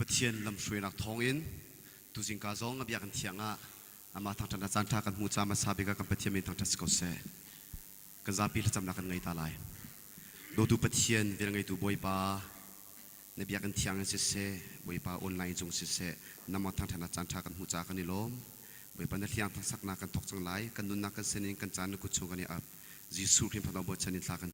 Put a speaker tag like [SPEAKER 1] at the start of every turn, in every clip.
[SPEAKER 1] Pathian lamhruainak thawngin tuzingka zong a biakinn thiang ah amah thangṭhatnak caan ṭha kan hmuh caah hmasa bik ah kan Pathian min thangṭhat si ko seh. Kan zapi thlacamnak kan ngei ta lai. Dawtu Pathian, velngeitu Bawipa, na biakinn thiang in siseh, Bawipa online cung siseh, nangmah thangṭhatnak caan ṭha kan hmuh caah kan i lawm. Bawipa na hliang thangsak-nak kan thawk cang lai. Kan nunnak kan sinin kan caan na kut chung kan i ap. Jesuh Khrih Fapa bochan in thla kan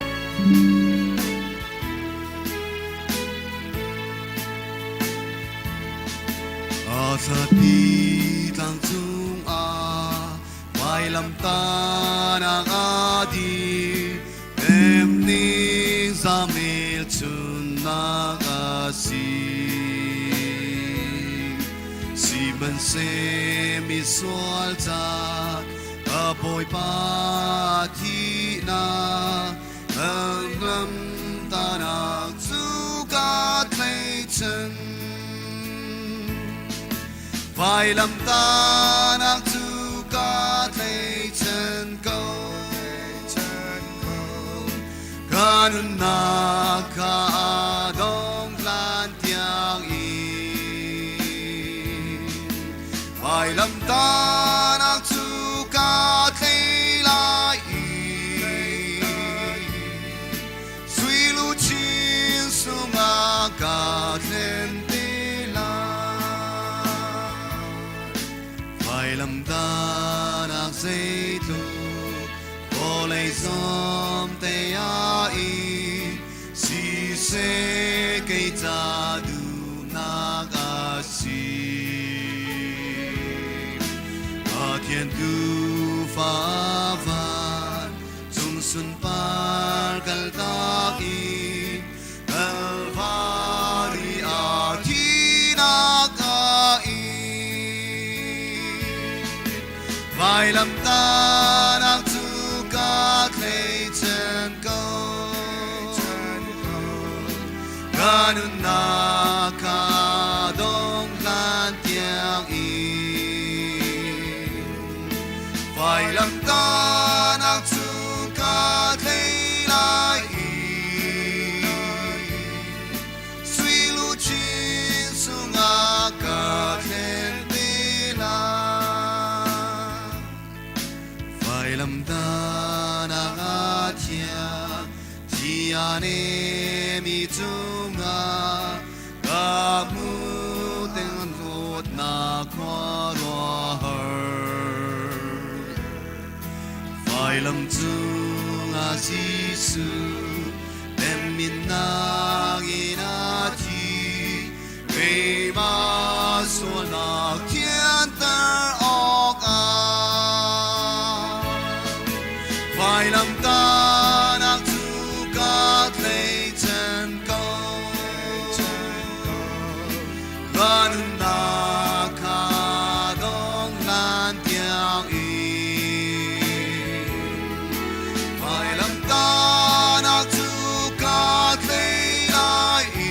[SPEAKER 1] Thlapi tlang cungah vailamtahnak a dir Emning zamel chunnak a si. Sihmanhseh misual ca ka Bawipa thihnak lam tanak cu ka tleichan. Vailamtahnak cu ka tleichan ko. Ka nunnak kha a dong hlan tiang in vailamtahnak cu ka tlei lai i sui luchin sungah ka thlen te lai. Vailamtahnak zeitluk vawlei zawm te ah i siseh kei ca duhnak a si. Pathian tuufa van cung sunpar kaltak i Kalvari ah thihnak a in. Vailamtahnak cu ka tleichan ko. Ka nunnak kha dong hlan tiang in. Vailamtahnak cu ka tlei lai i sui luchin sungah ka thlen te lai. Vailamtahnak a thiang thia mi cungah ka hmu teng dawtnak khuaruahhar. Vailam cungah Jesuh temminnak in a thi, keimah sualnak thianter awkah. Vailamtahnak cu ka tleichan ko. Ka nunnak kha dong hlan tiang in vailamtahnak cu ka tlei lai i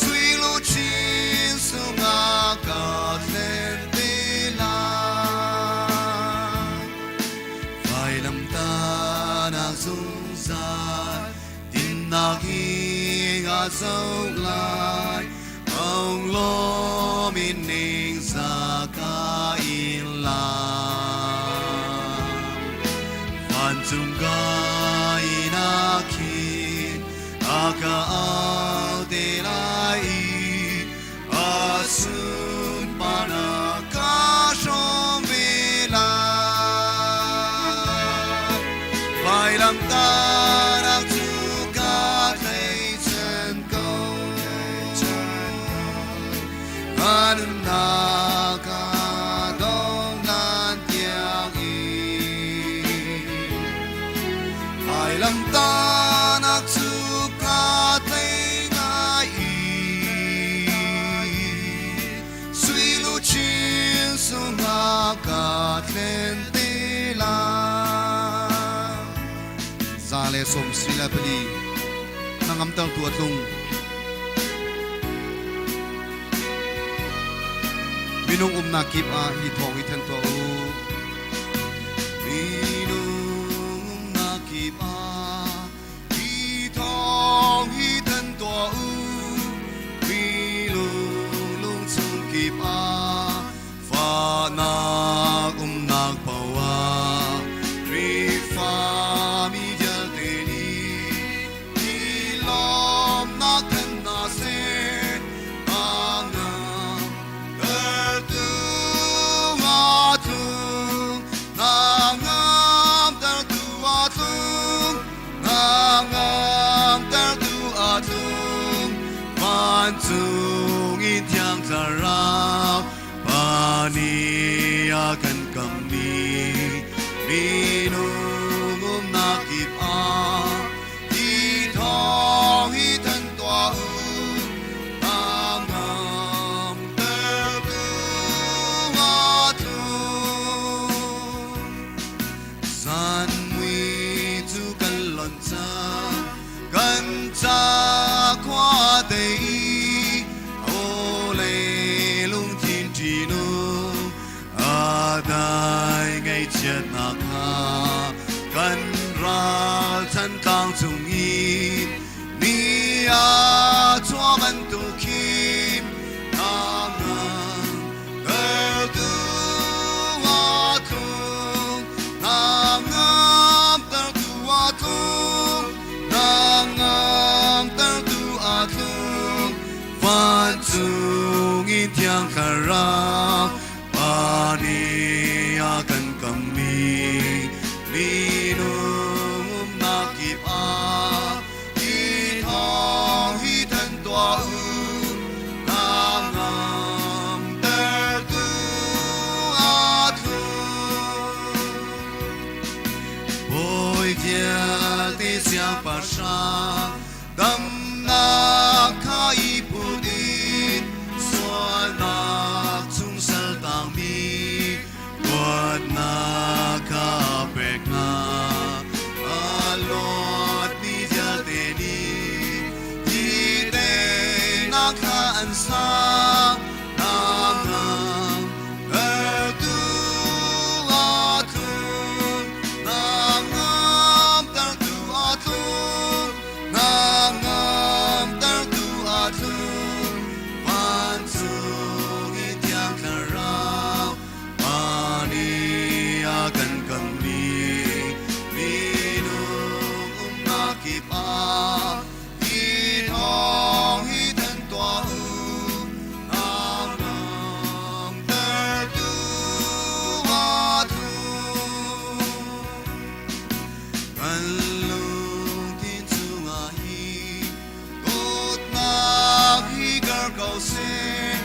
[SPEAKER 1] sui luchin sungah ka thlen te lai. Vailamtahnak zungzal Dinnak hi a zo lai, ong lawm in ning za ka in lam. Vancung ka in a khin, a ka au te lai i, a sunparnak ka hrawm ve lai. Vailamtahnak cu ka tleichan ko. Ka nunnak ah dong nan tiang in vailamtahnak cu ka tlei ngai i sui luchin sungah ka thlen te lai. 124 hnangamtertu a tlung. Minung umnak kip ah hi thawng hi thanh tuah u. Minung umnak kip ah hi thawng hi thanh tuah u. Vancung in Thiang Thlarau Pa nih a kan kammi minung umnak kip ah hi thawng hi thanh tuah u. Ngam tertu a tlung. Zan mui cu kan lonh cang, kan ca khua dei, aw le lungthin ṭihnung, a dai ngaihchiatnak kha kan ralchan tlang cung i ni a chuah bantuk khin Vancung in Thiang Thlarau Pa nih a kan kammi minung umnak kip ah hi thawng hi thanh tuah u. Hnangamtertu aa tlung. Bawi vialte siangpahrang damnak kha i put in sualnak chung sal tangmi luatnak kha pek hna. A luatmi vialte nih hi teinak hla an sa. Hnangamtertu aa tlung. Hnangamtertu aa tlung. Hnangamtertu aa tlung. Vancung i Thiang Thlarau Pa nih a kan kammi minung umnak kip ah hi thawng hi thanh tuah u. Hnangamtertu aa tlung. Kan lungthin chungah hi dawtnak hi kar ko seh,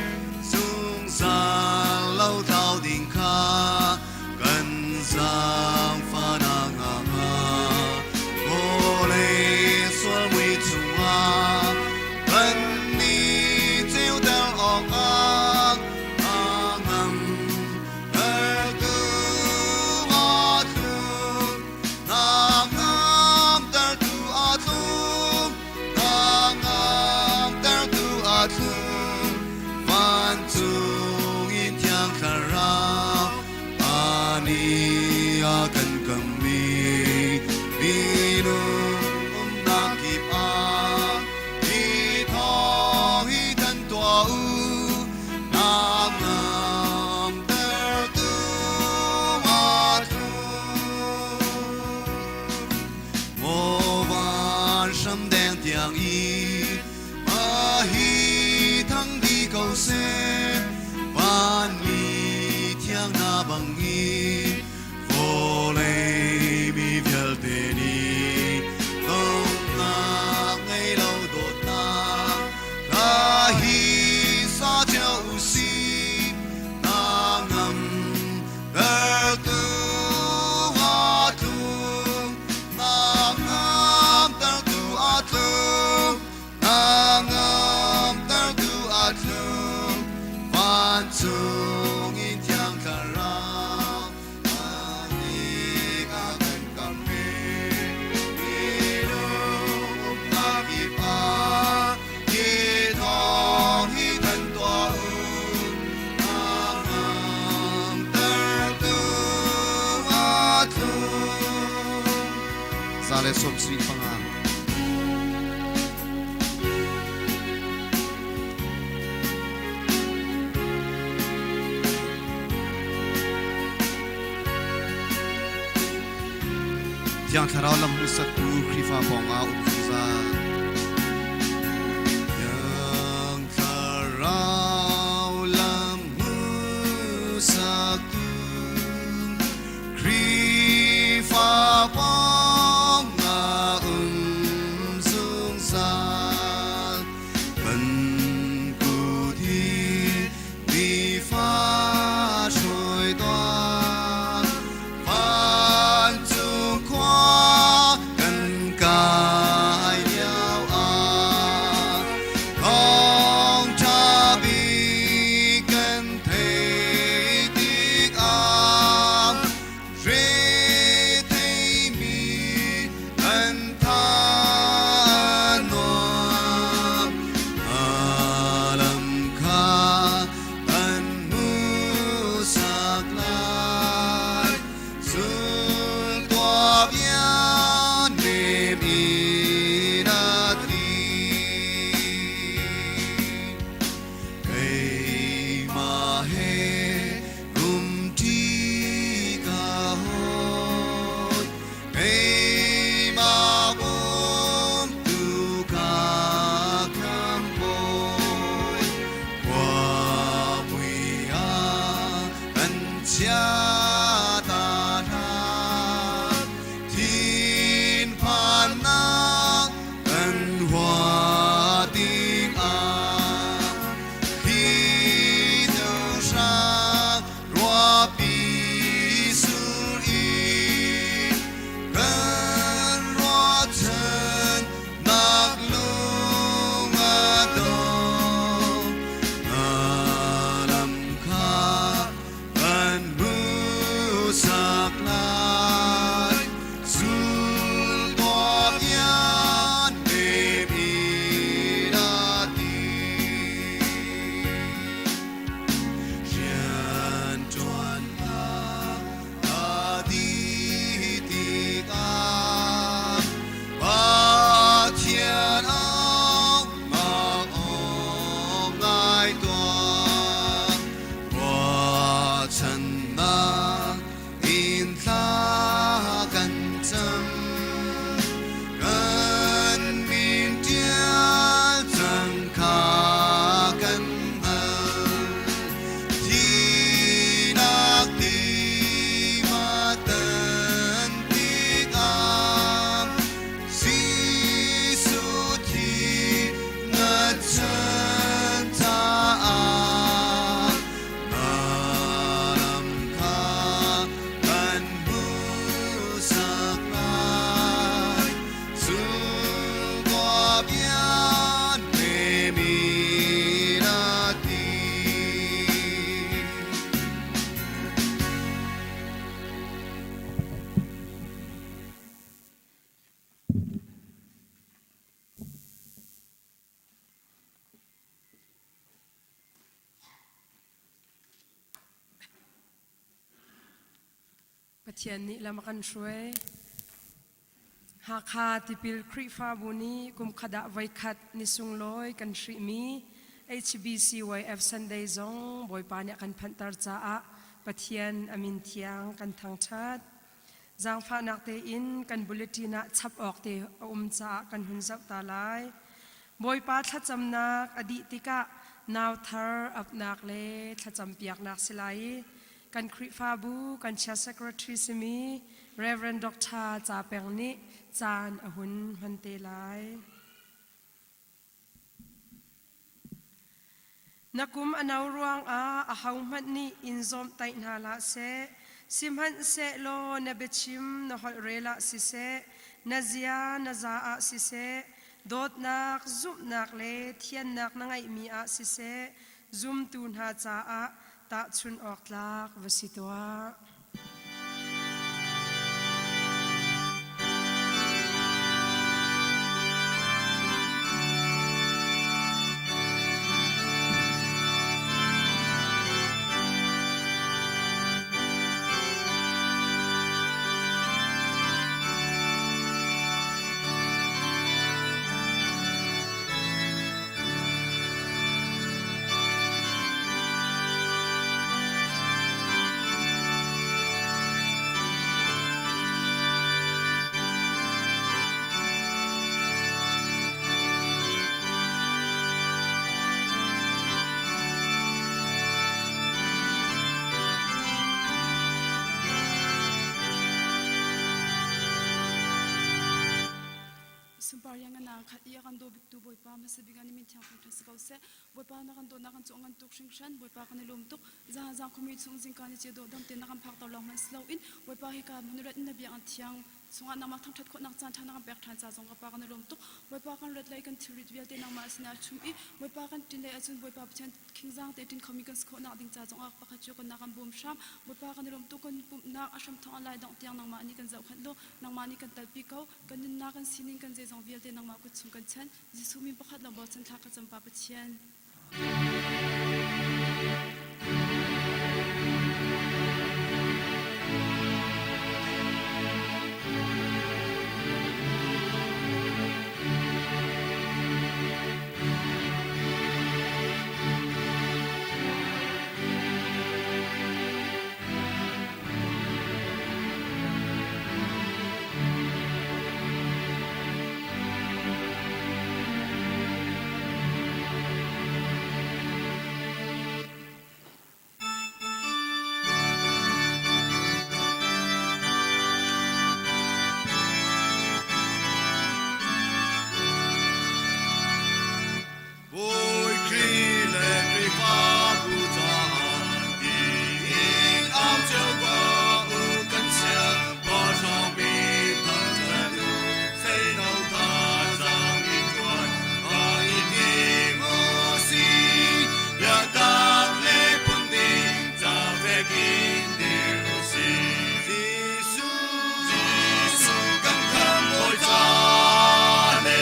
[SPEAKER 1] zungzal lo thlau ding kha kan zaangfahnak hnga. Vawlei sual mui chungah kan ni ceuter awkah hnangamtertu aa tlung. Hnangamtertu aa tlung. Hnangamtertu aa tlung. Vancung in Thiang Thlarau Pa nih a kan kammi minung umnak kip ah hi thawng hi thanh tuah u. Hnangamtertu aa tlung. Maw van hram deng tiang i mah hi thang di ko seh, vanmi thiang hna bang in vawlei mi vialte nih donghnak ngei lo dawtnak hla hi sa cio u sih. Hnangamtertu aa tlung. Hnangamtertu aa tlung. Hnangamtertu aa tlung. Vancung in Thiang Thlarau nih a kan kammi minung umnak kip ah hi thawng hi thanh tuah u. Hnangamtertu aa tlung. 175. Thiang Thlarau lam hmuhsaktu Khrihfa pawngah um zungzal. Thiang Thlarau lam hmuhsaktu Khrihfa pawngah um zungzal. Kan
[SPEAKER 2] Pathian nih lam a kan hruai. Hakha Tipil Khrihfabu nih kumkhat ah voikhat ni sunglawi kan hrihmi HBCYF Sunday zong Bawipa nih a kan phanhter caah Pathian a min thiang kan thangṭhat. Zaangfahnak tein kan bulletin ah chap awk te a um caah kan hun zoh ta lai. Bawipa thlacamnak a dih tikah nau thar apnak le thlacam piaknak si lai i kan Khrihfabu kan Chair Secretary simi Reverend Dr. Ca Peng nih caan a hun hman te lai. Na kum a no ruangah ahohmanh nih in zawmhtaih hna hlah seh. Sihmanhsehlaw na biachim na holhrel ah siseh, na zia na za ah siseh, dawtnak, zumhnak le thiannak na ngeihmi ah siseh, zumtu hna caah tahchunh awk tlak va si tuah.
[SPEAKER 3] Sunpar iangana khat i a kan daw biktu Bawipa hmasa bik ah na min thiang thangṭhat si ko seh. Bawipa na kan dawtnak kan cu a ngan tuk hringhran. Bawipa kan i lawm tuk. Zan zang khuami chung zingka ni cio dawh dam tein na kan phakter lawng hmanh si loin Bawipa hika hmun rat in na biakinn thiang chungah nangmah thangṭhat khawhnak caan ṭha na kan pek ṭhan ca zong ka Pa kan i lawm tuk. Bawipa kan rat lei kan thilrit vialte nangmah sinah chum i Bawipa kan ṭin lei ahcun Bawipa Pathian khingzang te ṭin khomi kan si khawhnak ding ca zongah pakhat cio kan nak kan bawm hram. Bawipa kan i lawm tuk. Kan pumhnak a hramthawk a lai dongh tiang nangmah nih kan zohkhenh law nangmah nih kan telpi ko. Kan nunnak kan sining kan zeizong vialte nangmah kut chung kan chanh. Jesuh min pakhat lawng bochan thla ka cam Pa Pathian.
[SPEAKER 1] Bawi Khrih le Khrihfabu caah tiin au cio tuah u kan siangpahrang bik thangṭhat u seino thazaang in ṭuan aa i tim u sih biatak le phungding ca fek in dir u sih Jesuh Jesuh kan khamh ca le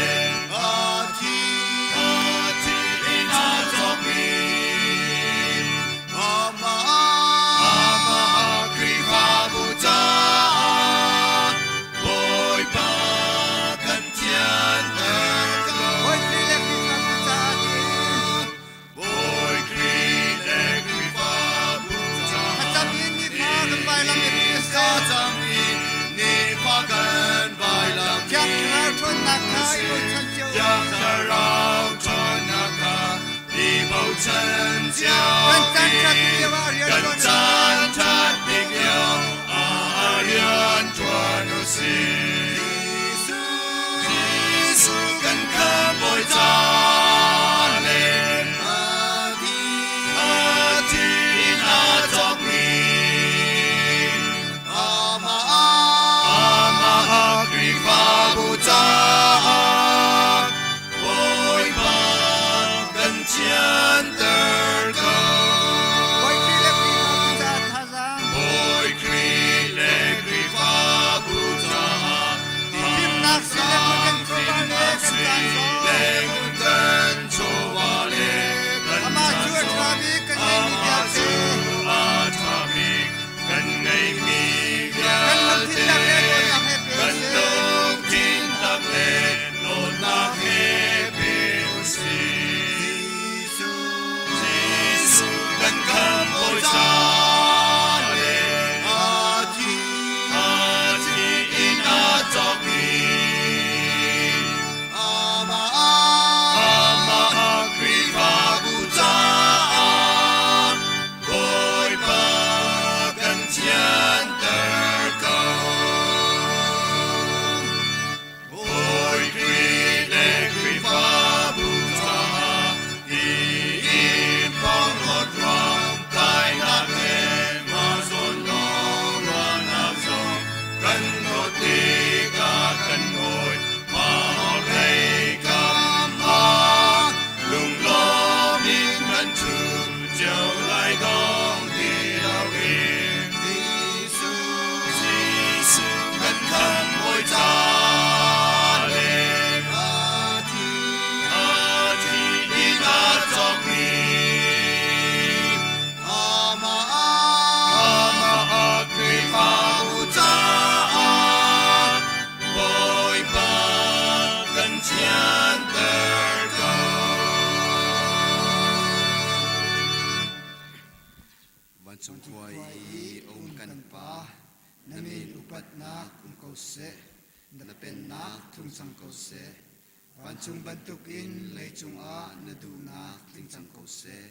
[SPEAKER 1] Kan caan ṭhat bik lio ah rian ṭuan u sih. Jesuh kan khamhbawi ca le a thi in aa cawkmi amah Khrihfabu caah Bawipa kan thianter ko. Vancung khua i a um kan Pa, na min upatnak um ko seh, na pennak tlung cang ko seh. Vancung bantukin leicung ah na duhnak tling cang ko seh.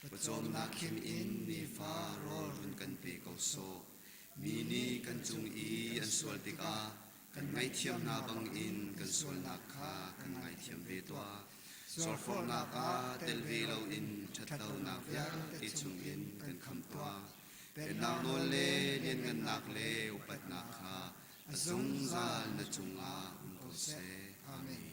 [SPEAKER 1] Pawcawmnak khim in nifa rawl run kan pe ko sawh. Mi nih kan cung i an sual tikah kan ngaihthiam hna bangin kan sualnak kha kan ngaithiam ve tuah. Sualforhnak ah tel ve loin ṭhatlonak vialte chungin kan khamh tuah. Pennak nawl le lianngannak le upatnak kha a zungzal na cungah um ko seh. Amen.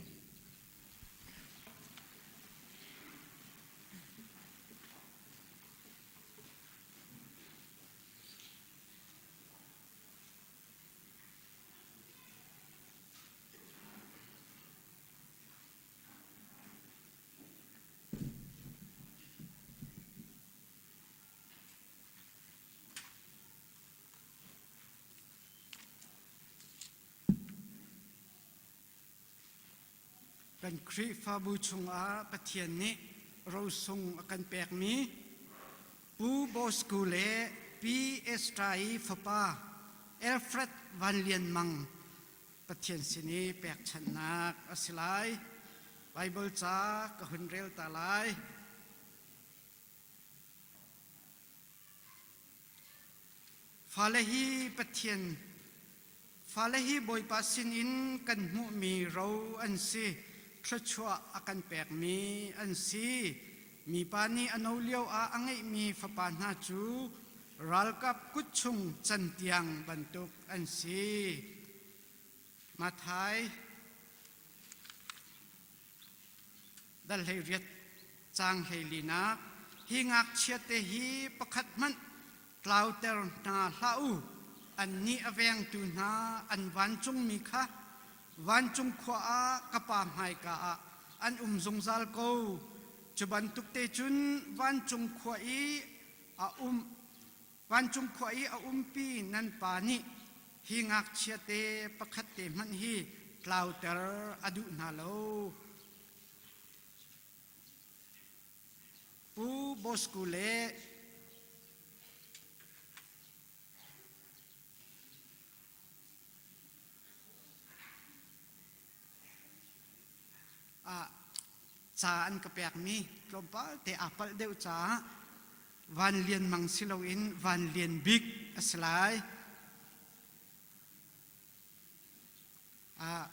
[SPEAKER 4] Kan Khrihfabu chungah Pathian nih rosung a kan pekmi Pu Bosco le Pi Esther i fapa Alfred Van Lian Mang Pathian sin i pekchanhnak a si lai. Baibal ca ka hun rel ta lai. Fale hi Pathian Fale hi Bawipa sinin kan hmuhmi ro an si, thluachuah a kan pekmi an si. Mipa nih a no lio ah a ngeihmi fapa hna cu ralkap kut chung cantiang bantuk an si. Matthai dal 18 caang 14 hi ngakchia te hi pakhat hmanh tlauter hna hlah u annih a vengtu hna an vancungmi kha vancung khua ah ka pa hmaika ah an um zungzal ko cu bantuk te cun vancung khua i a um Vancung khua i a umpi nan pa nih hi ngakchia te pakhat te hmanh hi tlauter a duh hna lo. Pu Bosco le ah ca an ka pekmi tlawmpal te aa palh deuh caah Van Lian Mang si loin Van Lian Bik a si lai. Uh,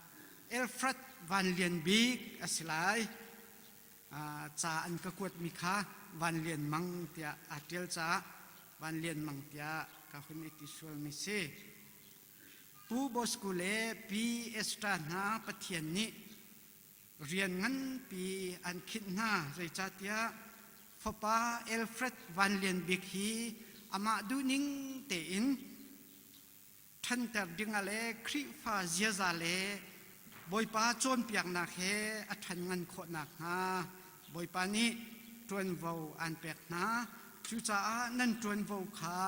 [SPEAKER 4] Alfred Van Lian Bik a si lai. Uh, ca an ka kuatmi kha Van Lian Mang tiah aa ṭial caah Van Lian Mang tiah ka hun i ti sualmi si. Pu Bosco le Pi Esther hna Pathian nih rian nganpi an khinh hna zeicahtiah fapa Alfred Van Lian Bik hi amah duhning tein ṭhanter dingah le Khrihfa ziaza le Bawipa cawnpiaknak he a ṭhan ngan khawh nakhnga Bawipa nih ṭuanvo aan pek hna. Cucaah nan ṭuanvo kha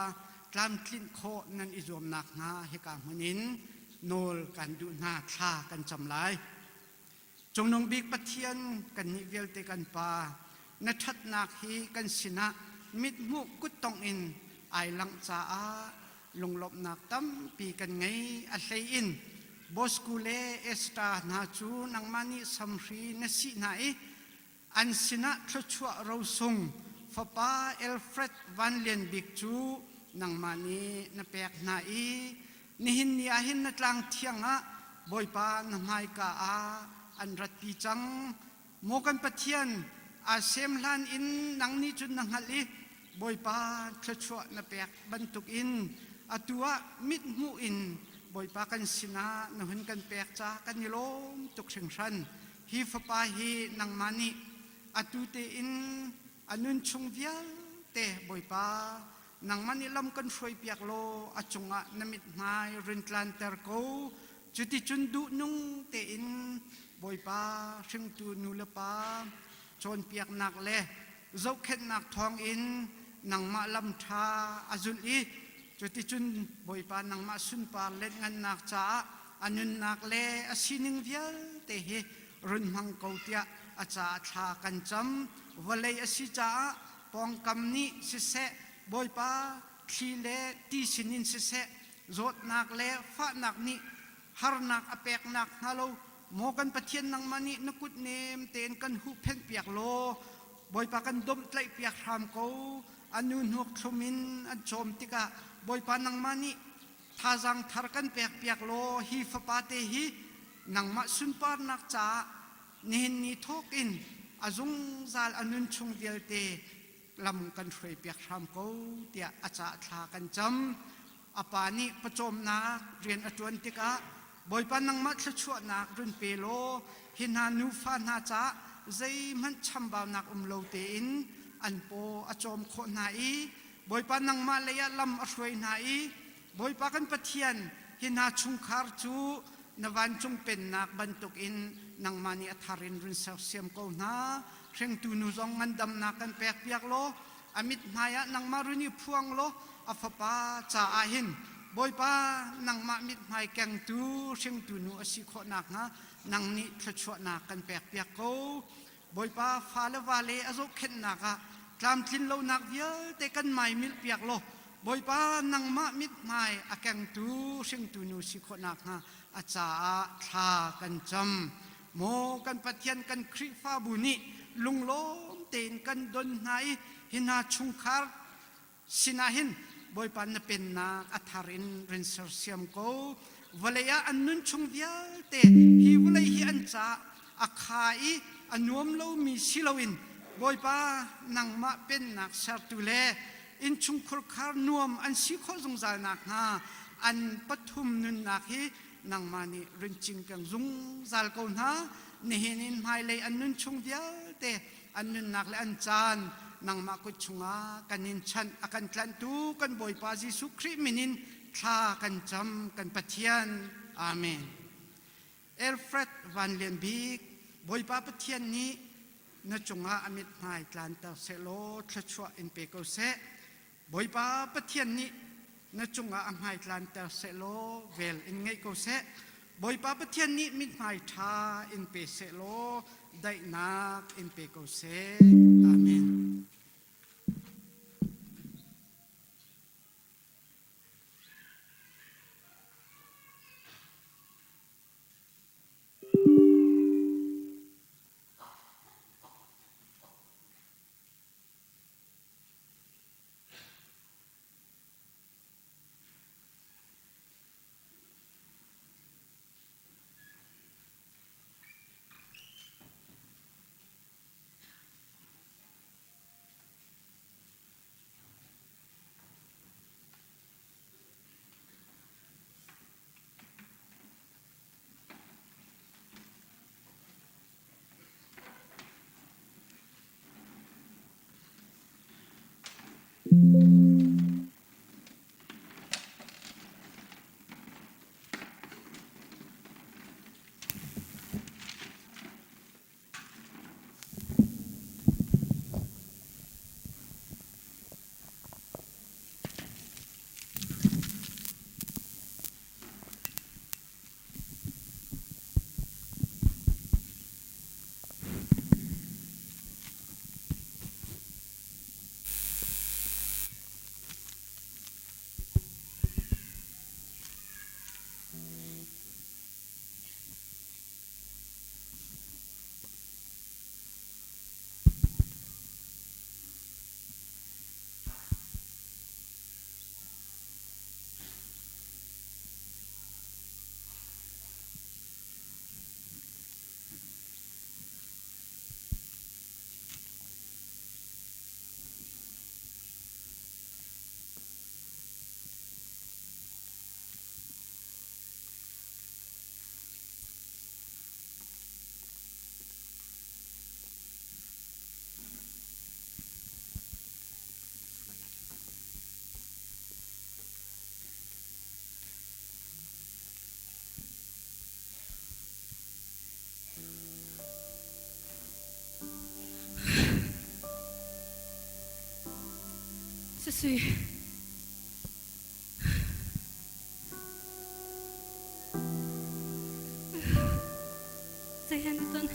[SPEAKER 4] tlamtlinh khawh nan i zuam nakhnga hika hmun in nawl kan duh hna thla kan cam lai. Cungnung bik Pathian kannih vialte kan Pa, na ṭhatnak hi kan sinah mithmuh kuttongh in ai langh caah lunglawmhnak tampi kan ngei. A hlei in Bosco le Esther hna cu nangmah nih samhri na sih hna i an sinah thluachuah rosung fapa Alfred Van Lian Bik cu nangmah nih na pek hna i nihin ni ah hin na tlang thiang ah Bawipa na hmaika ah an ratpi cang. Maw kan Pathian, aa sem hlan in nang nih cun na hngalh i Bawipa thluachuah na pek bantukin atu ah mithmuh in Bawipa kan sinah na hun kan pek ca kan i lawm tuk hringhran. Hi fapa hi nangmah nih atu tein a nun chung vialte Bawipa nangmah nih lam kan hruaipiak law a cungah na mithmai rin tlanter ko. Cuticun duhnung tein Bawipa hringtu nu le pa cawnpiaknak le zohkhenhnak thawngin nangmah lam ṭha a zulh i cuticun Bawipa nangmah sunpar lenhngannak caah a nunnak le a sining vialte hi run hmang ko tiah a caah thla kan cam. Vawlei a si caah pawngkam nih siseh. Bawipa thli le ti sinin siseh zawtnak le fahnak nih harnak a peknak hnga lo maw kan Pathian nangmah nih na kut nem tein kan huhphenh piak law Bawipa kan domhtlaih piak hram ko. A nu hnuk thlum in an cawm tikah Bawipa nangmah nih thazaang thar kan pek piak law hi fapa te hi nangmah sunparnak caah nihin ni thawk in a zungzal a nun chung vialte lam kan hruai piak hram ko tiah a caah thla kan cam. A pa nih pawcawmnak rian a ṭuan tikah Bawipa nangmah thluachuahnak run pe law hi hna nufa hna caah zeihmanh chambaunak um lo tein an paw a cawm khawh hna i Bawipa nangmah lei ah lam a hruai hna i Bawipa kan Pathian hi hna chungkhar cu na vancung pennak bantukin nangmah nih a thar in run sersiam ko hna. Hringtu nu zong ngandamnak kan pekpiak law a mithmai ah nangmah run i phuang law a fapa caah hin Bawipa nangmah mithmai kengtu hringtu nu a si khawh nakhnga nang nih thluachuahnak kan pekpiak ko. Bawipa fa le vale a zohkhenhnak ah tlamtlin lonak vialte kan maimilh piak law Bawipa nangmah mithmai a kengtu hringtu nu si khawh nakhnga a caah thla kan cam. Maw kan Pathian kan Khrihfabu nih lunglawm tein kan don hna i hi hna chungkhar sinah hin Bawipa na pennak a thar in rin sersiam ko. Vawlei ah an nun chung vialte hi vawlei hi an caah a kha i a nuam lomi si loin Bawipa nangmah pennak sertu le innchungkhur khar nuam an si khawh zungzal nakhnga an pathum nunnak hi nangmah nih run cingkeng zungzal ko hna. Nihin in hmailei an nun chung vialte an nunnak le an caan nangmah kut chungah kan in chanh. A kan tlanhtu kan Bawipa Jesuh Khrih min in thla kan cam kan Pathian. Amen. Alfred Van Lian Bik, Bawipa Pathian nih na cungah a mithmai tlanter sehlaw thluachuah in pe ko seh. Bawipa Pathian nih na cungah a hmai tlanter sehlaw vel in ngeih ko seh. Bawipa Pathian nih mithmai ṭha in pe sehlaw daihnak in pe ko seh. Amen.
[SPEAKER 3] Sasui. Zeihen na ton?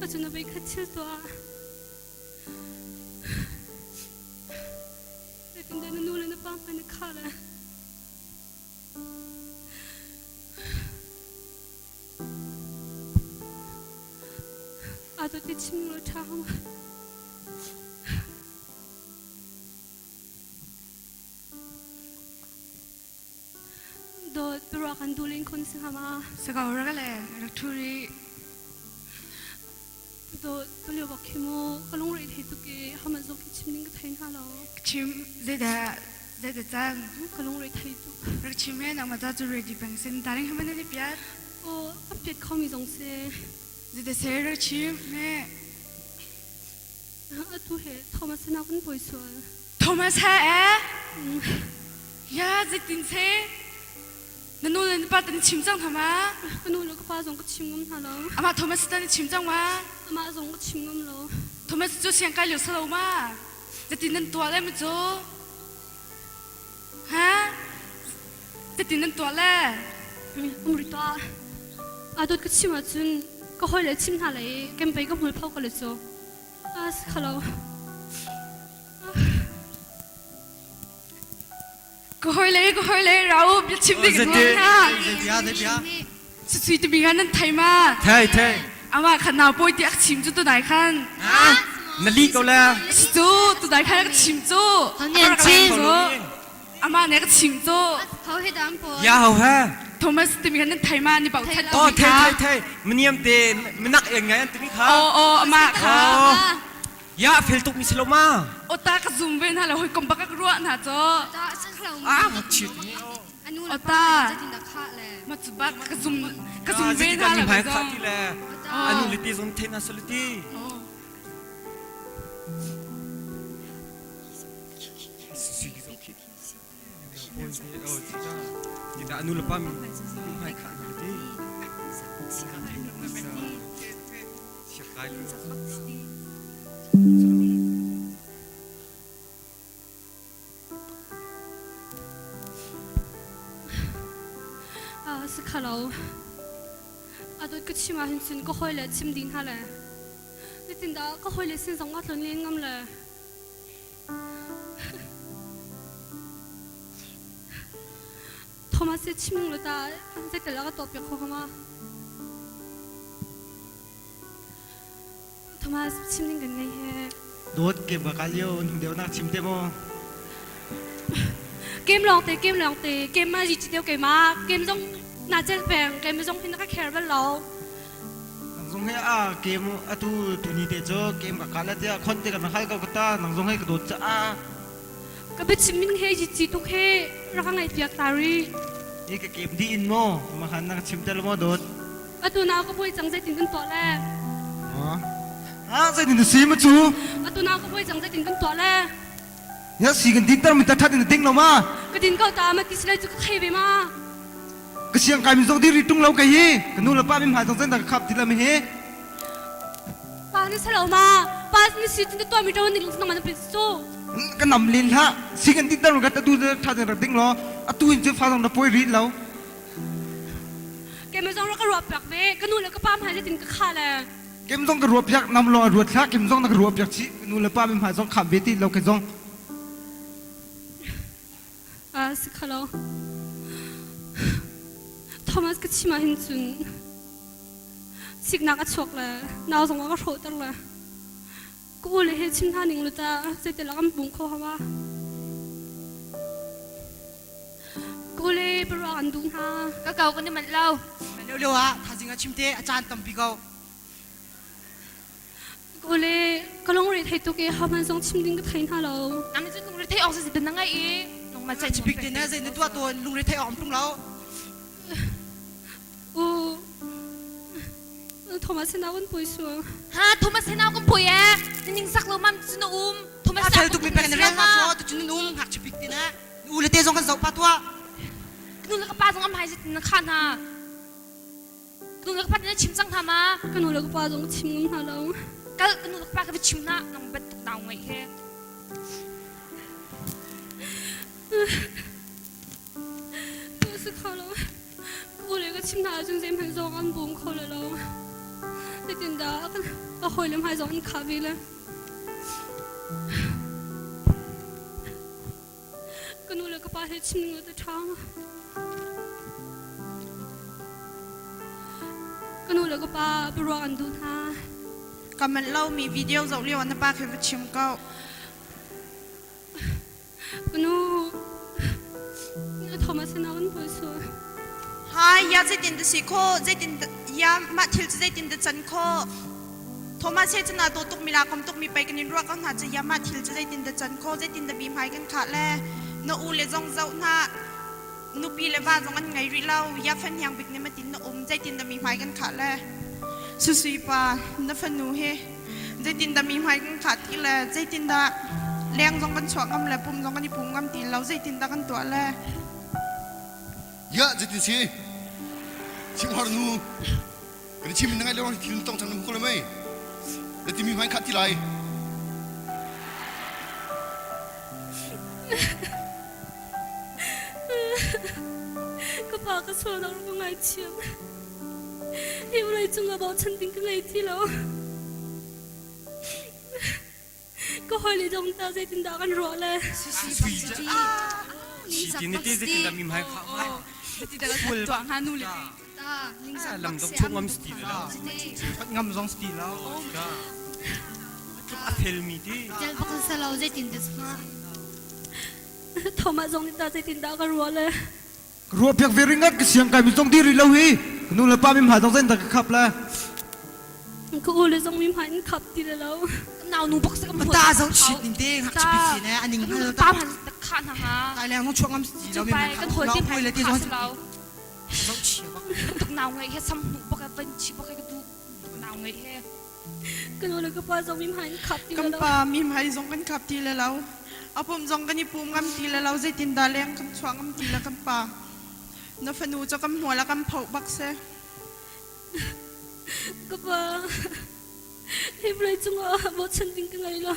[SPEAKER 5] Acun a voikhat thil tuah. Zeitindah na nu le na pa hmai na khah le? Aa dawt i chim law ṭha hau. Dawt ruah kan duh len khon si hnga ma?
[SPEAKER 6] Sakau rak le rak ṭhu rih.
[SPEAKER 5] Dawt ka lio bak khi mu ka lungre thei tuk i haman zong khi chim ning ka thei hna lo.
[SPEAKER 6] Chim zeidah zeidah cang?
[SPEAKER 5] Ka lungre thei tuk.
[SPEAKER 6] Rak chim he nangmah ta cu ready peng sin darling haman na piat.
[SPEAKER 5] Aw ka piat kho mi zong si.
[SPEAKER 6] Zeidah se rak chim he.
[SPEAKER 5] Atu he Thomas na kan poi sual.
[SPEAKER 6] Thomas he eh? Ya zeitin se? Na nu le na pa tan chim cang hna ma?
[SPEAKER 5] Ka nu le ka pa zong ka chim ngam hna lo.
[SPEAKER 6] Amah Thomas tan chim cang ma?
[SPEAKER 5] Amah zong ka chim ngam lo.
[SPEAKER 6] Thomas cu siang kai lio salo ma? Zeitin nan tuah le ma cu? Ha? Zeitin nan tuah le?
[SPEAKER 5] Um ri tuah. Adot ka chim ahcun ka hawi le chim hna lai i kem pei ka hmul pho ka le cu. As khalo.
[SPEAKER 6] Ka hoi le ka hoi le rau bia chim ding
[SPEAKER 7] Zete.
[SPEAKER 6] na.
[SPEAKER 7] Bia te bia.
[SPEAKER 6] Sui tu mi khan nan thei ma?
[SPEAKER 7] Thei thei.
[SPEAKER 6] Ama khan nau poi ti ak chim cu tu nai khan.
[SPEAKER 7] Na li ko le.
[SPEAKER 6] Cu tu nai khan ka chim cu.
[SPEAKER 8] Honian chim.
[SPEAKER 6] Ama ne ka chim cu.
[SPEAKER 8] Ho he dam po.
[SPEAKER 7] Ya ho he.
[SPEAKER 6] Thomas ti mi khan nan thei ma ni pau that.
[SPEAKER 7] Oh thei thei thei. Maniam te minak eng ngai an ti mi kha.
[SPEAKER 6] Oh oh ama kha.
[SPEAKER 7] Ya fel tuk mi si lo ma.
[SPEAKER 6] Ota ka zoom ve hna lo hoi kom bak ka ruah hna cho.
[SPEAKER 8] Ta sa khlo
[SPEAKER 7] Ah chit ni.
[SPEAKER 8] Anu le
[SPEAKER 6] Ota.
[SPEAKER 8] pa zeitin dah khah le.
[SPEAKER 6] Ma chu bak ka zoom ka zoom ve hna
[SPEAKER 7] lo.
[SPEAKER 6] Lo
[SPEAKER 7] Kha ti le. Anu le ti zong the na sa le ti. Anu le pa mi hmai kha na ti.
[SPEAKER 5] Si kha lo. A dawt ka chim ahhin cun ka hawi le chim ding hna le. Zeitindah ka hawi le sin zong ah tlun len ngam le. Thomas hi chim lo ta zeitel a ka tuah piak kho hnga ma? Thomas chim ding kan ngei he.
[SPEAKER 9] Dawt kem ka kal lio nung deuh nak chim te maw?
[SPEAKER 5] Kem lawng te kem lawng te kem ma ji chi deuh ke ma kem zong na cel peng kem zong hin ka care bal lo.
[SPEAKER 9] Nang zong he a kem atu tuni te cho kem ka kal tia khon te ka khal ka ta nang zong he ka dawt cha a.
[SPEAKER 5] Ka biachim min he ji chi tuk he rak ngai piak tari.
[SPEAKER 9] Ni ka kem di in mo ma khan na chim te lo mo dawt.
[SPEAKER 5] Atu nau ka buai cang zeitin kan tuah le?
[SPEAKER 9] Ah, zeitin na si ma cu?
[SPEAKER 5] Atu nau ka buai cang zeitin kan tuah le?
[SPEAKER 9] Ya si kan din tar mi ta that in ding lo ma?
[SPEAKER 5] Ka din ko ta ma ti silai cu ka thei ve ma.
[SPEAKER 9] Ka siang kai mi zong di ri tung lo kai hi. Ka nu le pa mi hmai zong zen da ka khap ti la mi hi.
[SPEAKER 5] Pa ni salo ma. Pa ni si tin tuah mi ṭo ni lung nang ma pe su.
[SPEAKER 9] Ka nam lin hlah. Si kan din tar mi ka ta tu tha den rak ding lo. Atu in cu fa zong na poi ri lo.
[SPEAKER 5] Keimah zong rak ka ruah piak ve. Ka nu le ka pa hmai zeitin ka kha le.
[SPEAKER 9] Kem zong ka ruah piak nam lo a ruat hlah kem zong na ka ruah piak chih. Ka nu le pa mi hmai zong kham ve ti lo ke zong.
[SPEAKER 5] Ah si kha lo. Thomas ka chim ah hin cun siknak a chuak le nau zong a ka hrawhter le Ka u le he chim hna ning lu ta zeitel ah kan bung kho hawa. Ka u le parua an duh hna.
[SPEAKER 8] Ka kau kan i manh lo.
[SPEAKER 10] Lio lio ah thazing ah chim te a caan tampi ko.
[SPEAKER 5] Ka u le ka lungre thei tuk i haman zong chim ding ka thei hna lo.
[SPEAKER 8] Nang cu lungre thei awk si na ngai i nong ma chai
[SPEAKER 10] Chipik te na zei na tuah tawn lungre thei awk tung lo.
[SPEAKER 5] U Thomas sinah kan pui su.
[SPEAKER 8] Ha Thomas sinah kan pui e. Ning sak lo mam cu na um. Thomas
[SPEAKER 10] A fel tuk mi pek na rel na so tu cun um hngak chipik te na. U le te zong kan zoh pa tua.
[SPEAKER 8] Nu le ka pa zong am hai zit na kha hna. Nu le ka pa na chim cang hna ma.
[SPEAKER 5] Ka nu le ka pa zong chim ngam hna lo.
[SPEAKER 8] Kal ka nu le ka pa ka va chim na nang bat tuk nau ngai he.
[SPEAKER 5] Si kho lo. Ka u le ka chim hna ahcun zeihmanh zong an bawm kho le lo. Zeitindah ka hawile hmai zong an khah ve le. Ka nu le ka pa he chim ning ta ṭha. Ka nu le ka pa biaruah an duh hna.
[SPEAKER 11] Ka manh lomi video zoh lio ah na pa khi va chim ko.
[SPEAKER 5] Ka nu, Thomas sinah kan buai sual.
[SPEAKER 11] Hai, ya zeitin dah si khawh? Zeitin ya mah thil cu zeitin dah can khawh? Thomas he cun aa daw tukmi la kom tukmi pei kan in ruah ko hna cu ya mah thil cu zeitin dah can khawh? Zeitin dah mi hmai kan khah le na u le zong zoh hna nupi le va zong an ngei rih lo ya fahniang bik nih matin na um zeitin dah mi hmai kan khah le Susui pa na fanu hi zeitindah mi hmai kan khah ti le zeitindah leng zong kan chuah ngam le pum zong kan i pum ngam ti lo zeitindah kan tuah le
[SPEAKER 12] Ya zeitin si chim har nu kan chim na ngai le thil tong chang nam ko le mei na ti mi hmai khat ti lai
[SPEAKER 5] Ka pa ka sualnak ka ngaithiam. Hi vawlei cungah bochan ding ka ngei ti lo. Ka hawile zong ta zeitindah kan ruah le.
[SPEAKER 7] Lam dok chung ngam sti lo.
[SPEAKER 9] Ngam zong sti lo.
[SPEAKER 7] A fel mi ti.
[SPEAKER 5] Jal bak sa lo zeitin dah Thomas zong nih ta zeitindah ka ruah le.
[SPEAKER 9] Ruah piak ve ringat ka siang kai mi zong di rih lo hi. Nu le pa mi hmai zong zein dah ka khap le.
[SPEAKER 5] Ka u le zong mi hmai in khap ti le lo.
[SPEAKER 8] Nau nu bak sa
[SPEAKER 10] ka Ta zo chit ning te ngak chipit si ne aning hal
[SPEAKER 8] ta han kha na ha.
[SPEAKER 10] Tai leng zong chuak ngam si lo mi hmai
[SPEAKER 8] kan hol ti
[SPEAKER 10] hoi le ti zong
[SPEAKER 8] lo.
[SPEAKER 10] Zo chia bak.
[SPEAKER 8] Tuk nau ngai he sam hnu bak van chi bak ka du nau ngai he.
[SPEAKER 5] Ka nu le ka pa zong mi hmai in khap ti le
[SPEAKER 11] Kan
[SPEAKER 5] lo.
[SPEAKER 11] pa mi hmai zong kan khap ti le lo. A pum zong kan i pum ngam ti le lo zeitin dah leng kan chuah ngam ti le kan pa. Na fanu cu kan hmual a kan phoh bak si.
[SPEAKER 5] Ka pa, hi vawlei cungah bochan ding ka ngei lo.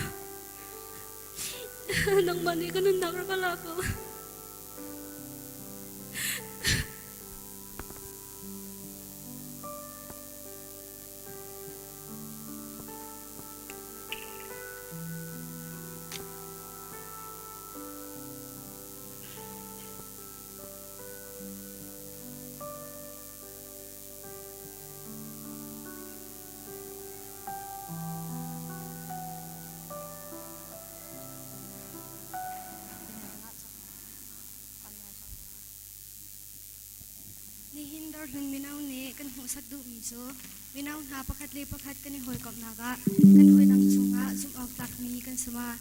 [SPEAKER 5] Nangmah nih ka nunnak rak ka lak ko.
[SPEAKER 13] Nihin dawrhlun mino nih kan hmuhsak duhmi cu mino hna pakhat le pakhat kan i hawikomhnak ah kan hawidang cungah zumh awk tlakmi kan si ma?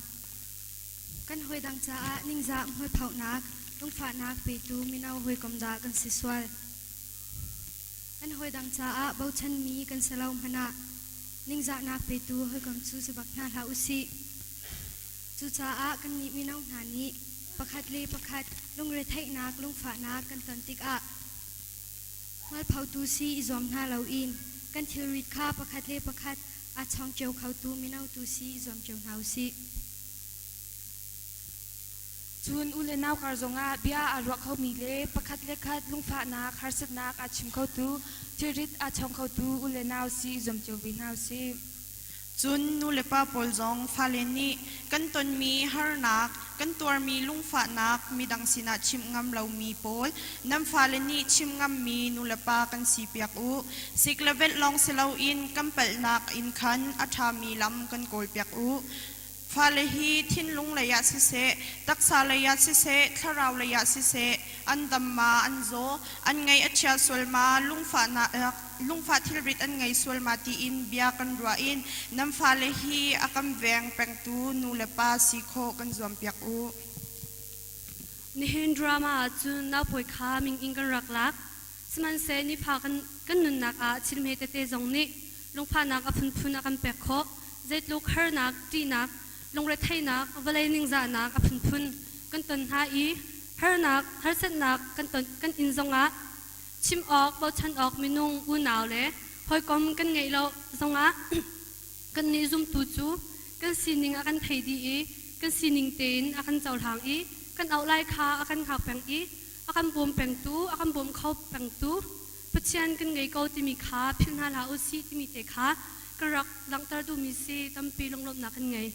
[SPEAKER 13] Kan hawidang caah ningzah hmualphohnak, lungfahnak petu mino hawikom dah kan si sual? Kan hawidang caah bochanmi kan si lo hmanh ah ningzahnak petu hawikom cu si bak hna hlah usih. Cucaah kannih mino hna nih pakhat le pakhat lungretheihnak, lungfahnak kan ton tikah hmualphotu si i zuam hna loin kan thilrit kha pakhat le pakhat aa chawng cio khotu mino tu si i zuam cio hna u sih.
[SPEAKER 6] Cun u le nau kar zongah bia aa ruah khomi le pakhat le khat lungfahnak, harsatnak aa chim khotu, thilrit aa chawng khotu u le nau si i zuam cio ve hna u sih.
[SPEAKER 11] Cun nulepa pawl zong fale nih kan tonmi harnak, kan tuarmi lungfahnak midang sinah chimh ngam lomi pawl nan fale nih chim ngammi nulepa kan sipiak u. Sik le velh lawng si loin kan palhnak in khan a ṭhami lam kan kawlpiak u. Fale hi thinlung lei ah siseh, taksa lei ah siseh, thlarau lei ah siseh, an dam ma, an zaw, an ngaih a chia sual ma, lungfahnak, lungfah thilrit an ngei sual ma tiin bia kan ruah in nan fale hi a kan veng pengtu nu le pa si khawh kan zuampiak u.
[SPEAKER 5] Nihin drama ah cun naupawi kha ming in kan rak lak. Sihmanhseh nifa kan, kan nunnak ah thil hme tete zong nih lungfahnak a phunphun a kan pek khawh. Zeitluk harnak, ṭihnak, lungretheihnak, vawlei ningzahnak a phunphun kan ton hna i harnak, harsatnak kan ton kan in zongah chim awk, bochan awk minung unau le hawikom kan ngeih lo zongah kannih zumtu cu kan sining a kan thei dih i kan sining tein a kan cohlang i kan auh lai kha a kan hngak peng i a kan bawm pengtu, a kan bawm kho pengtu. Pathian kan ngei ko timi kha philh hna hlah usih timi te kha kan rak langhter duhmi si tampi lunglawmhnak kan ngei.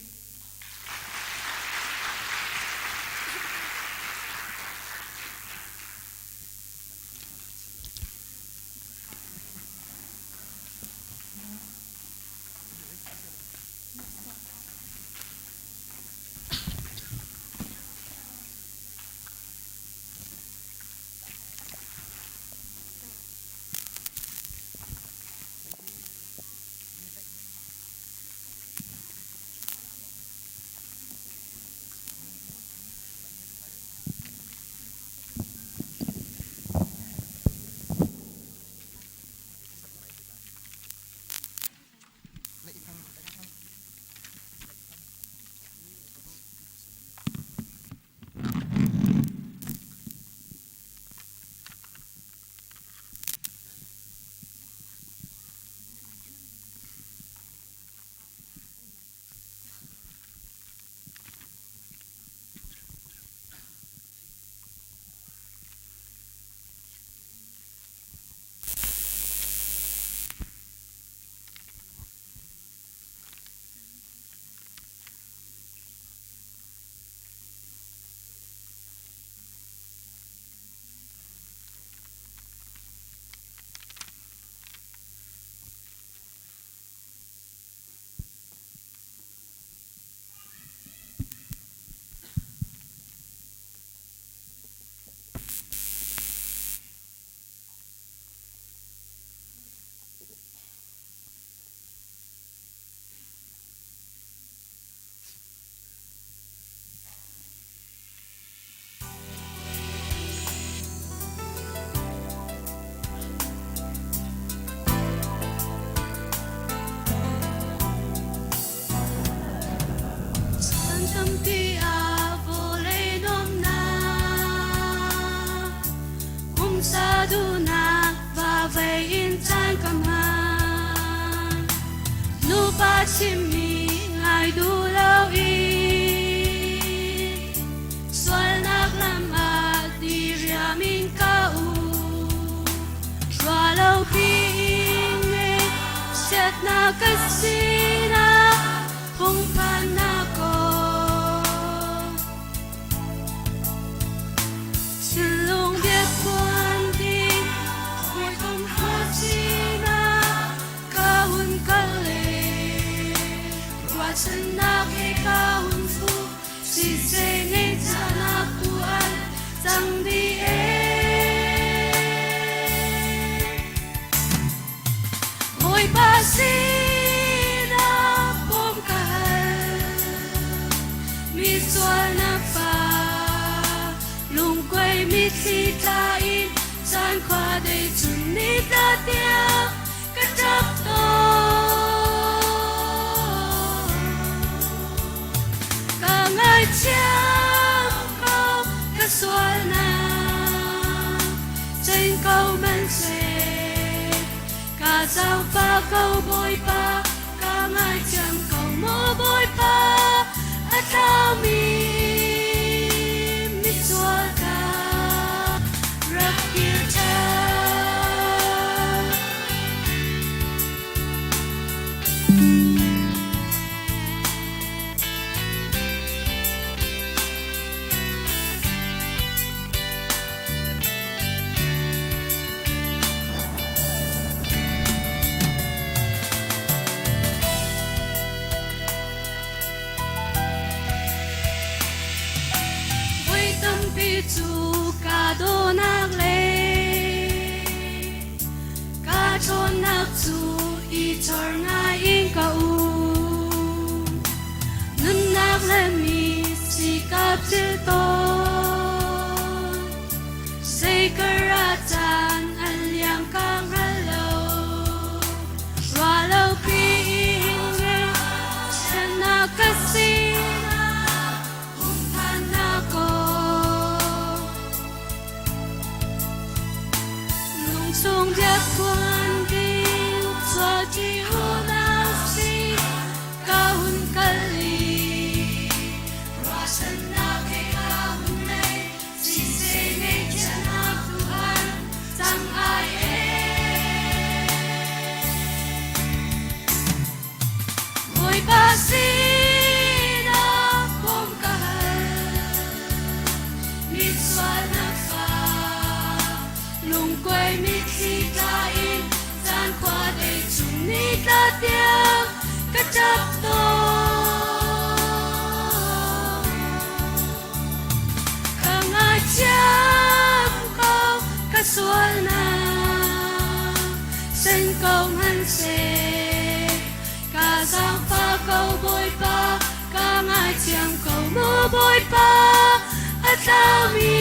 [SPEAKER 5] Caan tampi ah vawlei nuamhnak, pumsa duhnak vavei in caan ka hman. Nupa chimmi ngai duh lo in sualnak lam ah diriam in ka um. Ruahlopi in siatnak ka sinah phungphannak kong. Thinlung biaphuan ding hawikom hna sinah ka hun kal le ruahchannak he ka hun fuh siseh ngeihcanak tuan cang dih ee. Bawipa sinah bawm ka hal, mi sualnak fa lungkuai mitthli tla in caan khua dei chun ni tla tiang ka ṭap tawn. Ka ngaithiam ko ka sualnak, cein ko hmanhseh ka zaangfah ko Bawipa, ka ngaithiam ko maw Bawipa, a tlaumi misual ka rak kir ṭhan. Voi tampi cu ka dawnak le ka ṭhawnnak cu i chor ngai in ka um. Nunnak le mi sikap thil tawn. Zeikar ah caan an liam ka hngal lo. Ruah lo piin siannak ka sinah um phannak kong. Lungchung biaphuan ding chuahṭi unau si ka hun kal i ruahchannak he ka hun nei siseh ngeihchiatnak tuhan cang ai ee.
[SPEAKER 14] nitla tiang ka ṭap tawn. Ka ngaithiam ko ka sualnak sen ko hmanhseh ka zaangfah ko Bawipa ka ngaithiam ko maw Bawipa a tlaumi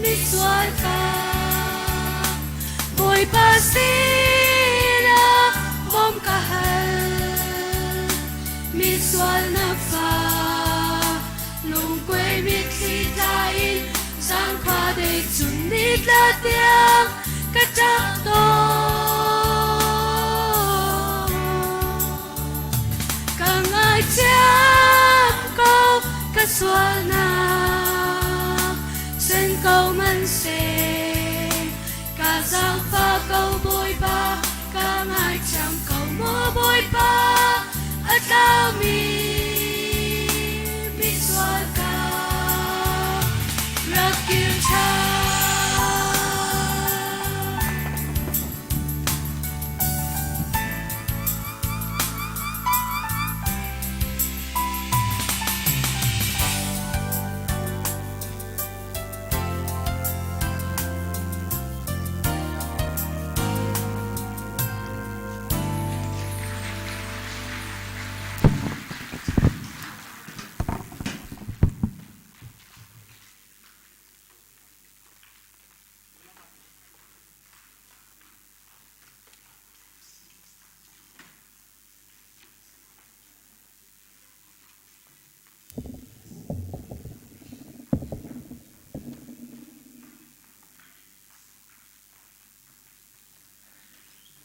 [SPEAKER 14] misual ka Bawipa sinah bawm ka hal misual na fa lungkuai mitthli tla in zangkhua dei chun nitla tiang ka ṭap tawn. Ka ngaithiam ko ka sualnak sen ko hmanhseh ka zaangfah ko Bawipa ka ngaithiam ko maw Bawipa a tlaumi misual ka rak kir ṭhan.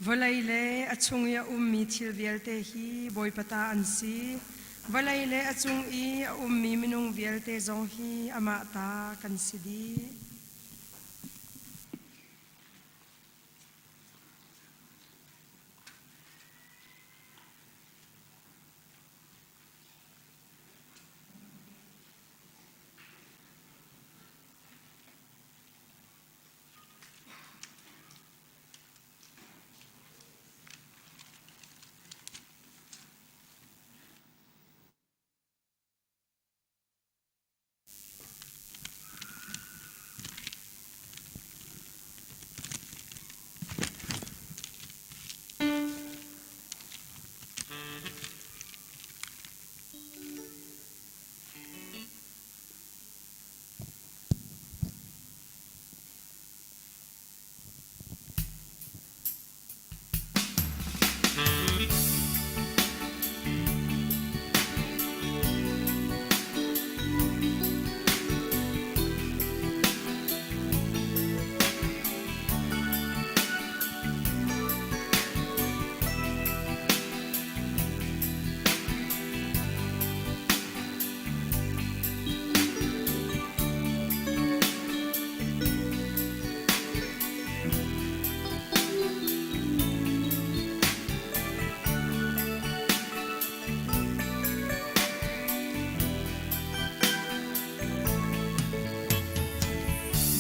[SPEAKER 2] Vawlei le a chung i a ummi thil vialte hi Bawipa ta an si. Vawlei le a cung i a ummi minung vialte zong hi amah ta kan si dih.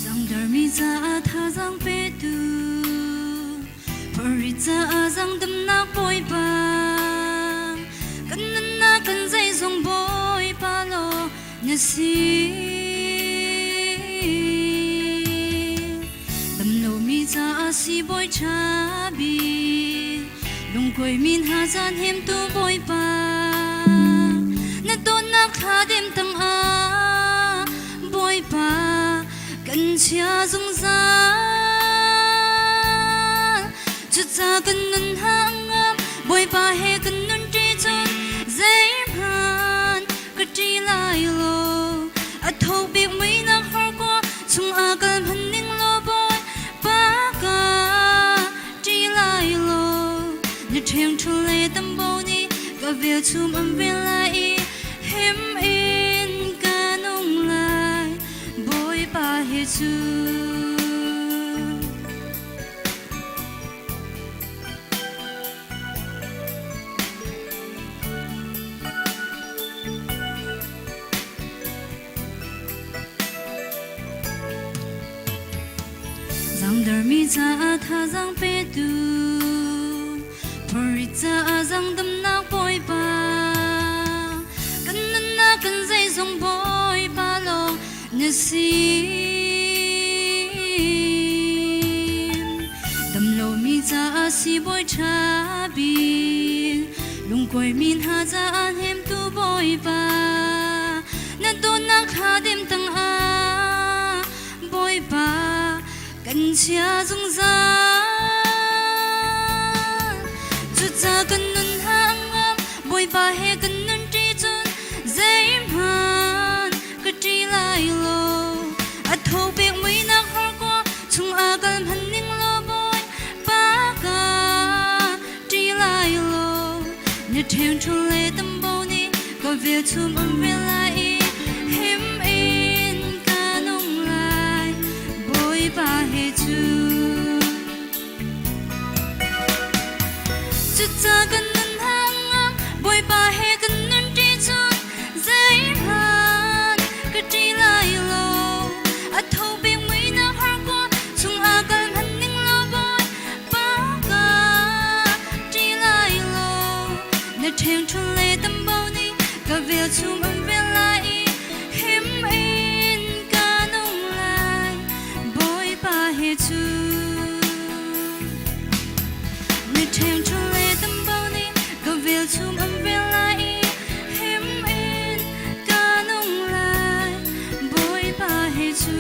[SPEAKER 14] Zangdermi caah thazaang petu Phorrit caah zangdamnak Bawipa kan nunnak kan zeizong Bawipa law na si. Damlomi caah siibawi ṭha bik, lungkuaimi hna caan hemtu Bawipa. Na dawtnak thla dem tangah Bawipa kan chia zungzal. Cuca kan nun hangam Bawipa he kan nun ṭi cun zeihmanh ka ṭi lai lo. A tho bik muinak horkua chungah kal hmanh ning law Bawipa ka ṭi lai lo. Na ṭhengṭhu le tambo nih ka velchum an vel lai i him in ka nung lai. Bawipa hi cu. Zangdermi caah thazaang petu. Caah zangdamnak Bawipa kan nunnak kan zeizong Bawipa lawng na si. Damlomi caah siibawi ṭha bik lungkuaimi hna caah hnemtu Bawipa na dawtnak thla dem tangah Bawipa kan chia zungzal. Cucaah kan nun hna a ngam Bawipa he kan nun ṭi cun zeihmanh ka ṭih lai lo. A tho pek muinak horkua chungah kal hmanh ning law Bawipa ka ṭih lai lo. Na ṭhengṭhu le tambo nih ka velchum an rel lai i him in ka nung lai. Bawipa he cu. Cucaah kan nun hangam Bawipa he kan nun ṭi cun zeihmanh ka ṭih lai lo. A tho bik muinak harkua chungah kal hmanh ning law Bawipa ka ṭih lai lo. Na ṭhengṭhun le tambo nih ka velchum an vel lai i him in ka nung lai. Bawipa he cu. Na ṭhengṭhun le tambo nih ka velchum an vel lai i him in ka nung lai. Bawipa he cu.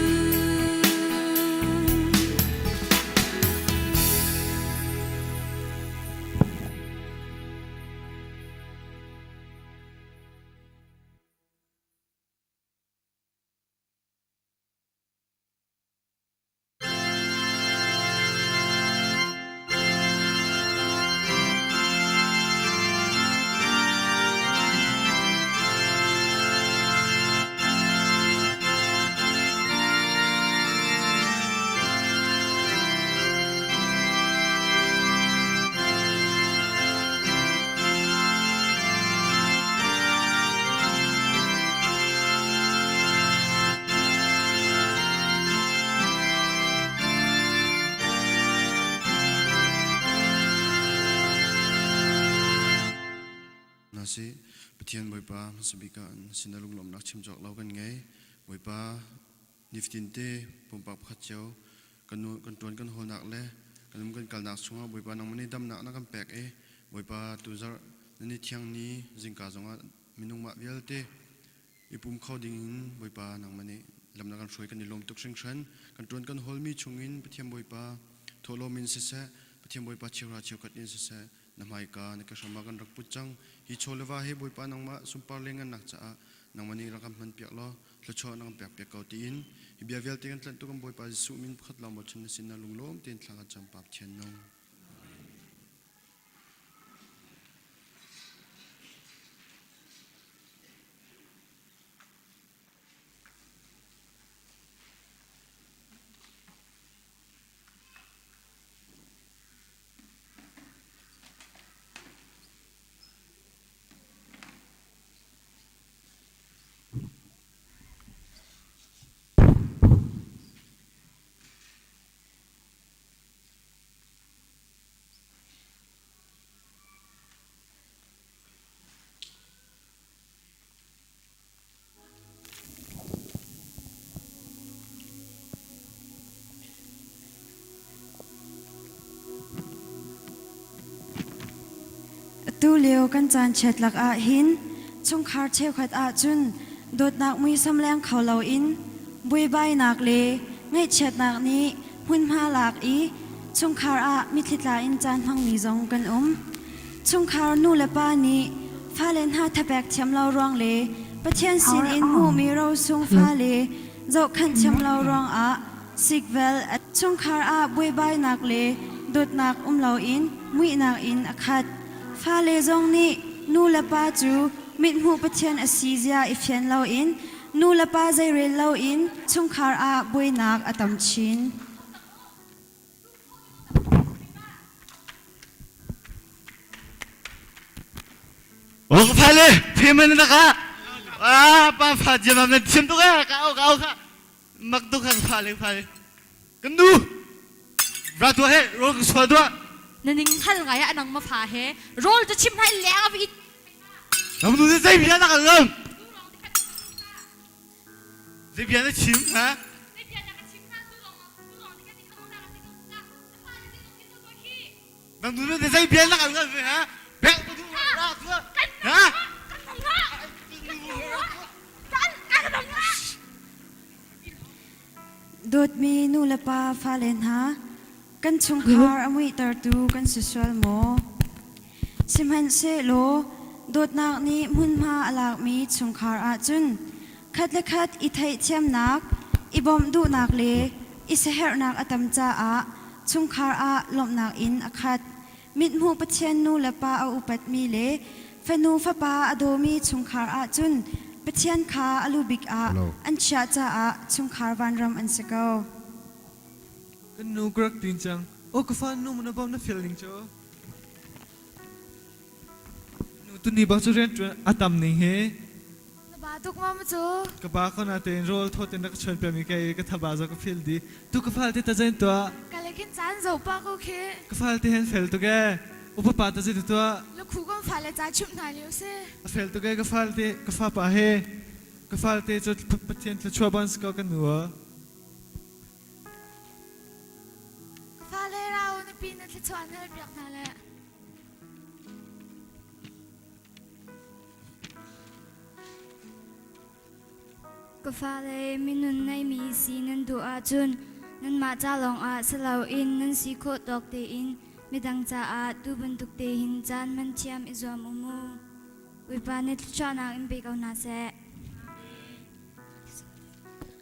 [SPEAKER 15] Na si Pathian Bawipa hmasa bik ah na sin ah lunglawmhnak chim cawk lo kan ngei. Bawipa nifatin te pumpak pakhat cio kan nu kan ṭuan kan hawlnak le kan um kan kalnak chungah Bawipa nangmah nih damnak na kan pek i Bawipa tuzarh na ni thiang ni zingka zongah minung mah vialte i pum kho dingin Bawipa nangmah nih lam na kan hruai kan i lawm tuk hringhran. Kan ṭuan kan hawlmi chungin Pathian Bawipa thawhlawm in siseh, Pathian Bawipa cheuhra cheukhat in siseh, na hmaika na ke hram ah kan rak put cang. Hi chaw le va hi Bawipa nangmah sunpar le ngannak caah nangmah nih rak kan hmanpiak law thluachuah na kan pekpiak ko tiin hi bia vialte kan tlanhtu kan Bawipa Jesuh min pakhat lawng bochan na sin ah lunglawm tein thla kan cam Pa Pathian nung.
[SPEAKER 16] Atu lio kan caan chiat lakah hin chungkhar cheukhat ahcun dawtnak muisam leng kho loin buaibainak le ngaihchiatnak nih hmunhma lak i chungkhar ah mitthli tla in caan hmangmi zong kan um. Chungkhar nu le pa nih fale hna thapek thiam lo ruang le Pathian sinin hmuhmi rosung fale zohkhenh thiam lo ruangah sikvel chungkhar ah buaibainak le dawtnak um loin muihnak in a khat. Fale zong nih nu le pa cu mithmuh Pathian a si zia i fian loin nu le pa zeirel loin chungkhar ah buainak a tam chin.
[SPEAKER 9] Fale payment na ka ah pa fa jam na thiam tuk eh ka au ka au kha mak tuk kha fa le fa le kan nu ra tua he ro ka sual tua.
[SPEAKER 8] Na ning hngal ngai ah nang ma fa he rawl cu chim hna i leng a va it.
[SPEAKER 9] Nam nu zei bia na kan lam? Zei bia na chim ha? Nang nu ne zei bia na kan lam ha? Bek tu du ra tu. Ha?
[SPEAKER 16] Dawtmi nu le pa fale hna, kan chungkhar a muihtertu kan si sual maw? Sihmanhsehlaw dawtnak nih hmunhma a lakmi chungkhar ahcun khat le khat i theihthiamnak, i bawmh duhnak le i siaherhnak a tam caah chungkhar ah lawmhnak in a khat. Mithmuh Pathian nu le pa a upatmi le fanu fapa a dawmi chungkhar ahcun Pathian kha a lu bik ah an chiah caah chungkhar vanram an si ko.
[SPEAKER 9] Kan nu ka rak tin cang. Aw ka fa nu na bawm na fel ning cu. Nu tuni bak cu rian ṭuan a tam ning hi.
[SPEAKER 6] Na ba tuk ma ma cu?
[SPEAKER 9] Ka ba ko na tein rawl thawt in rak chuan piami ka ka thaba zo ka fil di. Tu ka fal te ta zain tuah.
[SPEAKER 6] Ka le khin caan zo pa ko khi.
[SPEAKER 9] Ka fal te hen fel tuk e. Upa pa ta zai tuah.
[SPEAKER 6] La khu kan fa le ca chimh hna lio si.
[SPEAKER 9] A fel tuk e ka fal te ka fa pa he. Ka fal te cu Pathian thluachuah ban si ko kan nu.
[SPEAKER 6] Ka fa le rau na pi na thluachuah an hal piak hna le.
[SPEAKER 14] Ka fale minun neimi si nan duh ahcun nanmah ca lawngah si loin nan si khawh tawk tein midang caah tu bantuk te hin caan hman thiam i zuam u mu. Bawipa nih thluachuahnak in pe ko hna seh.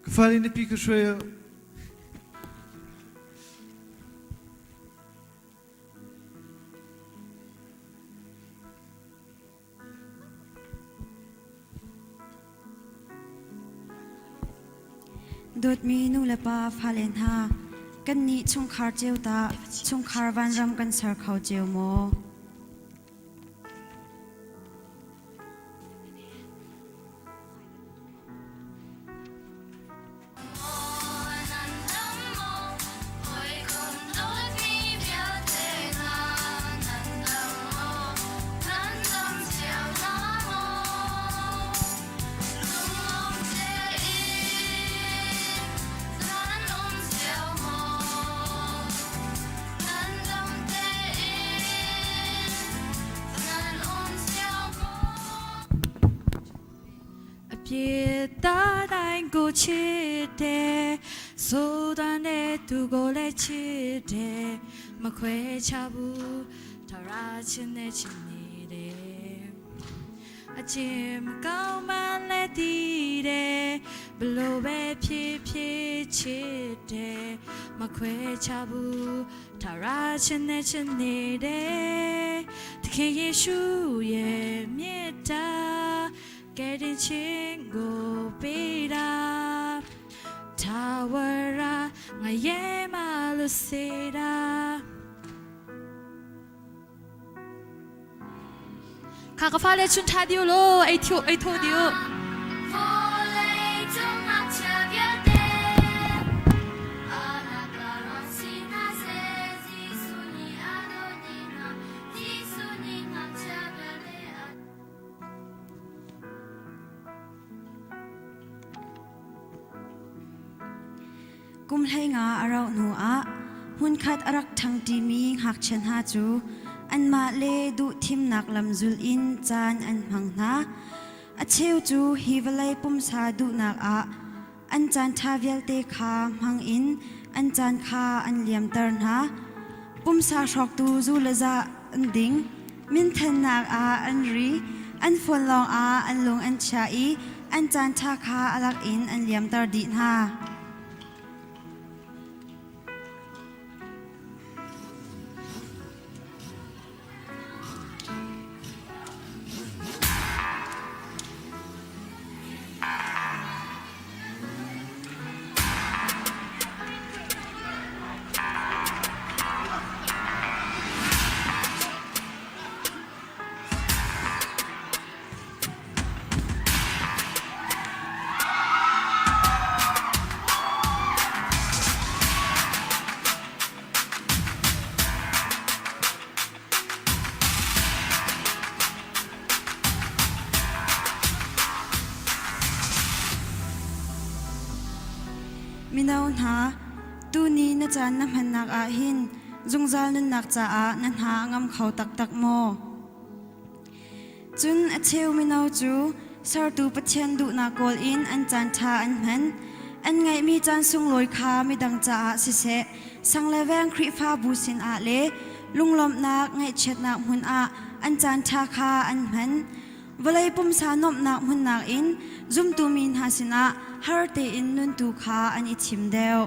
[SPEAKER 9] Ka fale na pi ka hruai u.
[SPEAKER 16] Dawtmi nulepa fale hna, kannih chungkhar cio tah chungkhar vanram kan ser kho cio maw?
[SPEAKER 17] အပြစ်သားတိုင်းကိုချစ်တယ်ဆိုတာနဲ့သူကိုလည်းချစ်တယ်မခွဲခြားဘူးထာဝရချင်းနဲ့ချစ်နေတယ်အချင်းမကောင်းမှလည်းတည်တယ်ဘလို့ပဲဖြစ်ဖြစ်ချစ်တယ်မခွဲခြားဘူးထာဝရချင်းနဲ့ချစ်နေတယ်သခင်ယေရှုရဲ့မေတ္တာ ကယ်တင်ခြင်းကိုပေးတာထာဝရငါရဲ့မလို့စေတာ
[SPEAKER 8] ခါကဖာလေချွန်ထားဒီလိုအိတ်ထိုအိတ်ထိုဒီ
[SPEAKER 16] Kum 15 a rauh hnuah hmunkhat a rak ṭhangṭimi ngakchia hna cu anmah le duhthimnak lam zul in caan an hmang hna. A cheu cu hi vawlei pumsa duhnak ah an caanṭha vialte kha hmang in an caan kha an liamter hna. Pumsa hrawktu zu le za an ding, minthennak ah an ri, an phone lawng ah an lung an chia i an caanṭha kha a lak in an liamter dih hna. Tuni na caan na hmannak ah hin zungzal nunnak caah na hna a ngam kho taktak maw? Cun a cheu mino cu sertu Pathian duhnak kawl in an caan ṭha an hman. An ngeihmi caan sunglawi kha midang caah siseh, sang le veng Khrihfabu sinah le lunglawmhnak ngaihchiatnak hmun ah an caan ṭha kha an hman. Vawlei pumsa nuamhnak hmun nakin zumtu mi hna sinah har tein nun tu kha an i thim deuh.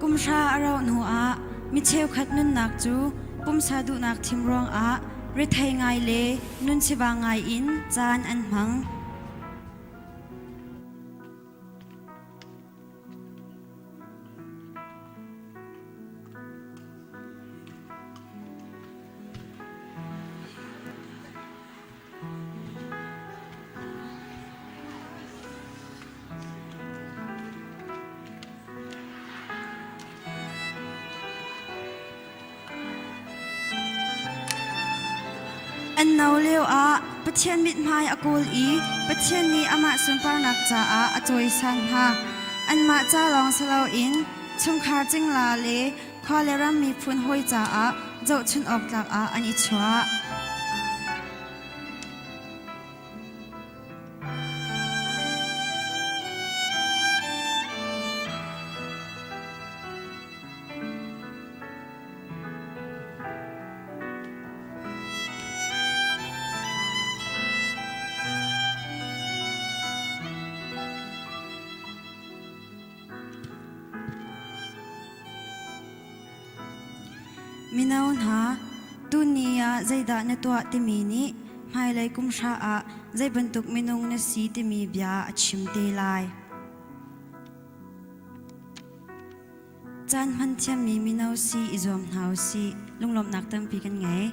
[SPEAKER 16] Kumhra a rauh hnuah mi cheukhat nunnak cu pumsa duhnak thim ruangah rethei ngai le nun sivang ngai in caan an hmang. An no lioah Pathian mithmai a kawl i Pathian nih amah sunparnak caah a cawisan hna. Anmah ca lawng si loin chungkhar cingla le khua le ram miphun hawi caah zohchunh awk tlak ah an i chuah. Mino hna, tuni ah zeidah na tuah timi nih hmailei kum hra ah zei bantuk minung na si timi bia a chim te lai. Caan hman thiammi mino si i zuam hna u sih. Lunglawmhnak tampi kan ngei.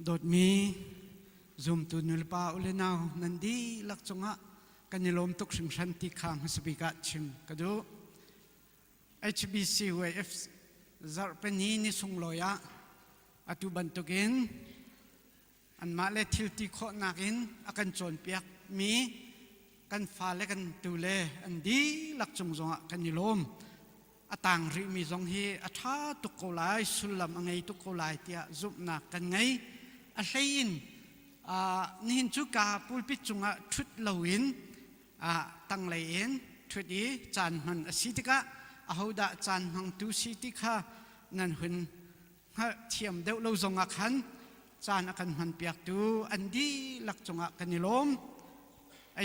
[SPEAKER 4] Dawtmi zumtu nulepa u le nau nan dihlak cungah kan i lawm tuk hringhran ti kha hmasabik ah chim ka duh. HBCYF zarhpini ni sunglawi ah atu bantukin anmah le thil ti khawhnak in a kan cawnpiak mi kan fale kan tule an dihlak cung zongah kan i lawm. A tang rihmi zong hi a ṭha tuk ko lai, sullam a ngei tuk ko lai tiah zumhnak kan ngei. A hlei in nihin cu ka pulpit cungah ṭhut loin tanglei in ṭhut i caan hman a si tikah ahodah caan hmangtu si ti kha nan hun hngalhthiam deuh lo zongah khan caan a kan hmanpiaktu an dihlak cungah kan i lawm.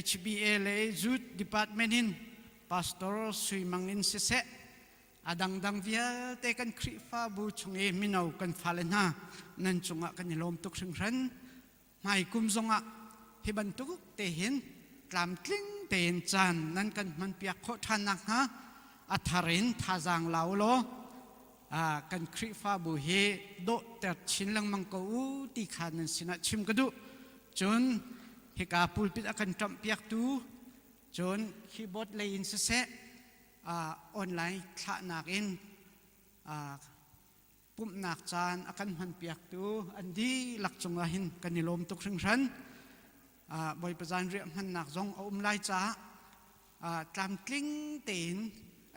[SPEAKER 4] HBA le Youth Department in Pastor Sui Mang in siseh a dangdang vialte kan Khrihfabu chung i mino kan fale hna nan cungah kan i lawm tuk hringhran. Hmai kum zongah hi bantuk te hin tlamtling tein caan nan kan hmanpiak khawh ṭhan nakhnga a thar in thazaang la u law. Kan Khrihfabu hi dawhter chin lengmang ko u ti kha nan sinah chim ka duh. Cun hika pulpit a kan ṭamhpiaktu cun keyboard lei in siseh online thlahnak in pumhnak caan a kan hmanpiaktu an dihlak cungah hin kan i lawm tuk hringhran. Bawipa zanriah hmannak zong a um lai caah tlamtling tein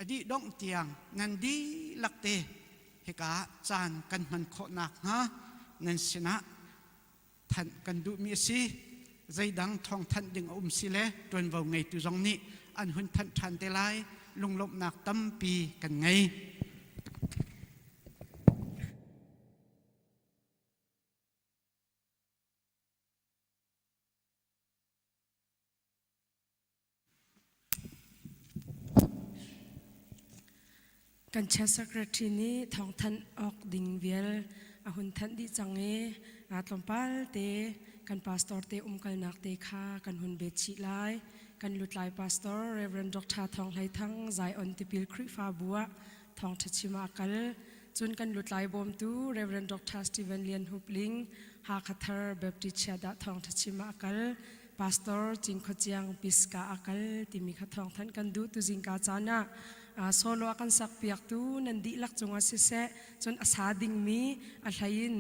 [SPEAKER 4] a dih dongh tiang nan dihlak te hika caan kan hman khawh nakhnga nan sinah thanh kan duhmi a si. Zeidang thawngthanh ding a um si le ṭuanvo ngeitu zong nih an hun thanh ṭhan te lai. Lunglawmhnak tampi kan ngei.
[SPEAKER 2] Kan Chair Secretary nih thawngthanh awk ding vial a hun thanh dih cang i aa tlawmpal te kan pastor te umkalnak te kha kan hun bet chih lai. Kan lutlai pastor Reverend Dr. Thawng Hlei Thang Zion Tipil Khrihfabu ah thawngṭha chim ah a kal. Cun kan lutlai bawmtu Reverend Dr. Stephen Lian Hup Ling Hakha Thar Baptist Chiadah thawngṭha chim ah a kal. Pastor Cingkhaw Ciang Piska a kal timi kha thawngthanh kan duh tu zingka caan ah solo a kan sak piaktu nan dihlak cungah siseh cun a sa dingmi a hlei in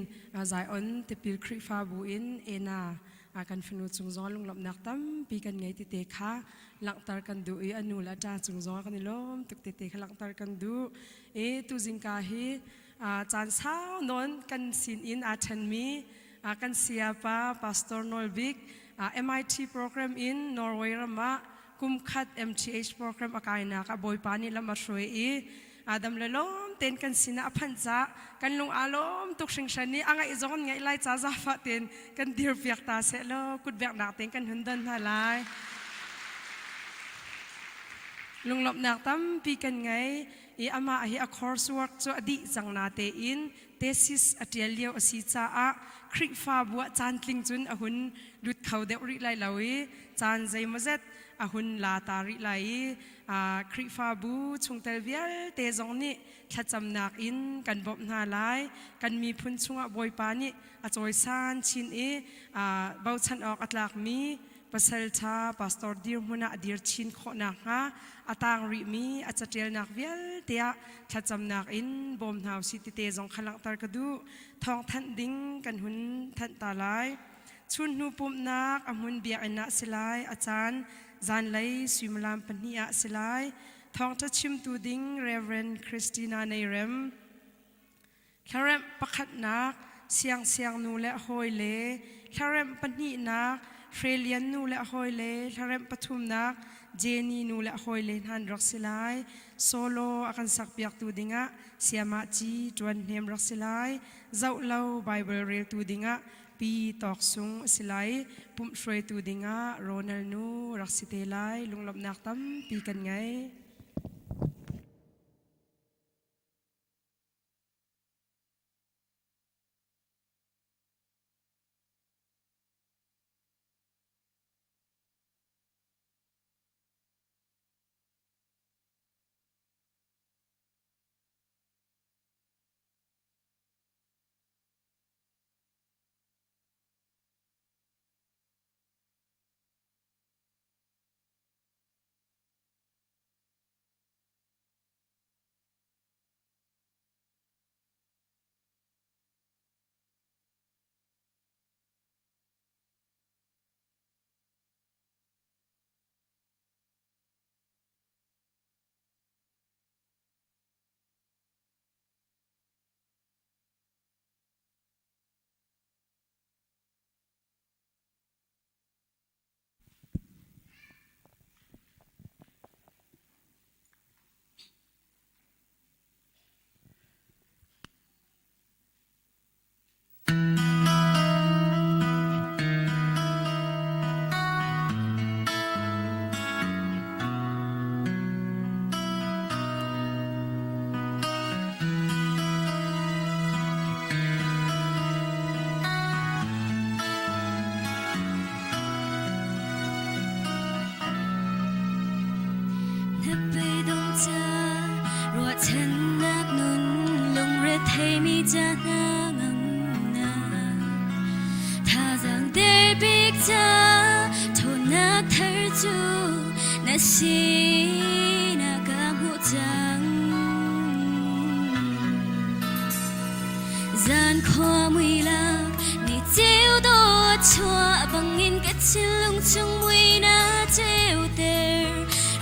[SPEAKER 2] Zion tipil Khrihfabu in ena kan fanu cung zong lunglawmhnak tampi kan ngei tete kha langhter kan duh i a nu le a ṭa cung zong kan i lawm tuk tete kha langhter kan duh i tu zingka hi caan sau nawn kan sin in aa ṭhenmi kan sayapa Pastor Nawl Bik MIT program in Norway ram ah kum khat MTH program a kainak ah Bawipa nih lam a hruai i Adam le lawm tein kan sinah a phanh ca kan lung aa lawm tuk hringhran i a ngaih zong an ngaih lai ca zafa tein kan dir piak ta seh law kut beknak tein kan hun don hna lai. Lunglawmhnak tampi kan ngei i amah hi a coursework cu a dih cang na tein thesis a ṭial lio a si caah Khrihfabu ah caantling cun a hun lut kho deuh rih lai lo i caan zeimawzet a hun la ta rih lai i Khrihfabu chungtel vialte zong nih thlacamnak in kan bawmh hna lai. Kan miphun chungah Bawipa nih a cawisan chin i bochan awk a tlakmi Pasalṭha pastor dirhmun ah a dir chin khawh nakhnga a taang rihmi a caṭialnak vialte ah thlacamnak in bawm hna usih tite zong kha langhter ka duh. Thawngthanh ding kan hun thanh ta lai. Chunhnu pumhnak a hmun biakinn ah si lai, a caan zanlei suimilam pahnih ah si lai. Thawngṭha chimtu ding Reverend Christina Neirem. Hlaremh pakhatnak Siangsiang nu le a hawile, hlaremh pahnihnak Hrelian nu le a hawile, hlaremh pathumnak Jenny nu le a hawile hna an rak si lai. Solo a kan sakpiaktu dingah Siamah Ci Ṭuan Hnem rak si lai. Zohlo Bible reltu dingah Pi Tawk Sung a si lai. Pumh hruaitu dingah Ronald nu rak si te lai. Lunglawmhnak tampi kan ngei.
[SPEAKER 14] ca ṭhawnnak thar cu na sinah ka hmuh cang. Zan khua mui lak ni ceu dawt chuah bangin ka thinlung chung mui na ceuter.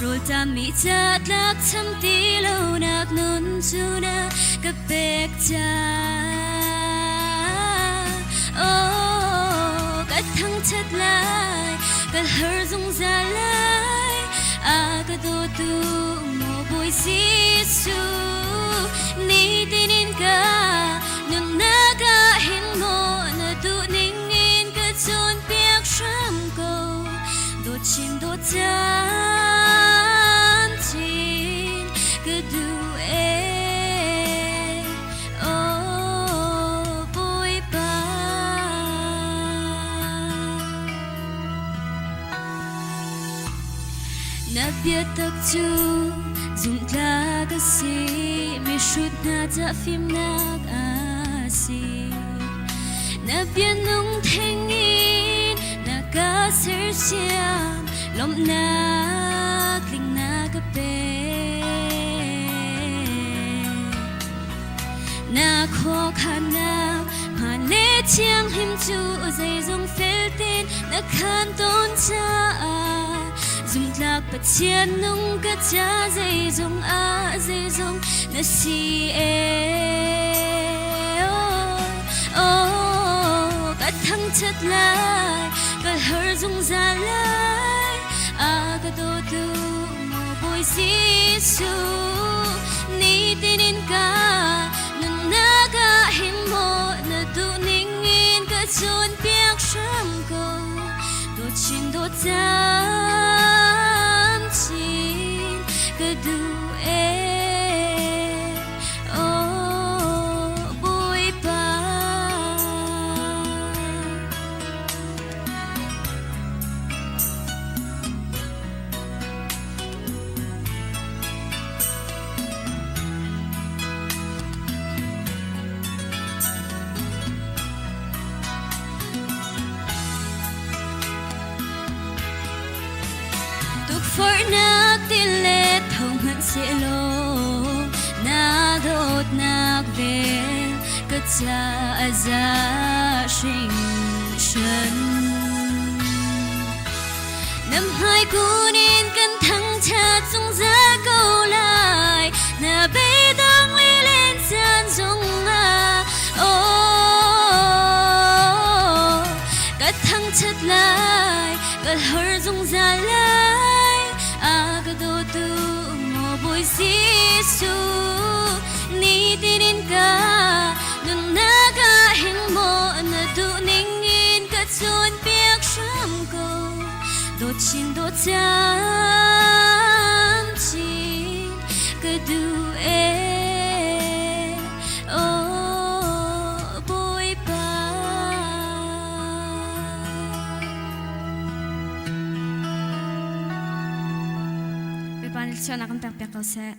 [SPEAKER 14] Rawlṭam mi ca tlak cham ti lonak nun cu na ka pek ca. Oh, ka thangṭhat lai, ka har zungzal lai, a ka dawtu maw Bawi Jesuh, nitin in ka nunnak ah hin maw na duh ning in ka cawnpiak hram ko. Dawt chin dawt camcin ka duh ee, oh Bawipa. Na biatak cu zumhtlak a si, mihrut hna ca fimnak a si. Na bia nung theng in na ka sersiam, lawmhnak tling na ka pek. Na khuakhannak hmaan le thianghlim cu zeizong feltein na khan tawn caah zumhtlak Pathian nung ka ca zeizong ah zeizong na si ee. Oh, oh, ka thangṭhat lai, ka har zungzal lai, a ka dawtu maw Bawi Jesuh, nitin in ka nunnak ah hin maw na duh ning in ka cawnpiak hram ko. Dawt chin dawt camcin ka duh ee, oh Bawipa. Tukforhnak tilet tho hmanhsehlaw na dawtnak vel ka ca a za hringhran. Na hmaikun in kan thangṭhat zungzal ko lai, na beidong lilen caan zongah. Oh, ka thangṭhat lai, ka har zungzal lai, a ka dawtu maw Bawi Jesuh, nitin in ka nunnak ah hin maw na duh ning in ka cawnpiak hram ko. Dawt chin dawt camcin ka duh ee, oh Bawipa.
[SPEAKER 8] Bawipa nih thluachuahnak kan pek piak ko seh.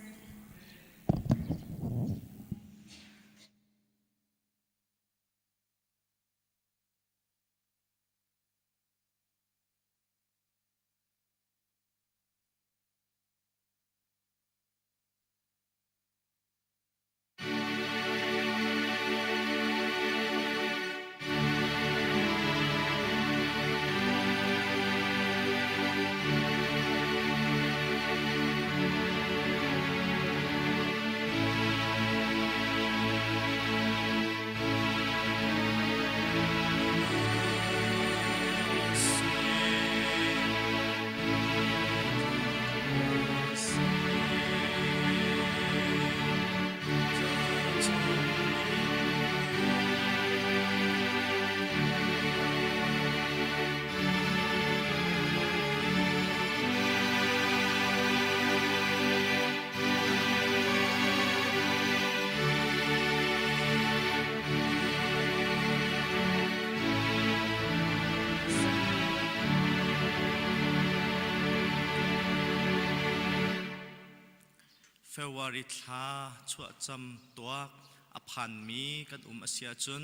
[SPEAKER 18] February thla chuahcam tuak a phanmi kan um a si ahcun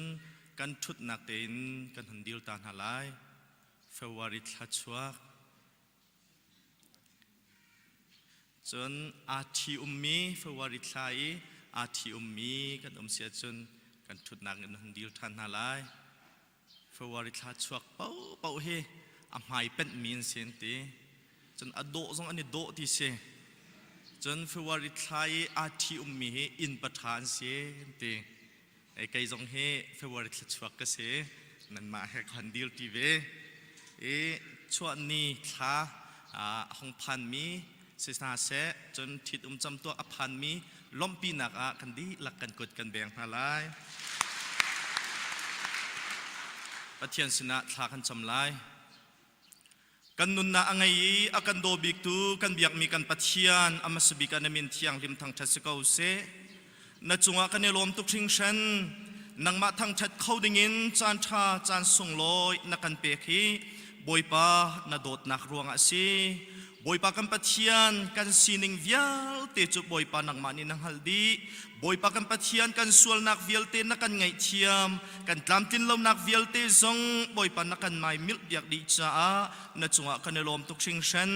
[SPEAKER 18] kan ṭhutnak tein kan hun dil ta hna lai. February thla chuak. Cun aa ṭhi ummi February thla i aa ṭhi ummi kan um si ahcun kan ṭhutnak in hun dil ṭhan hna lai. February thla chuak paohpaoh hi a hmai penhmi an si an ti. Cun a dawh zong an i dawh ti si. Cun February thla i aa ṭhi ummi hi inn paṭha an si an ti. Kei zong hi February thla chuak ka si. Nanmah he ka hon dir ti ve. I chuah ni thla a hung phanmi si hna seh, cun ṭhitum camtuak a phanmi lawmhpinak ah kan dihlak kan kut kan beng hna lai. Pathian sinah thla kan cam lai. Kan nunnak a ngei i a kan daw biktu kan biakmi kan Pathian a hmasa bik ah na min thianghlim thangṭhat si ko seh. Na cungah kan i lawm tuk hringhran. Nangmah thangṭhat kho dingin caan ṭha caan sunglawi na kan pek hi Bawipa na dawtnak ruangah a si. Bawipa kan Pathian kan sining vialte cu Bawipa nangmah nih na hngalh dih. Bawipa kan Pathian kan sualnak vialte na kan ngaihthiam kan tlamtlin lonak vialte zong Bawipa na kan mai milh piak dih caah na cungah kan i lawm tuk hringhran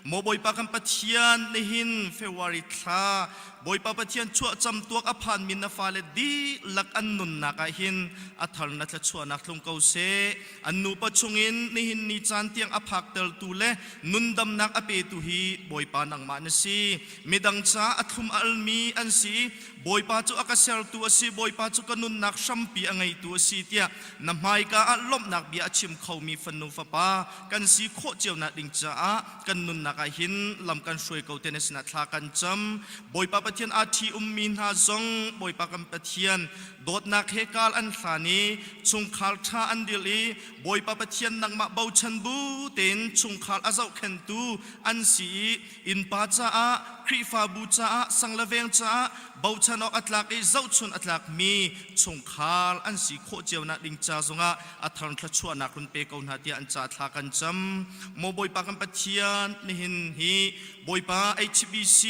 [SPEAKER 18] maw Bawipa kan Pathian nihin February thla Bawipa Pathian chuahcam tuak a phanmi na fale dihlak an nunnak ah hin a thar na thluachuahnak tlung ko seh an nupa chungin nihin ni caan tiang a phaktertu le nundamnak a petu hi Bawipa nangmah na si Midang ca a thlum a almi an si. Bawipa cu a ka sertu a si, Bawipa cu ka nunnak hrampi a ngeitu a si tiah na hmaika ah lawmhnak bia a chim khomi fanu fapa kan si khawh cio nak ding caah kan nunnak ah hin lam kan hruai ko te na sinah thla kan cam. Bawipa Pathian aa ṭhi ummi hna zong Bawipa kan Pathian dawtnak he kaal an hlan i chungkhar ṭha an dil i Bawipa Pathian nangmah bochan bu tein chungkhar a zohkhentu an si i Innpa caah, Khrihfabu caah, sang le veng caah bochan awk a tlak i zohchun a tlakmi chungkhar an si khawh cio nak ding ca zongah a thar thluachuahnak run pe ko hna tiah an ca thla kan cam. Maw Bawipa kan Pathian, nihin hi Bawipa HBC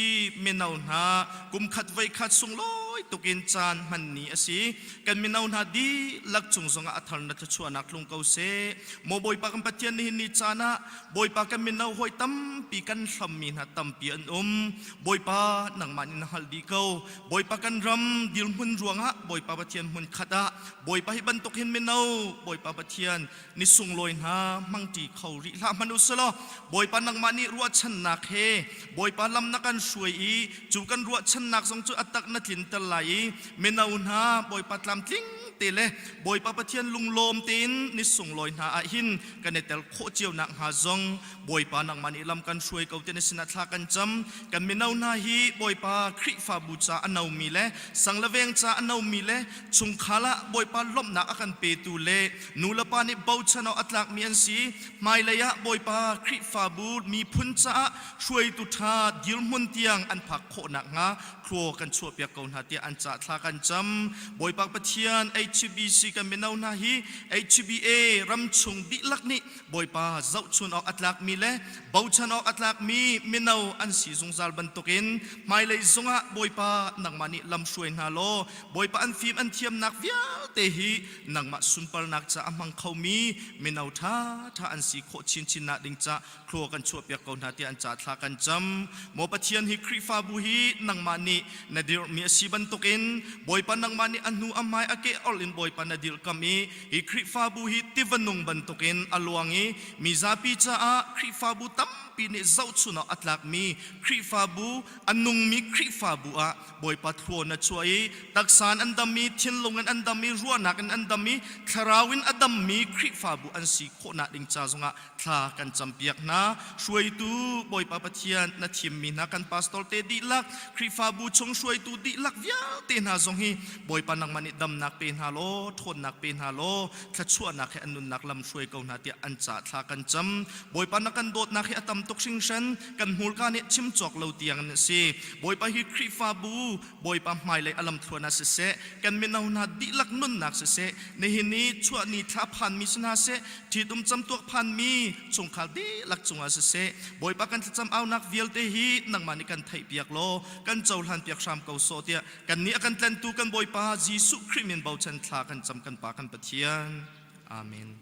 [SPEAKER 18] mino hna kumkhat voikhat sunglawi tukin caan hman ni a si. Kan mino hna dihlak cung zongah a thar na thluachuahnak tlung ko seh. Maw Bawipa kan Pathian, nihin ni caan ah Bawipa kan mino hawi tampi kan hlammi hna tampi an um. Bawipa nangmah nih na hngalh dih ko. Bawipa kan ram dirhmun ruangah Bawipa Pathian hmun khat ah Bawipa hi bantuk hin mino Bawipa Pathian ni sunglawi hna hmangṭi kho rih hlah hmanh u selaw Bawipa nangmah nih ruahchannak he Bawipa lam na kan hruai i cu kan ruahchannak zong cu a tak na tlinter lai i mino hna Bawipa tlamtling te le Bawipa Pathian lunglawm tein ni sunglawi hna ah hin kan i tel khawh cio nak hnga zong Bawipa nangmah nih lam kan hruai ko ti na sinah thla kan cam. Kan mino hna hi Bawipa Khrihfabu ca a nomi le sang le veng ca a nomi le chungkhar ah Bawipa lawmhnak a kan petu le nu le pa nih bochan awk a tlakmi an si. Hmailei ah Bawipa Khrihfabu miphun caah hruaitu ṭha dirhmun tiang an phak khawh nakhnga thlua kan chuahpiak ko hna tiah an ca thla kan cam. Bawipa Pathian HBC kan mino hna hi HBA ramchung dihlak nih Bawipa zohchun awk a tlakmi le bochan awk a tlakmi mino an si zungzal bantukin hmailei zungah Bawipa nangmah nih lam hruai hna law Bawipa an fim an thiamnak vialte hi nangmah sunparnak ca a hmang khomi mino ṭha ṭha an si khawh chinchin nak ding ca thlua kan chuahpiak ko hna tiah an ca thla kan cam. Maw Pathian hi Khrihfabu hi nangmah nih na dirhmi a si bantukin Bawipa nangmah nih a hnu a hmai a ke orh in Bawipa na dirhkamh i hi Khrihfabu hi tiva nung bantukin a luang i mi zapi caah Khrihfabu tampi nih zohchun awk a tlakmi Khrihfabu a nungmi Khrihfabu ah Bawipa thlua na chuah i taksa in an dam i thinlung in an dam i ruahnak in an dam i thlarau in a dammi Khrihfabu an si khawhnak ding ca zongah thla kan campiak hna. Hruaitu Bawipa Pathian na thimmi hna kan pastor te dihlak, Khrihfabu chung hruaitu dihlak vialte hna zong hi Bawipa nangmah nih damnak pe hna law, ṭhawnnak pe hna law, thluachuahnak he an nunnak lam hruai ko hna tiah an ca thla kan cam. Bawipa na kan dawtnak hi a tam tuk hringhran, kan hmurka nih chim cawk lo tiang in a si. Bawipa hi Khrihfabu Bawipa hmailei a lamthluan ah siseh, kan mino hna dihlak nunnak siseh, nihin i chuahni thla phanmi si hna seh, ṭhitum camtuak phanmi chungkhar dihlak cungah siseh, Bawipa kan thlacam aunak vialte hi nangmah nih kan theihpiak law kan cohlan piak hram ko sawh tiah kannih a kan tlentu kan Bawipa Jesuh Khrih min bochan thla kan cam kan Pa kan Pathian. Amen.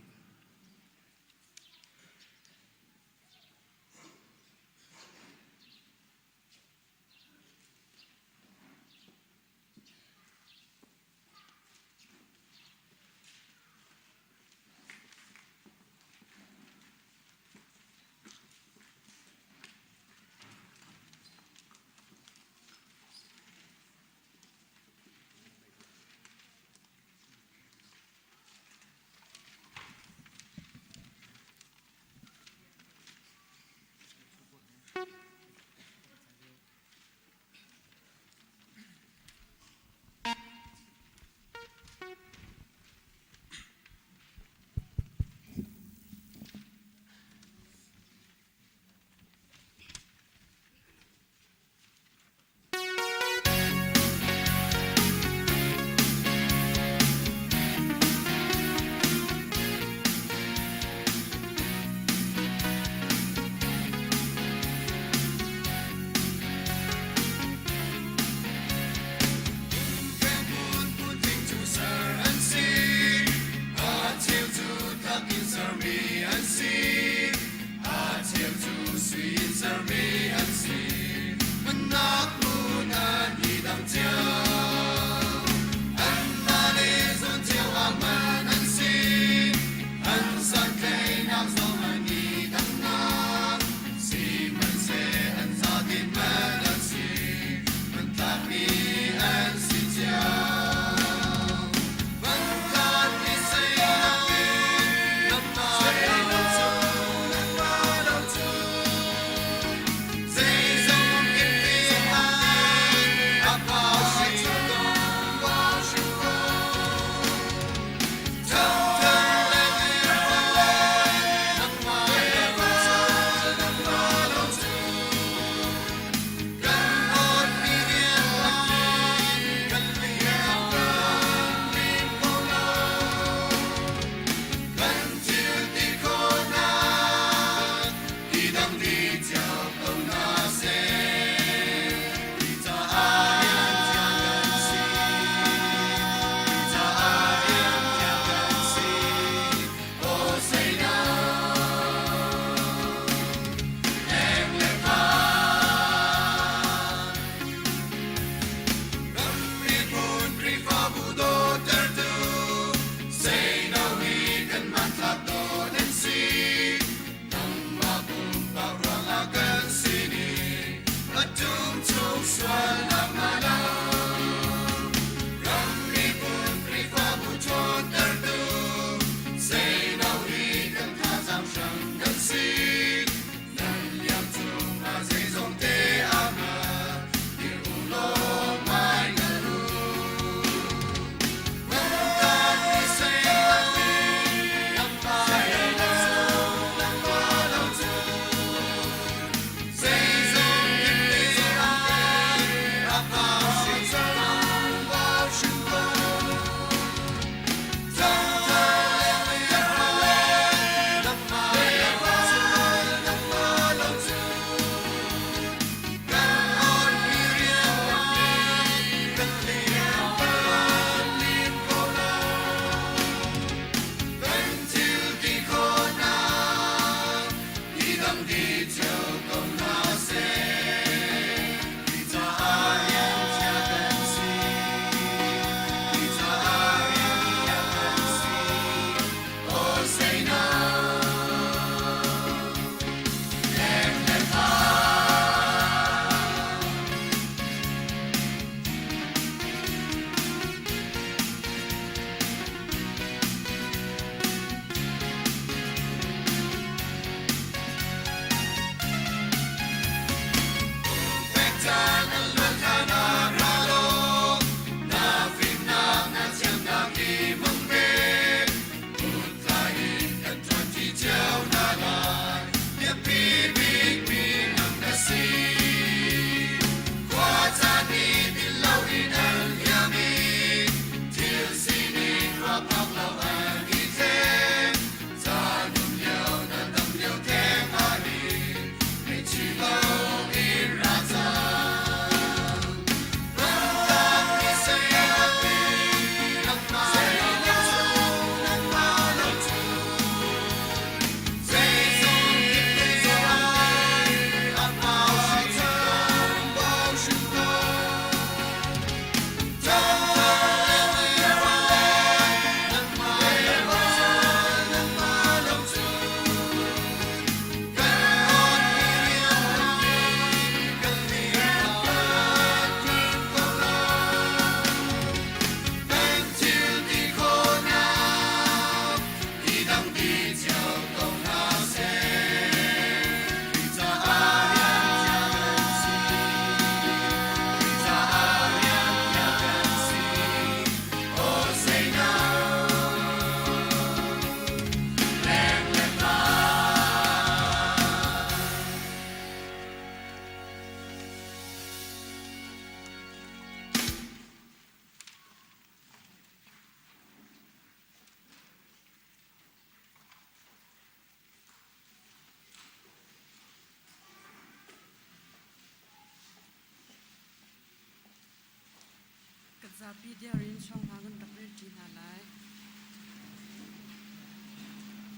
[SPEAKER 19] Zapi dir in hrawng kan rak rel ṭi hna lai.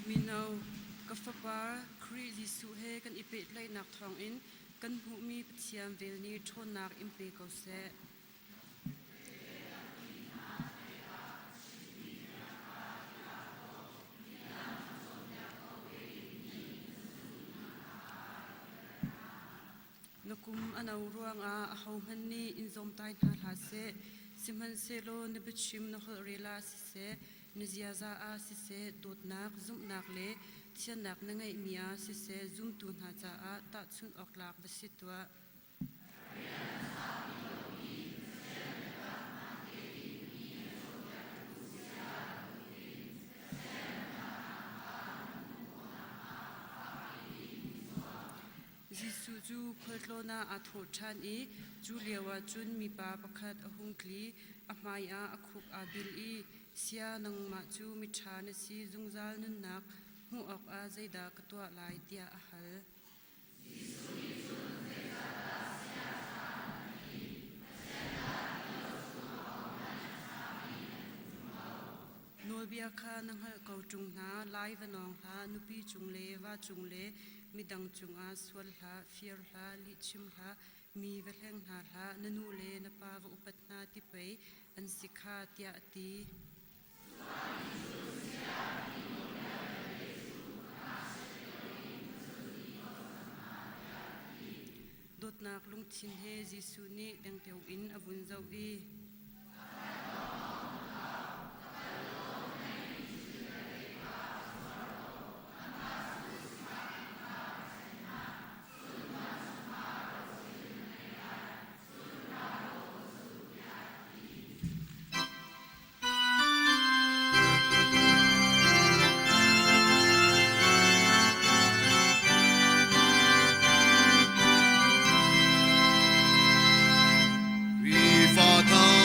[SPEAKER 19] Mino, ka fapa Khrih Jesuh he kan i pehtlaihnak thawngin kan hmuhmi Pathian vel nih ṭhawnnak in pe ko seh. Na kum a no ruangah ahohmanh nih in zawmtai hna hlah seh, sihmanhsehlaw na biachim na holhrel ah siseh, na ziaza ah siseh, dawtnak, zumhnak le thiannak na ngeihmi ah siseh, zumtu hna caah tahchunh awk tlak va si tuah. Jesuh cu khualtlawn ah aa thawh ṭhan i cu lioah cun mipa pakhat a hung tli. A hmaiah a khuk aa bil i, Saya, nangmah cu miṭha na si, zungzal nunnak hmuh awkah zeidah ka tuah lai? tiah a hal. Nawlbia kha na hngalh ko ṭung hna, lai va nawng hlah, nupi cung le va cung le midang cungah sual hlah, fir hlah, lihchim hlah, mi va hleng hna hlah, na nu le na pa va upat hna ti pei an si kha, tiah a ti. Dawtnak lungthin he Jesuh nih dengteo in a vun zoh i,
[SPEAKER 12] Khrihfa thang.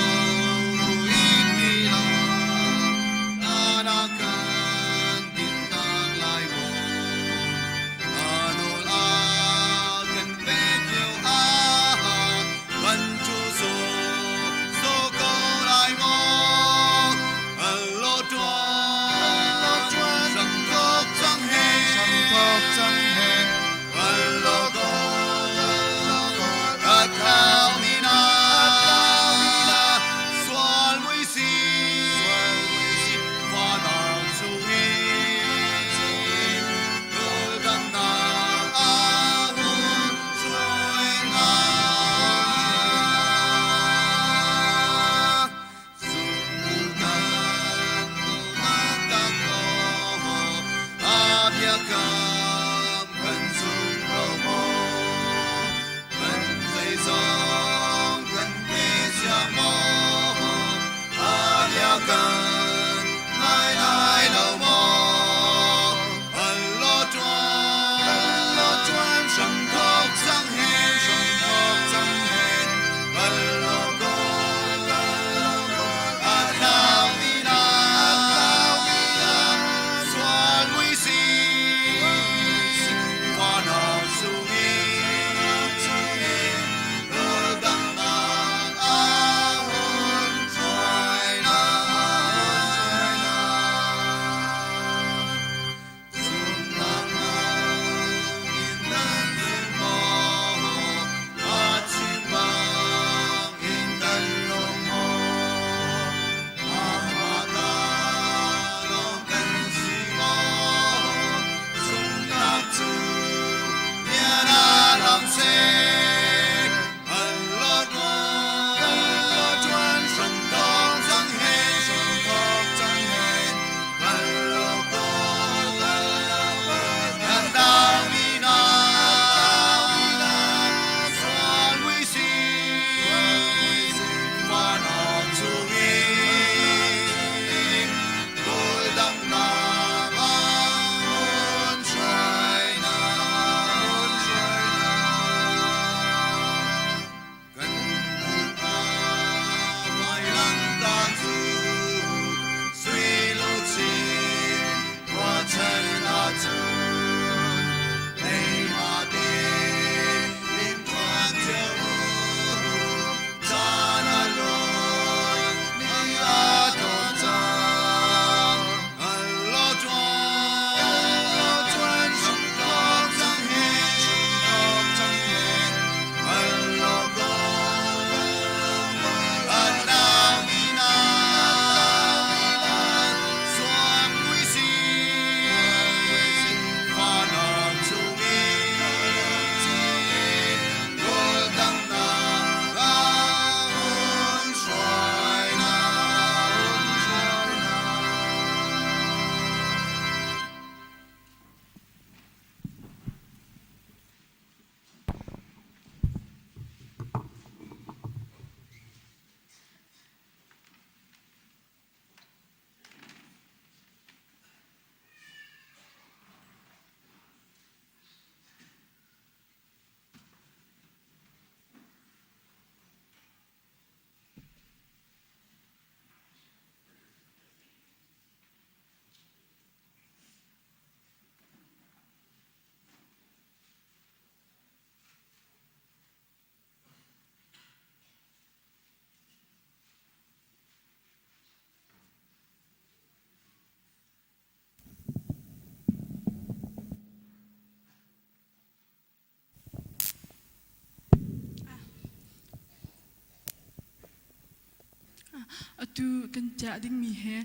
[SPEAKER 20] Atu kan piah dingmi he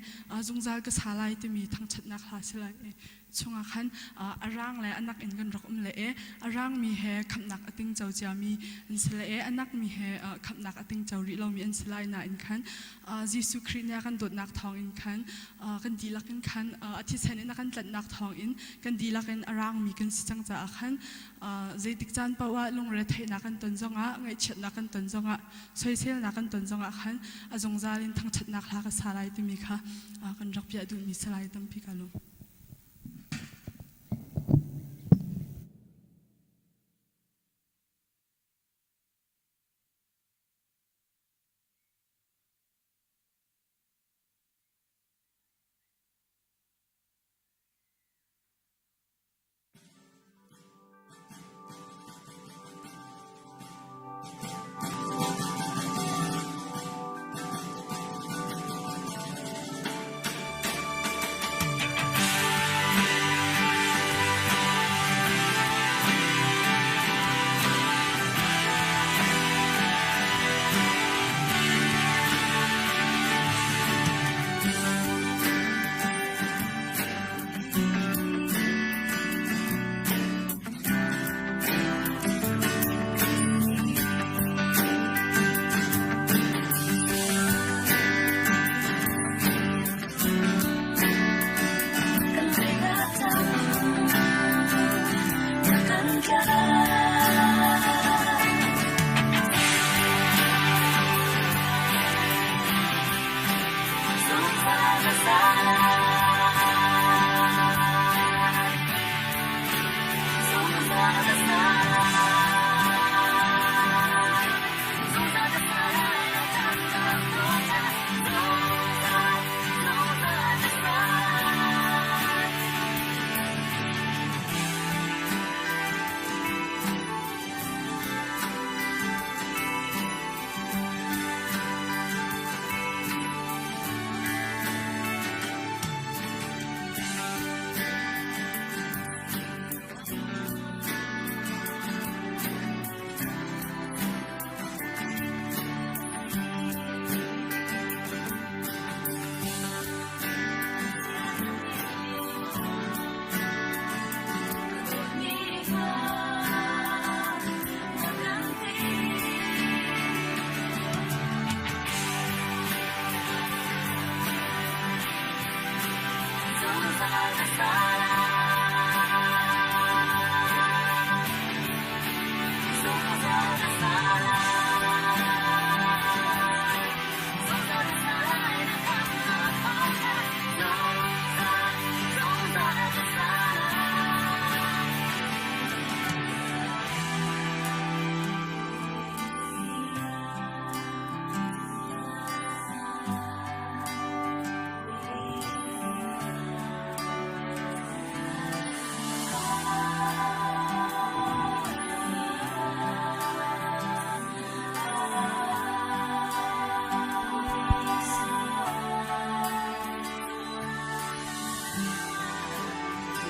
[SPEAKER 20] zungzal ka sa lai timi thangṭhatnak hla si lai i chungah khan a rang le a nak in kan rak um le e a rangmi he khamhnak a tingco ciami an si le e a nakmi he khamhnak a tingco rih lomi an si lai nain khan Jesuh Khrih nih a kan dawtnak thawngin khan kan dihlak in khan a thisen in a kan tlanhnak thawngin kan dihlak in a rangmi kan si cang caah khan zeitik caan paoh ah lungre theihnak kan ton zongah ngaihchiatnak kan ton zongah soiselnak kan ton zongah khan a zungzal in thangṭhatnak hla ka sa lai timi kha kan rak piah duhmi si lai tampi ka lung.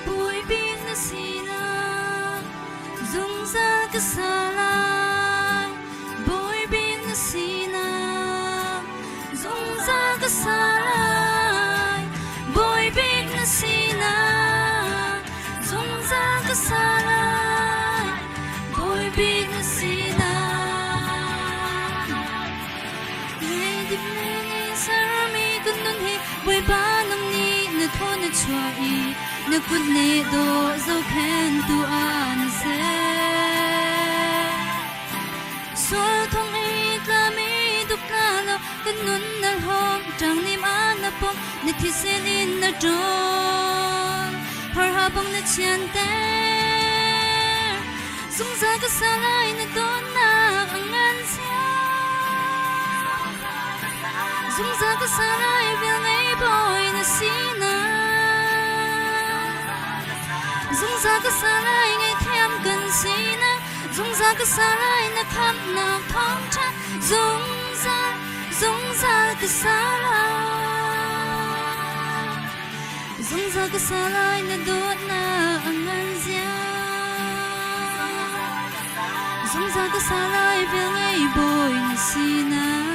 [SPEAKER 14] Bawibik na sinak zungzal ka sa lai. Bawibik na sinak zungzal ka sa lai. Bawibik na sinak zungzal ka sa lai. Bawibik na sinak. Sermi kan nun hi Bawipa nang nih na thaw na chuah i na kut nih dawh zohkhen tu an ser. Sual thong i tlami duk tla lo kan nun na hlawm ṭang nim a na pom na thisen in na ṭawl har bang na chianter zungzal ka sa lai na dawtnak a ngan sia zungzal ka sa lai vel ngei bawi na sinak zungzal ka sa lai ngaihthiam kan sinak zungzal ka sa lai na khamhnak thawngṭha zungzal zungzal ka sa lai Zungzal ka sa lai na dawtnak a ngan zia. Zungzal ka sa lai vel ngei bawi na sinak.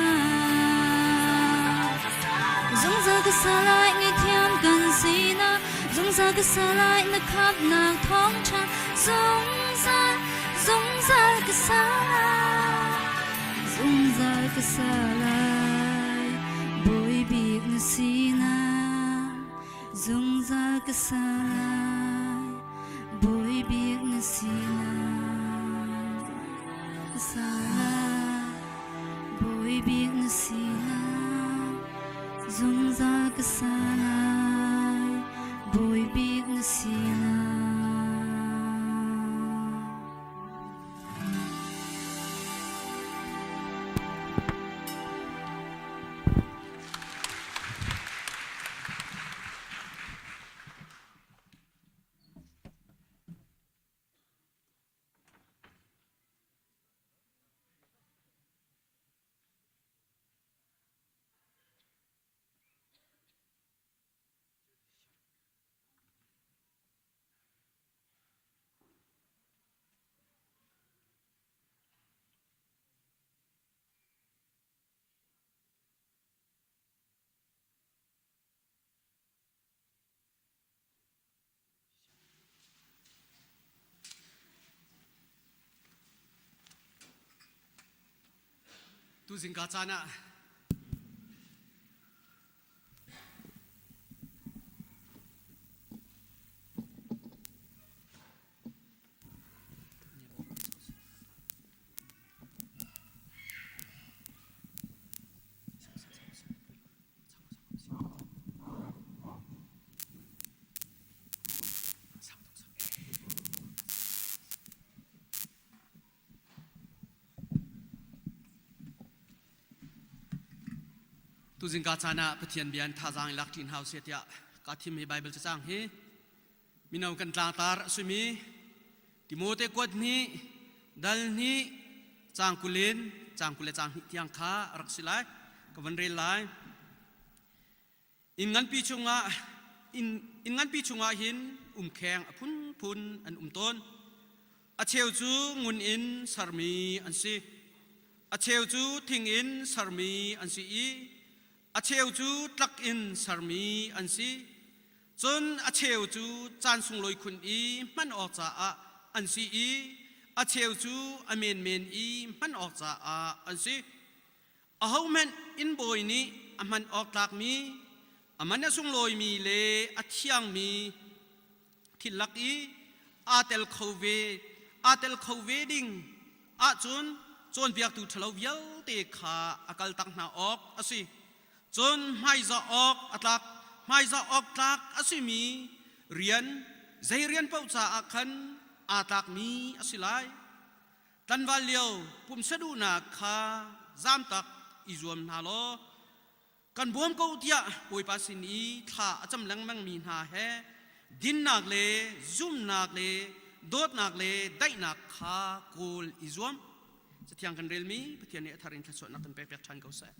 [SPEAKER 14] Zungzal ka sa lai ngaihthiam kan sinak Zungzal ka sa lai na khamhnak thawngṭha Zungzal, zungzal ka sa lai Zungzal ka sa lai Bawi bik na sinak Zungzal ka sa lai Bawi bik na sinak Ka sa lai Bawi bik na sinak Zungzal ka sa lai Bawi bik na sinak.
[SPEAKER 4] Tuzing ka caan ah Tuzing ka caan ah Pathian bia in thazaang i lak ṭi hna usih tiah kaa thim hi Baibal cacang hi mino kan tlangtar a simi Timote kuat hnih dal hnih caang 20 in caang 20 le caang hnih tiang kha a rak si lai ka van rel lai. Inn nganpi chungah inn, inn nganpi chungah hin umkheng a phunphun an um tawn. A cheu cu ngun in sermi an si. A cheu cu thing in sermi an si i a cheu cu tlak in sermi an si. Cun a cheu cu caan sunglawi khun i hman awk caah an si i a cheu cu a menmen i hman awk caah an si. Ahohmanh inn bawi nih a hman awk tlakmi, a man a sunglawimi le a thiangmi thil lak i aa tel kho ve aa tel kho ve ding ahcun cawnpiaktu ṭhalo vialte kha a kaltak hna awk a si. Cun hmaizah awk a tlak hmaizah awk tlak a simi rian zei rian paoh caah khan aa tlakmi a si lai. Tlanval lio pumsa duhnak kha zamtak i zuam hna law kan bawm ko tiah Bawipa sin i thla a cam lengmangmi hna he dinnak le zumnak le dawtnak le daihnak kha kawl i zuam. Cathiang kan relmi Pathian nih a thar in thluachuahnak kan pekpiak ṭhan ko seh.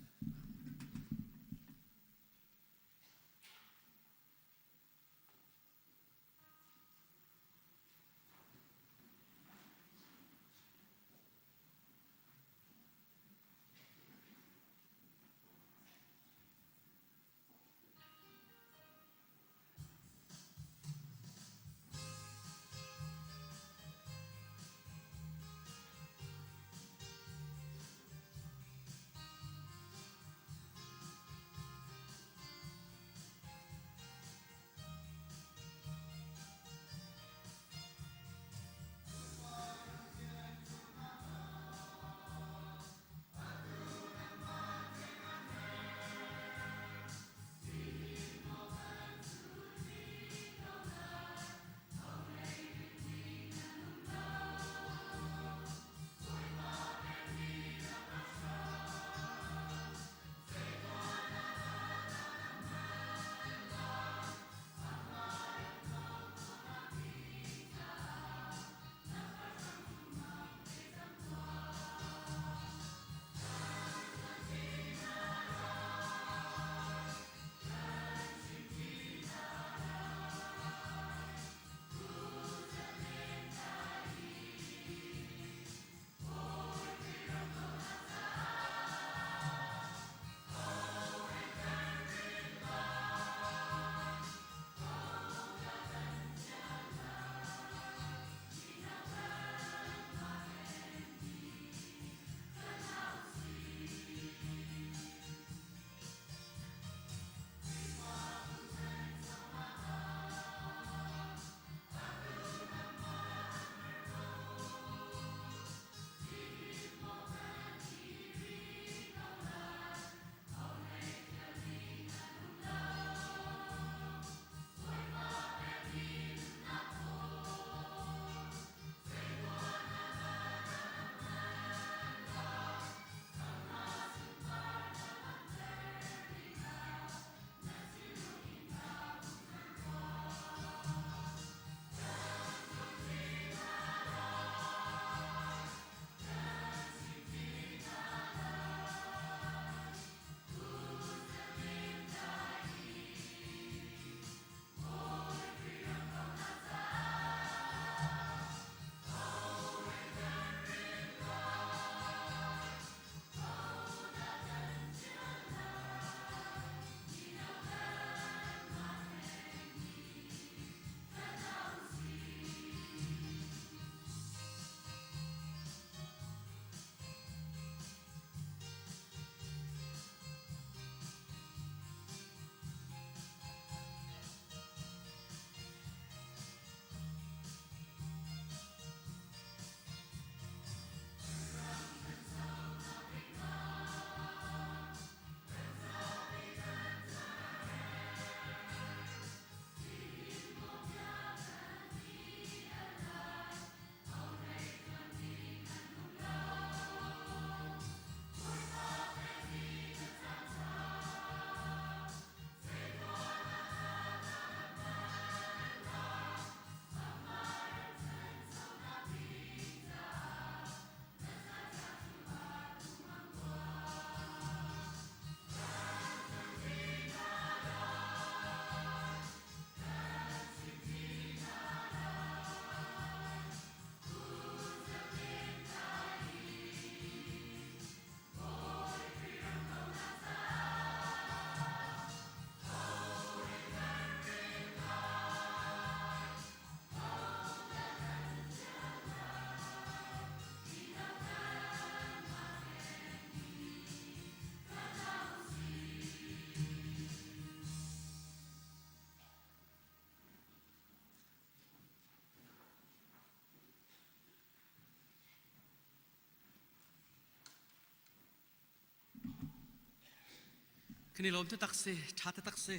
[SPEAKER 21] Kan i lawm taktak si, ṭha taktak si.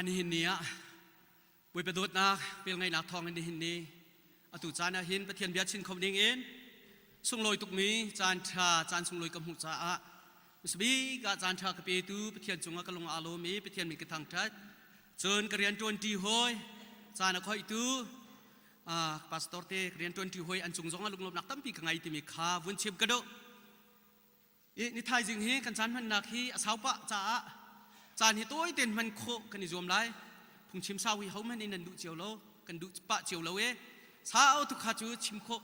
[SPEAKER 21] Nihin ni ah Bawipa dawtnak velngeihnak thawng in nihin ni atu caan ah hin Pathian bia chin kho ding in sunglawi tukmi caan ṭha caan sunglawi ka hmuh caah misabik ah caan ṭha ka petu Pathian cungah ka lung aa lawm i Pathian min ka thangṭhat. Cun ka rian ṭuanṭi hawi caan a khoihtu pastor te ka rian ṭuanṭi hawi an cung zongah lunglawmhnak tampi ka ngei timi kha vun chim ka duh. I ni thaizing hi kan caan hmannak hi a sau pah caah caan hi tawi tein hman khawh kan i zuam lai. Phungchim sau hi hohmanh in nan duh cio lo, kan duh pah cio lo e. Sau tuk kha cu chim khawh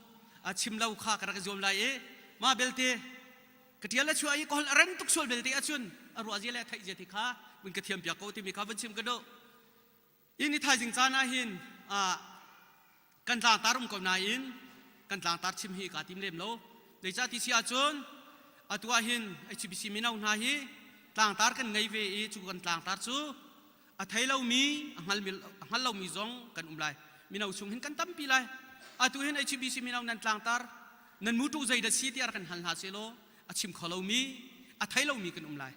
[SPEAKER 21] chim lo kha ka rak i zuam lai i mah belte ka ṭial le chuah i ka holh a rem tuk sual belte ahcun a ruah zia le a theih zia ti kha vun ka thiam piak ko timi kha vun chim ka duh. I ni thaizing caan ah hin kan tlangtar um ko nain kan tlangtar chim hi kaa tim lem lo. Zeicah ti si ahcun atu ah hin HBC mino hna hi tlangtar kan ngei ve i cu kan tlangtar cu a thei lomi a hngal lomi zong kan um lai. Mino chung hin kan tampi lai. Atu hin HBC mino nan tlangtar nan mutu zeidah si tiah kan hal hna selaw a chim kho lomi a thei lomi kan um lai.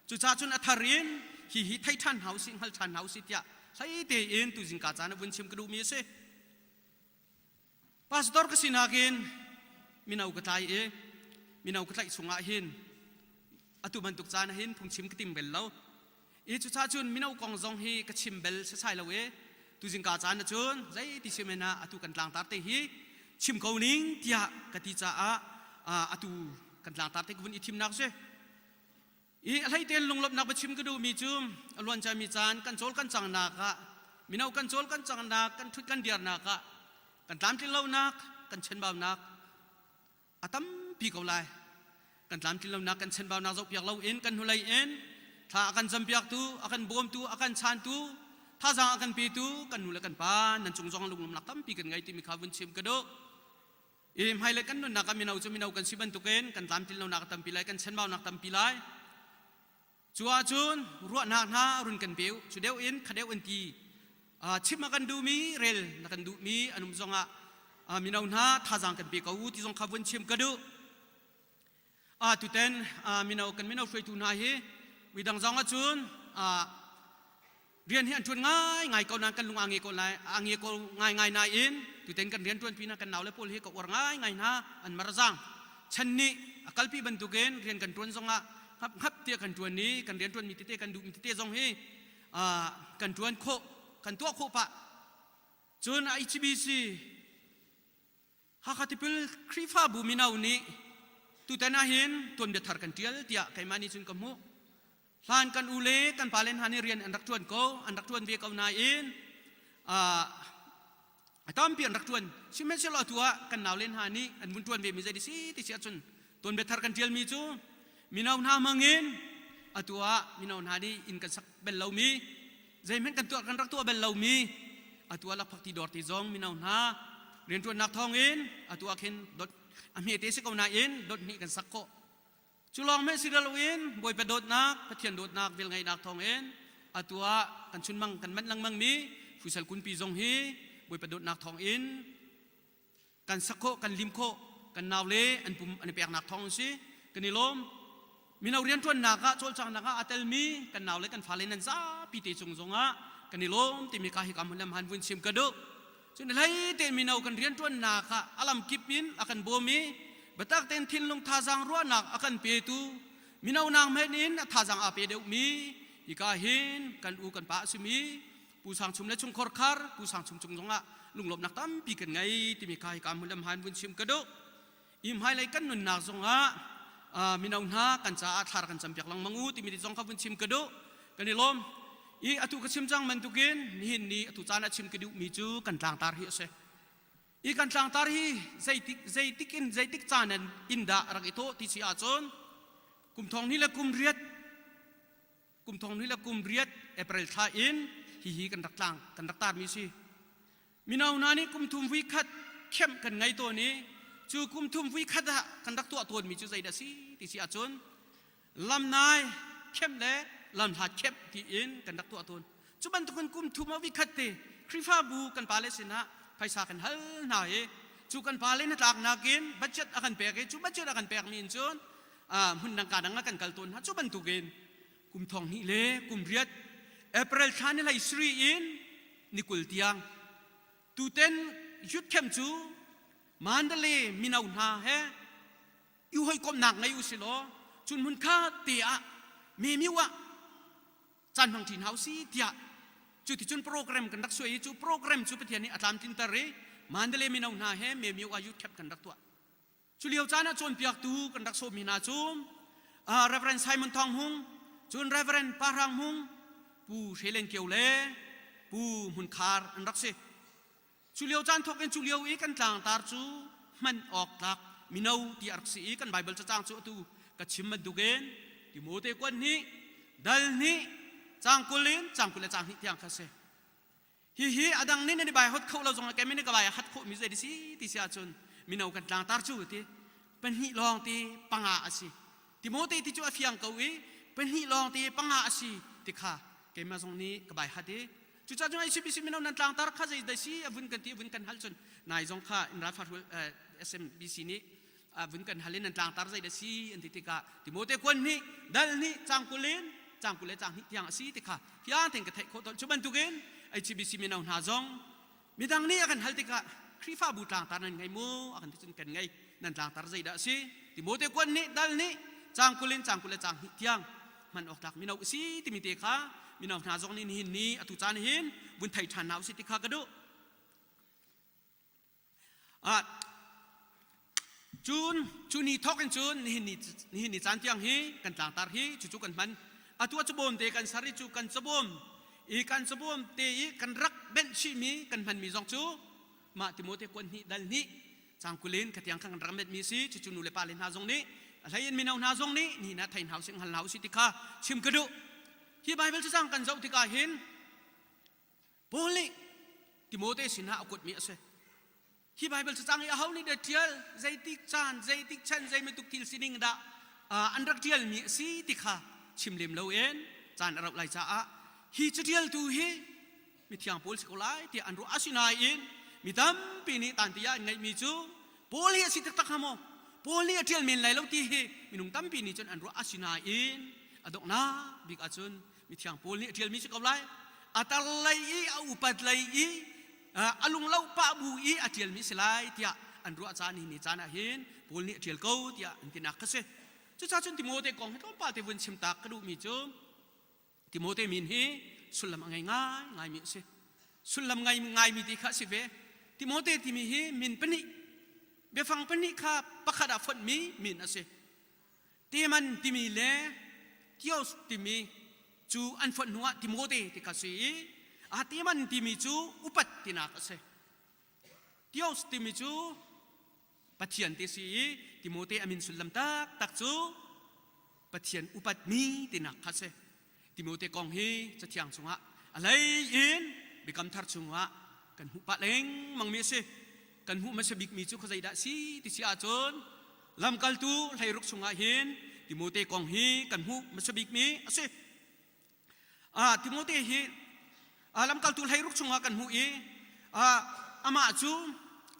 [SPEAKER 21] Cucaah cun a thar in hihi thei ṭhan hna usih, hngal ṭhan hna usih tiah hlei tein tuzingka caan ah vun chim ka duhmi a si. Pastor ka sinak in mino ka tlai i mino ka tlaih chungah hin atu bantuk caan ah hin phungchim ka tim bel lo. I cucaah cun mino kong zong hi ka chim bel sasai lo i tuzingka caan ah cun zeiti si men ah atu kan tlangtar te hi chim ko ning tiah ka ti caah atu kan tlangtar te ka vun i thimnak si. I a hleitein lunglawmhnak biachim ka duhmi cu a luanciami caan kan cawl kan cangnak ah mino kan cawl kan cangnak kan ṭhut kan diarnak ah kan tlamtlin lonak kan chenbaunak a tampi ko lai. Kan tlamtlin lonak kan chenbaunak zohpiak loin kan hnulei in thla a kan campiaktu a kan bawmtu a kan chantu thazaang a kan petu kan nu le kan pa nan cung zong lunglawmhnak tampi kan ngei timi kha vun chim ka duh. I hmailei kan nunnak ah mino cu mino kan si bantukin kan tlamtlin lonak a tampi lai, kan chenbaunak tampi lai. Cu ahcun ruahnak hna run kan pe u. Cu deuh in kha deuh in ti chim a kan duhmi, rel na kan duhmi an um zongah mino hna thazaang kan pe ko u ti zong kha vun chim ka duh. Tuten mino kan mino hruaitu hna hi midang zong ahcun rian hi an ṭuan ngaingai ko nain kan lung aa nge ko lai aa nge ko ngaingai nain tuten kan rian ṭuanpi hna kan naule pawl hi ka uar ngaingai hna an marzang chan nih a kalpi bantukin rian kan ṭuan zongah hngap hngap tiah kan ṭuan i kan rian ṭuanmi tete kan duhmi tete zong hi kan ṭuan khawh kan tuah khawh pah cun HBC Hakha Tipil Khrihfabu mino nih tutan ahhin tuanbia thar kan ṭial tiah keimah nih cun ka hmuh. Hlan kan u le kan pale hna nih rian an rak ṭuan ko, an rak ṭuan ve ko nain a tampi an rak ṭuan. Sihmanhsehlaw atu ah kan naule hna nih an vun ṭuan ve mi zei si ti si ahcun tuanbia thar kan ṭialmi cu mino hna hmangin atu ah mino hna nih inn kan sak bel lomi zeihmanh kan tuah kan rak tuah bel lomi atu ah lakphakti dawr ti zong mino hna rianṭuannak thawngin atu ah khin dot a hmete si ko nain dot hnih kan sak khawh cu lawng hmanh si loin Bawipa dawtnak Pathian dawtnak velngeihnak thawngin atu ah kan chunmang kan manh lengmang mi fusal kunpi zong hi Bawipa dawtnak thawngin kan sak khawh kan lim khawh kan naule an pum an i peknak thawng an si kan i lawm mino rianṭuannak ah cawlcanghnak ah aa telmi kan naule kan fale nan zapi te cung zongah kan i lawm timi ka hi ka hmun lam han vun chim ka duh cun hlei te mino kan rianṭuannak ah a lam kip in a kan bawm i biatak tein thinlung thazaang ruahnak a kan petu mino nak hmenh in a thazaang aa pe deuhmi hika hin kan u kan pa a simi Pu Sang Chum le chungkhor khar Pu Sang Chum cung zongah lunglawmhnak tampi kan ngei timi kha hika hmun lam han vun chim ka duh. I hmailei kan nunnak zongah mino hna kan caah thlar kan campiak lengmang u timi zong kha vun chim ka duh. Kan i lawm. I atu ka chim cang bantukin nihin ni atu caan ah chim ka duhmi cu kan tlangtar hi a si. I kan tlangtar hi zeitik zeitik in zeitik caan in dah rak i thawh ti si ahcun kum thong hnih le kum riat kum thong hnih le kum riat April thla in hihi kan rak tlang kan rak tarmi si. Mino hna nih kum thum vui khat camp kan ngei tawn i cu kum thum vui khat ah kan rak tuah tawnmi cu zeidah si ti si ahcun lamnai camp le lamhlat camp tiin kan rak tuah tawn. Cu bantukin kum thum ah vikhat te Khrihfabu kan pale sinah phaisa kan hal hna i cu kan pale hnatlaknak in budget a kan pek i cu budget a kan pekmi in cun hmun dang ka dang ah kan kal tawn hna. Cu bantukin kum thong hnih le kum riat April thla ni hlei sri in ni 20 tiang tuten youth camp cu Mandalay mino hna he i hawikomhnak ngei u si law cun hmun kha te ah memiu ah caan hmang ṭi hna u si tiah cu ti cun program kan rak suai i cu program cu Pathian nih a tlamtlinter i Mandalay mino hna he memiu ah youth camp kan rak tuah. Cu lio caan ah cawnpiaktu kan rak sawmmi hna cu Reverend Simon Thawng Hung, cun Reverend Pa Hrang Hmung, Pu Hre Len Kio le Pu Hmun Khar an rak si. Cu lio caan thawk in cu lio i kan tlangtar cu hman awk tlak mino ti a rak si i kan Baibal cacang cu atu ka chim bantukin Timote kuan hnih, dal hnih, caang 20 in caang 22 tiang kha si. Hihi a dang nih nan i bai hot kho lo zong ah keimah nih ka bai a hat khawhmi zei si ti si ahcun mino kan tlangtar cu ti pahnih lawng ti panga a si. Timote ti cu a fiang ko i pahnih lawng ti panga a si ti kha keimah zong nih ka bai hat i cucaah cun ICBC mino nan tlangtar kha zei dai si a vun kan ti a vun kan hal cun nai zong kha in ralfa SMBC nih a vun kan hal in nan tlangtar zei dah si an ti tikah Timote kuan hnih dal hnih cang 20 in cang 20 le cang hnih tiang a si ti kha fiang tein ka theih khawh tawn cu bantukin HCBC mino hna zong midang nih a kan hal tikah Khrihfabu tlangtar nan ngei mu a kan ti cun kan ngei nan tlangtar zei dah a si Timote kuan hnih dal hnih cang 20 in cang 20 le cang hnih tiang hman awk tlak mino a si timi te kha mino hna zong nih nihin ni atu caan hin vun thei ṭhan hna usih ti kha ka duh Ah, cun cu ni thawk in cun nihin ni nihin ni caan tiang hi kan tlangtar hi cucu kan hman. Atu ah cabawm te kan ser i cu kan cabawm i kan cabawm te i kan rak benh chihmi kan hmanmi zong cu mah Timote kuan hnih dal hnih cang kulin khatiang khan kan rak metmi si cucu nu le pa le hna zong nih a hlei in mino hna zong nih nihin ah thei hna usih hngal hna usih ti kha chim ka duh. Hi Bible cacang kan zoh tikah hin Paul nih Timote sinah a kuatmi a si. Hi Baibal cacang hi aho nih dah ṭial, zeitik caan, zeitik chan, zei bantuk thil sining dah an rak ṭialmi a si ti kha chim lem loin caan a rauh lai caah hi caṭialtu hi mithiang Paul si ko lai tiah an ruah. Asinain mi tampi nih tanti ah an ngeihmi cu Paul hi a si taktak hnga maw? Paul nih a ṭial men lai lo ti hi minung tampi nih cun an ruah. Asinain a donghnak bik ahcun mithiang Paul nih a ṭialmi si ko lai a tar lei i a upat lei i a lunglo pah bu i a ṭialmi si lai tiah an ruah caan hi ni caan ah hin Paul nih a ṭial ko tiah an tinak kha si cucaah cun Timote kong hi tlawmpal te vun chim tak ka duhmi cu Timote min hi sullam a ngei ngai ngaimi a si sullam ngai ngaimi ti kha a si ve Timote timi hi min pahnih biafang pahnih kha pakhat ah fonhmi min a si Teman timi le Tios timi cu an fonh hnuah Timote ti kha si i a Teman timi cu upat tinak a si. Tios timi cu Pathian ti si i Timote a min sullam taktak cu Pathian upatmi tinak kha si. Timote kong hi Cathiang chungah a hlei in Biakam Thar chungah kan hmuh pah lengmangmi a si. Kan hmuh hmasa bikmi cu khuazei dah si ti si ahcun lamkaltu hleiruk chungah hin Timote kong hi kan hmuh hmasa bikmi a si. Ah, Timote hi ah, lamkaltu hleiruk chungah kan hmuh i ah, amah cu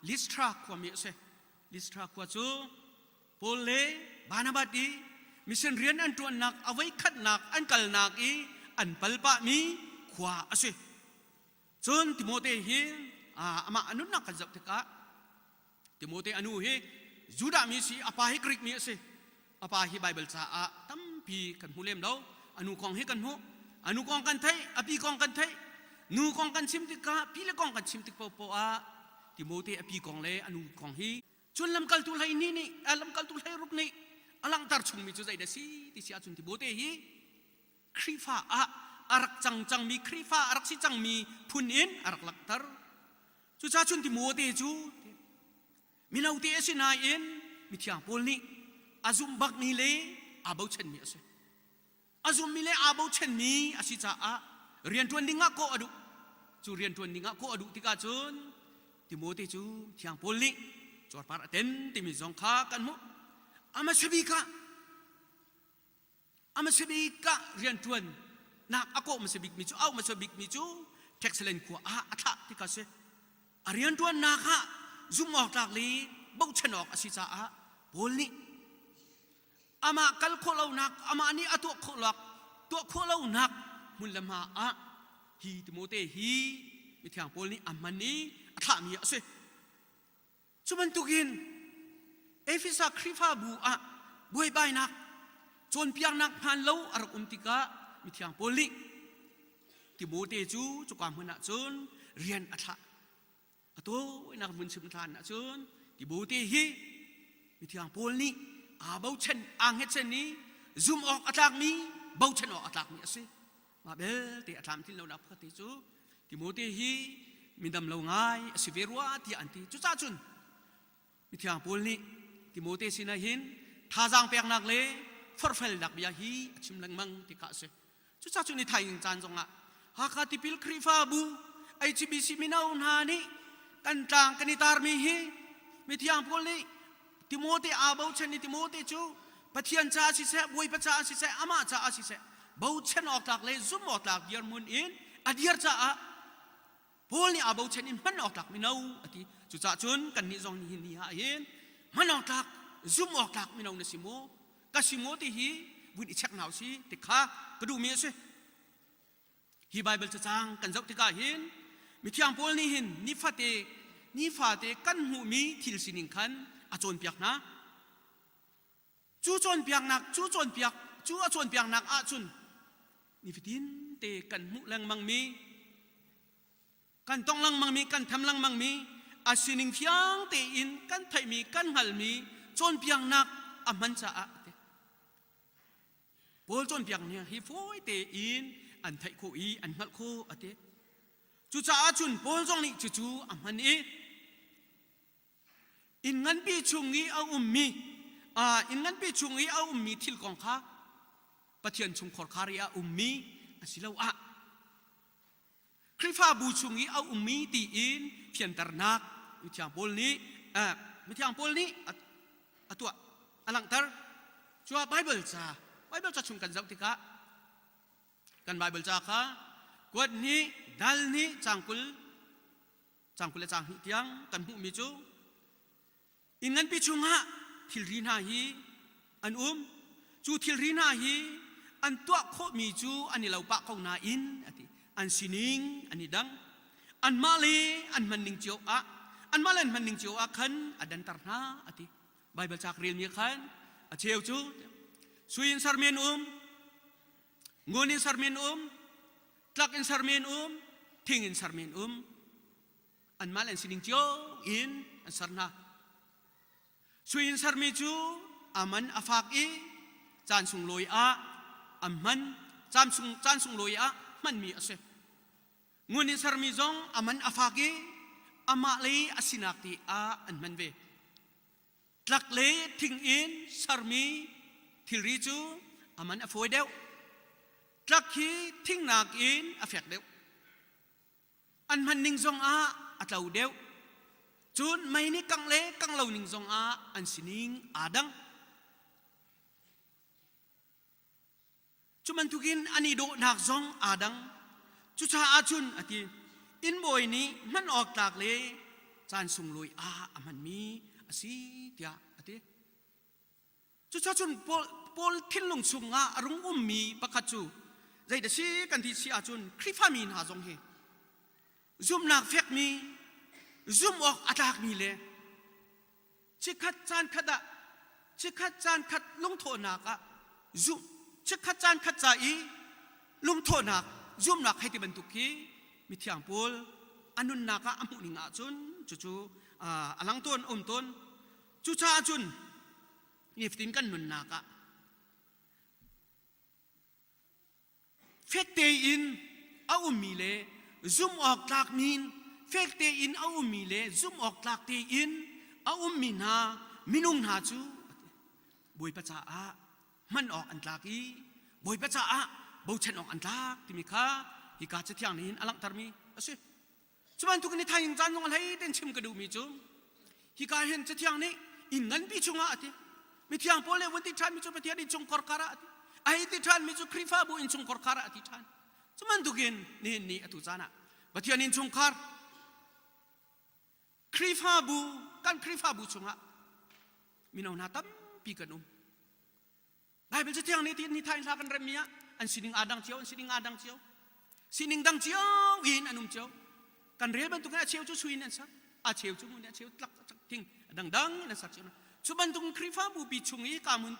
[SPEAKER 21] Lystra khuami a si. Lystra khua cu Paul le Barnabas i mission rian an ṭuannak a voikhatnak an kalnak i an palpahmi khua a si. Cun Timote hi amah a nunnak kan zoh tikah Timote a nu hi Judah mi si, a pa hi Greek mi a si. A pa hi Baibal caah tampi kan hmu lem lo. A nu kong hi kan hmuh. A nu kong kan theih, a pi kong kan theih. Nu kong kan chim tikah, pi le kong kan chim tik paohpaoh ah Timote a pi kong le a nu kong hi Cun lamkaltu 12 nih lamkaltu 16 nih a langhter chungmi cu zeidah si ti si ahcun Timote hi Khrihfa ah a rak cang cangmi Khrihfa a rak si cangmi phun in a rak langhter. Cucaah cun Timote cu mino te a si nain mithiang Paul nih a zumh bakmi le aa bochanmi a si. A zummi le aa bochanmi a si caah rianṭuan ding ah kawh a duh. Cu rianṭuan ding ah kawh a duh tikah cun. Timote cu Thiang Paul nih cuarpar a ten timi zong kha kan hmuh. Hmasa bik ah hmasa bik ah rianṭuan nak a kawh hmasa bikmi cu auh hmasa bikmi cu Thessalon khua ah a thlah ti kha si. A rianṭuannak ah zumh awk tlak le bochan awk a si caah Paul nih amah kal khawh lonak amah nih a tuah khawh lonak tuah khawh lonak hmun le hma ah hi Timote hi mithiang Paul nih a hman i a thlahmi a si. Cu bantukin Efesa Khrihfabu ah buaibainak cawnpiaknak hmaan lo a rak um tikah mithiang Paul nih Timote cu cuka hmun ah cun rian a thlah. A tawinak hmun chim hlan ahcun Timote hi mithiang Paul nih aa bochan aa hngetchan i zum awk a tlakmi bochan awk a tlakmi a si. Mah belte a tlamtlin lonak pakhat te cu Timote hi midam lo ngai a si ve rua tiah an ti. Cucaah cun mithiang Paul nih Timote sinah hin thazaang peknak le forhfelnak bia hi a chim lengmang ti kha a si. Cucaah cun i thaing caan zongah Hakha Tipil Khrihfabu HBC mino hna nih kan tlang kan i tarmi hi mithiang Paul nih Timote aa bochan i Timote cu Pathian caah siseh, Bawipa caah siseh, amah caah siseh, bochan awk tlak le zumh awk tlak dirhmun in a dir caah Paul nih aa bochan in hman awk tlak mino a ti. Cucaah cun kannih zong nihin ni ah hin hman awk tlak, zumh awk tlak mino na si maw? Ka si maw ti hi vun i check hna usih ti kha ka duhmi a si. Hi Baibal cacang kan zoh tikah hin mithiang Paul nih hin nifate nifate kan hmuhmi thil sining khan a cawnpiak hna. Cu cawnpiaknak cu cawnpiak cu a cawnpiaknak ahcun nifatin te kan hmuh lengmangmi kan tong lengmangmi kan tham lengmangmi a sining fiang tein kan theihmi kan hngalhmi cawnpiaknak a hman caah Paul cawnpiak ning hi fawi tein an theih khawh i an hngalh khawh a ti. Cucaah cun Paul zong nih cucu a hman i inn nganpi chung i a ummi inn nganpi chung i a ummi thil kong kha Pathian chungkhar khar i a ummi asiloah Khrihfabu chung i a ummi tiin fianternak Mithiang Paul nih Mithiang Paul nih a tuah a langhter. Cuah Bible ca Bible ca chung kan zoh tikah kan Bible ca kha kuat hnih dal hnih cang 20 cang 20 le cang hnih tiang kan hmuhmi cu Inn nganpi chungah thilri hna hi an um. Cu thilri hna hi an tuah khawhmi cu an i lo pah ko nain a ti. An sining an i dang. Anmah le an hmanning cio ah anmah le an hmanning cio ah khan a danter hna a ti. Baibal ca ka relmi khan a cheu cu sui in sermi an um, ngun in sermi an um, tlak in sermi an um, thing in sermi an um. Anmah le an sining cio in an ser hna. Sui in sermi cu a man a fak i caan sunglawi ah an hman caan sung caan sunglawi ah hmanmi a si. Ngun in sermi zong a man a fak i amah le a sinak ti ah an hman ve. Tlak le thing in sermi thilri cu a man a fawi deuh. Tlak hi thing nakin a fek deuh. An hman ning zongah a tlo deuh. Cun mei nih kangh le kangh lo ning zongah an sining aa dang. Cu bantukin an i dawhnak zong aa dang. Cucaah cun a ti, inn bawi nih hman awk tlak le caan sunglawi ah a hmanmi a si tiah a ti. Cucaah cun Paul, Paul thinlung chungah a rung ummi pakhat cu zeidah si kan ti si ahcun Khrihfami hna zong hi zumhnak fekmi, zumh awk a tlakmi le chikkhat caan khat ah chikkhat caan khat lungthawhnak ah zumh chikkhat caan khat ca i lungthawhnak zumhnak hei ti bantuk khi mithiang Paul a nunnak ah a hmuh ning ahcun cucu a lang tawn um tawn Cucaah cun nifatin kan nunnak ah fek tein a ummi le zumh awk tlakmi fek tein a ummi le zumh awk tlak tein a ummi hna minung hna cu Bawipa caah hman awk an tlak i Bawipa caah bochan awk an tlak timi kha hika cathiang nih hin a langhtermi a si. Cu bantuk in thaing caan zong hlei ten chim ka duhmi cu hika hin cathiang nih inn nganpi chungah a ti. Mithiang Paul nih vun ti ṭhanmi cu Pathian innchungkhar kar ah a ti. A hei ti ṭhanmi cu Khrihfabu innchungkhar kar ah a ti ṭhan. Cu bantukin nihin ni atu caan ah Pathian innchungkhar Khrihfabu kan Khrihfabu chungah mino hna tampi kan um. Bible cathiang nih ti ni thain hla kan remmi ah an sining aa dang cio an sining aa dang cio sining dang cio in an um cio kan rel bantukin a cheu cu sui in an sak a cheu cu mun a cheu tlak thing dangdang in an sak cio cu bantuk Khrihfabu pi chung i ka mun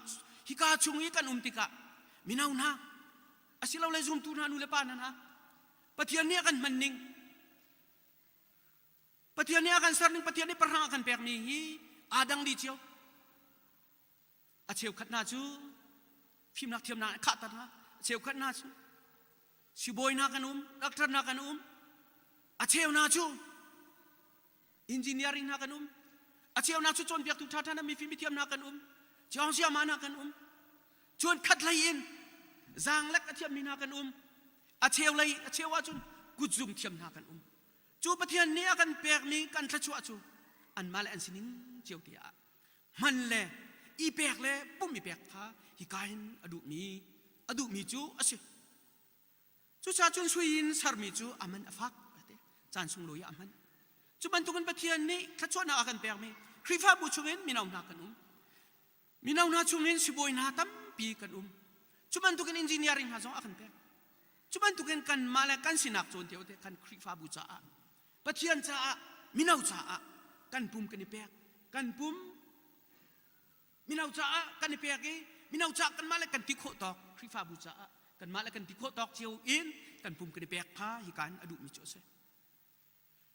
[SPEAKER 21] hika chung i kan um tikah mino hna asilole zumtu hna nu le pa hna hna Pathian nih a kan hman ning Pathian nih a kan ser ning Pathian nih pahrang a kan pek mi hi aa dang dih cio a cheukhat hna cu fimnak thiamnak in khahter hna a cheukhat hna cu sibawi hna kan um doctor hna kan um a cheu hna cu engineering hna kan um a cheu hna cu cawnpiaktu ṭhaṭha hna mifim mithiam hna kan um chiang siama hna kan um cun khat lei in zaanglek a thiammi hna kan um a cheu lei a cheu ahcun kutzung thiam hna kan um cu Pathian nih a kan pekmi kan thluachuah cu anmah le an sining cio te ah hman le i pek le pum i pek kha hika hin a duhmi a duhmi cu a si. Cucaah cun sui in sermi cu a man a fak te caan sunglawi ah a hman. Cu bantukin Pathian nih thluachuahnak a kan pekmi Khrihfabu chungin mino hna kan um. Mino hna chungin sibawi hna tampi kan um. Cu bantukin engineering hna zong a kan pek. Cu bantukin kanmah le kan sinak cawn te te kan Khrihfabu caah Pathian caah mino caah kan pum kan i pek. Kan pum mino caah kan i pek i mino caah kanmah le kan ti khawh tawk Khrihfabu caah kanmah le kan ti khawh tawk cio in kan pum kan i pek kha hika in a duhmi cu a si.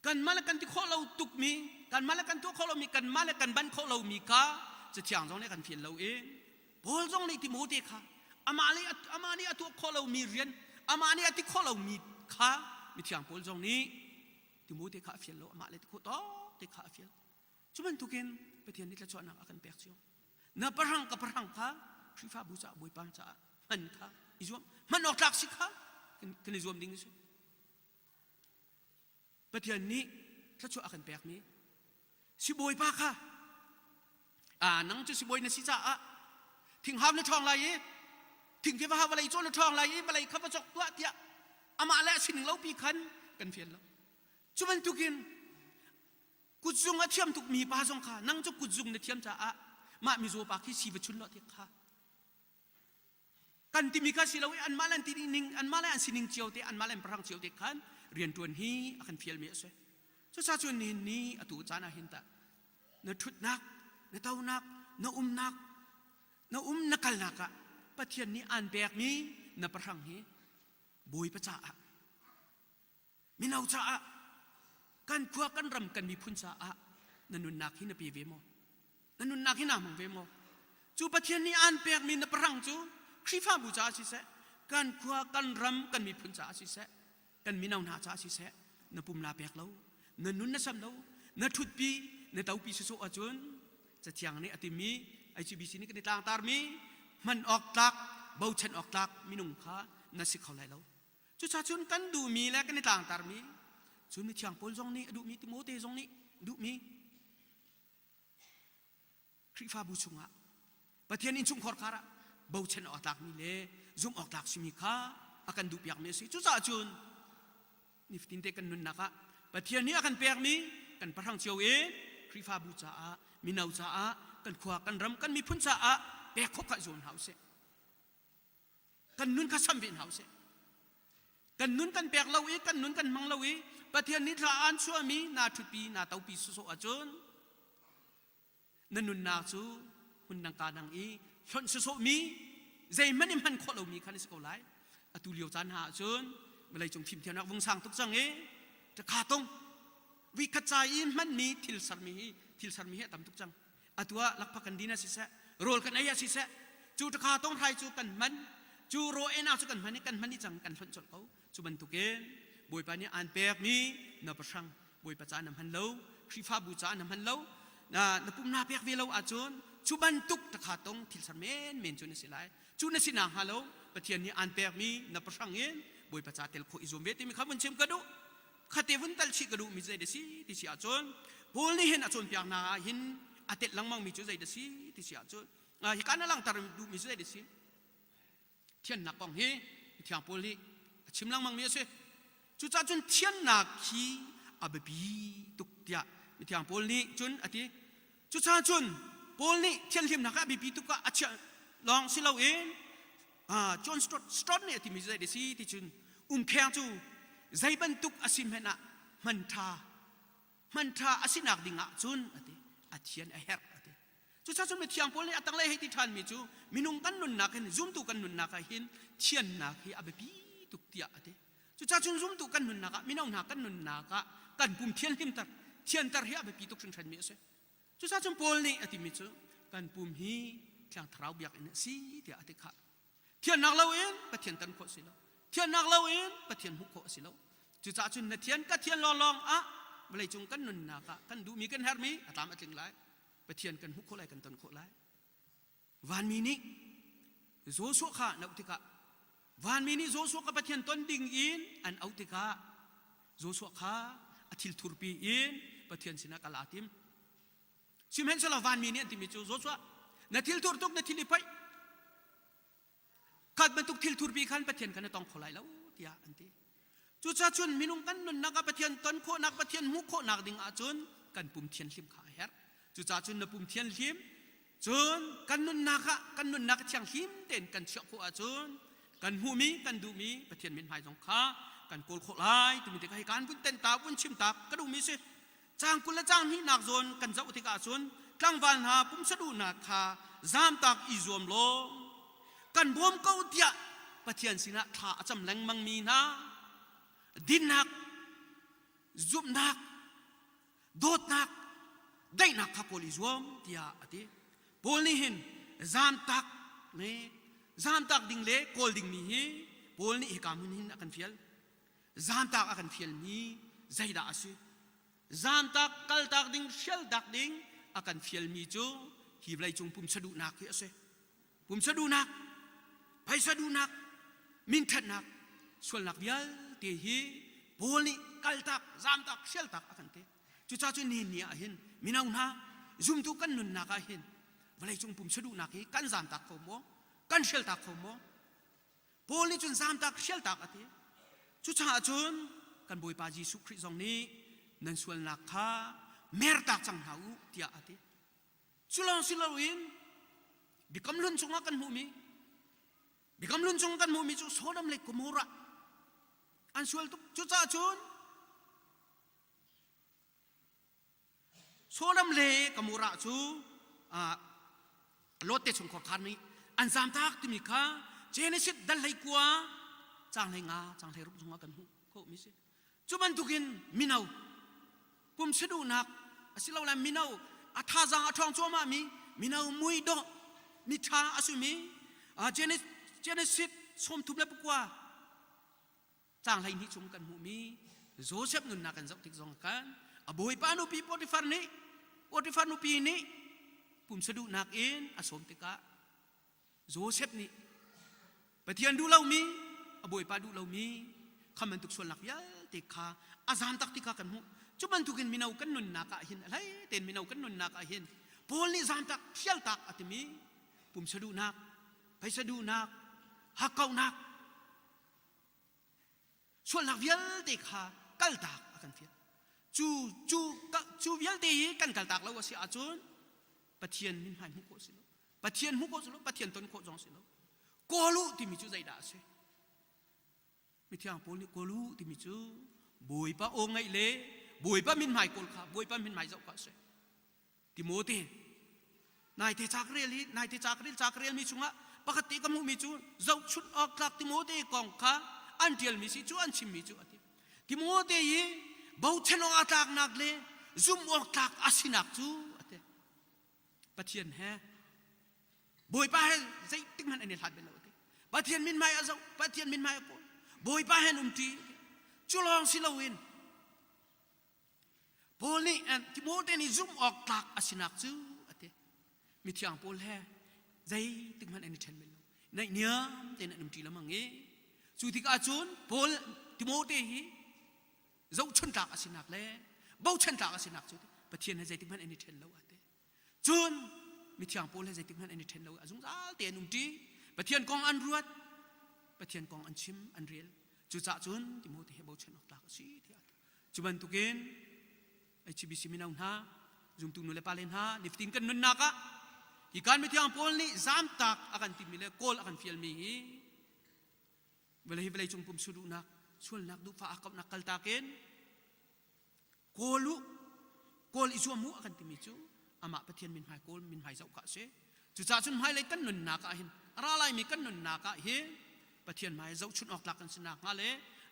[SPEAKER 21] Kanmah le kan ti khawh lo tukmi, kanmah le kan tuah khawh lomi, kanmah le kan ban khawh lomi kha Cathiang zong nih kan fial lo i Paul zong nih Timote kha amah nih amah nih a tuah khawh lomi rian, amah nih a ti khawh lomi kha mithiang Paul zong nih Timote kha a fial lo, amah le ti khawh tawk te kha a fial. Cu bantukin Pathian nih thluachuahnak a kan pek cio. Na pahrang ka pahrang kha Khrihfabu caah Bawipa caah hman kha i zuam. Hman awk tlak si kha kan i zuam ding a si. Pathian nih thluachuah a kan pekmi sibawipa kha a nang cu sibawi na si caah thinghau na ṭhawng lai i thingfi va vawlei caw na ṭhawng lai i vawlei kha va cawk tuah tiah amah le a sining lopi khan kan fial lo cu bantukin kutzung a thiam tukmi pa zong kha nang cu kutzung na thiam caah mah mizaw pa khi si va chun lo ti kha kan timi kha si lo i anmah le an ti ning anmah le an sining cio te anmah le an pahrang cio te khan riantuan hi a kan fialmi a si cucaah cun nihin ni atu caan ah hin tah na ṭhutnak na tonak na umnak na um na kalnak ah Pathian nih aan pekmi na pahrang hi Bawipa caah Mino caah kan khua kan ram kan miphun caah na nunnak hi na pe ve maw? Na nunnak hi naa hmang ve maw? Cu Pathian nih aan pekmi na parang cu Khrihfabu caah siseh, kan khua kan ram kan miphun caah siseh, kan mino hna caah siseh, na pum naa pek lo, na nun na sam lo, na ṭhutpi, na topi sawsawh ahcun Cathiang nih a timi HBC nih kan i tlangtarmi hman awk tlak, bochan awk tlak minung kha na si kho lai lo. Cucaah cun kan duhmi le kan i tlangtarmi cun mithiang Paul zong nih a duhmi Timote zong nih duhmi Khrihfabu chungah Pathian innchungkhar kar ah bochan awk tlakmi le zumh awk tlak simi kha a kan duhpiakmi a si. Cucaah cun nifatin te kan nunnak ah Pathian nih a kan pekmi kan pahrang cio i Khrihfabu caah mino caah kan khua kan ram kan miphun caah pek khawh kha zuam hna usih. Kan nun kha sam ve hna usih. Kan nun kan pek lo i kan nun kan hmang lo i Pathian nih thla aan chuahmi naa ṭhutpi naa topi sawsawh ahcun na nunnak cu hmun dang ka dang i hlonh sawsawhmi zeihmanh i hman khawh lomi kha na si ko lai. Atu lio caan hna ahcun vawleicung fimthiamnak vung sang tuk cang i ṭakha tung vi khat ca i hmanmi thil sermi hi thil sermi hi a tam tuk cang. Atu ah lakphak kan din ah siseh rawl kan ei ah siseh cu ṭakha tong hrai cu kan hman cu raw enak cu kan hman i kan hman i cang kan hlonh colh ko cu bantukin Bawipa nih aan pekmi na pahrang Bawipa ca na hman lo Khrihfabu ca na hman lo na na pum naa pek ve lo ahcun cu bantuk ṭakha tong thil ser menmen cu na si lai cu na si nak hnga lo Pathian nih aan pekmi na pahrang in Bawipa ca tel khawh i zuam ve timi kha vun chim ka duh. Khate vun tal chih ka duhmi zei da si ti si ahcun Paul nih hin a cawnpiak hna ah hin a telh lengmang mi cu zei da si ti si ahcun hika na langhter duhmi cu zei da si? Thiannak kong hi Mithiang Paul nih a chim lengmang mi a si. Cucaah cun thiannak hi a biapi tuk tiah Mithiang Paul nih cun a ti. Cucaah cun Paul nih thianhlimnak ah a biapi tuk ah a chiah lawng si loin John Stott, Stott nih a timi cu zei a si ti cun umkheng cu zei bantuk a si hmanh ah hman ṭha hman ṭha a sinak ding ah cun a ti a thian a herh a ti. Cucaah cun mithiang Paul nih a tanglei hei ti ṭhanmi cu minung kan nunnak hin zumtu kan nunnak ah hin thiannak hi a biapi tuk tiah a ti. Cucaah cun zumtu kan nunnak ah mino hna kan nunnak ah kan pum thianhlimter thianter hi a biapi tuk hringhranmi a si. Cucaah cun Paul nih a timi cu kan pum hi Thiang Thlarau biakinn a si tiah a ti khah. Thiannak loin Pathian ton khawh si lo. Thiannak loin Pathian hmuh khawh a si lo. Cucaah cun na thian ka thian lawnglawng ah vawleicung kan nunnak ah kan duhmi kan herhmi a tlam a tling lai. Pathian kan hmuh khawh lai kan ton khawh lai. Vanmi nih Joshua kha an auh tikah vanmi nih Joshua kha Pathian ton ding in an auh tikah Joshua kha a thil thurpi in Pathian sinah kal aa tim. Sihmanhsehlaw vanmi nih an timi cu Joshua na thil thur tuk na thil i phoih khat bantuk thil thurpi khan Pathian kha na tong kho lai lo tiah an ti. Cucaah cun minung kan nunnak ah Pathian ton khawhnak Pathian hmuh khawhnak ding ahcun kan pum thianhlim kha a herh. Cucaah cun na pum thianhlim cun kan nunnak ah kan nunnak thianghlim tein kan chiah khawh ahcun kan hmuhmi kan duhmi Pathian mithmai zong kha kan kawl khawh lai timi te kha hi kan vun ten ta vun chim ta ka duhmi si. Caang 20 le caang hnihnak zawn kan zoh tikah cun tlangval hna pumsa duhnak kha zamtak i zuam law kan bawm ko tiah Pathian sinah thla a cam lengmangmi hna dinnak, zumhnak, dawtnak, daihnak kha kawl i zuam tiah a ti. Paul nih hin zamtak le zamtak ding le kawl dingmi hi Paul nih hika hmun hin a kan fial. Zaantak a kan fialmi zeidah a si? Zaantak kaltak ding, hrialtak ding a kan fialmi cu hi vawleicung pumsa duhnak hi a si. Pumsa duhnak, phaisa duhnak, minthatnak, sualnak vialte hi Paul nih kaltak, zaamtak, hrialtak a kan ti. Cucaah cun nihin ni ah hin mino hna zumtu kan nunnak ah hin vawleicung pumsa duhnak hi kan zaamtak kho maw? Kan hrialtak kho maw? Paul nih cun zaamtak hrialtak a ti. Cucaah cun kan Bawipa Jesuh Khrih zong nih nan sualnak kha mertak cang hna u tiah a ti. Cu lawng si loin Biakam Hlun chungah kan hmuhmi Biakam Hlun chung kan hmuhmi cu Sodom le Gomorrah an sual tuk. Cucaah cun Sodom le Gomorrah cu Lot te chungkhar khan nih an zamtak timi kha Genesis dal hlei kua caang hlei nga caang hlei ruk zongah kan hmuh khawhmi si. Cu bantukin mino pumsa duhnak asilole mino a thazaang a ṭhawng cuahmah mi mino muidawh miṭha a simi Genesis 34 Caang 12 chung kan hmuhmi Joseph nunnak kan zoh tik zong khan a bawipa nupi Potifar nih Potifar nupi nih pumsa duhnak in a sawm tikah Joseph nih Pathian duh lomi a bawipa duh lomi kha bantuk sualnak vialte kha a zam tak ti kha kan hmuh. Cu bantukin mino kan nunnak ah hin a hlei tein mino kan nunnak ah hin Paul nih zamtak hrialtak a timi pumsa duhnak, phaisa duhnak, hakkauhnak Sualnak vialte kha kaltak a kan fial. Cu, cu, cu vialte hi kan kaltak lo a si ahcun Pathian mithmai hmuh khawh si lo. Pathian hmuh khawh si lo, Pathian ton khawh zong si lo. Kawl u timi cu zeidah a si? Mithiang Paul nih kawl u timi cu Bawipa aw ngaih le Bawipa mithmai kawl kha Bawipa mithmai zoh kha a si. Timote naite ca ka rel hi naite ca ka rel ca ka relmi chungah pakhat te ka hmuhmi cu zohchunh awk tlak Timote kong kha an ṭialmi si cu an chimmi cu a ti Timote hi bochan awk a tlaknak le zumh awk tlak a sinak cu a ti Pathian he Bawipa he zeitik hmanh an i hlat bel lo a ti Pathian mithmai a zoh Pathian mithmai a kawl Bawipa he an umṭi cu lawng si loin Paul nih Timote nih zumh awk tlak a sinak cu a ti. Mithiang Paul he zeitik hmanh an i ṭhen bal lo. Naihniam tein an umṭi lengmang i cu tikah cun Paul Timote hi Zohchun tlak a sinak le bochan tlak a sinak cu Pathian he zeitik hmanh an i ṭhen lo ate. Cun mithiang pawl he zeitik hmanh an i ṭhen lo a zungzal te an umṭi. Pathian kong an ruat, Pathian kong an chim, an rel. Cucaah cun Timote he bochan awk tlak a si tiah Cu bantukin HBC mino hna, zumtu nu le pale hna, nifatin kan nunnak ah hi kan mithiang pawl nih zamtak a kan timi le kawl a kan fialmi hi vawlei hi vawlei cung pum suduhnak sualnak duhfah hakkauhnak kaltak in kawl u kawl i zuam u a kan timi cu amah Pathian min hmai kawl min hmai zoh kha a si. Cucaah cun hmailei kan nunnak ah hin a ra laimi kan nunnak ah hin Pathian hmai zohchunh awk tlak kan si nakhnga le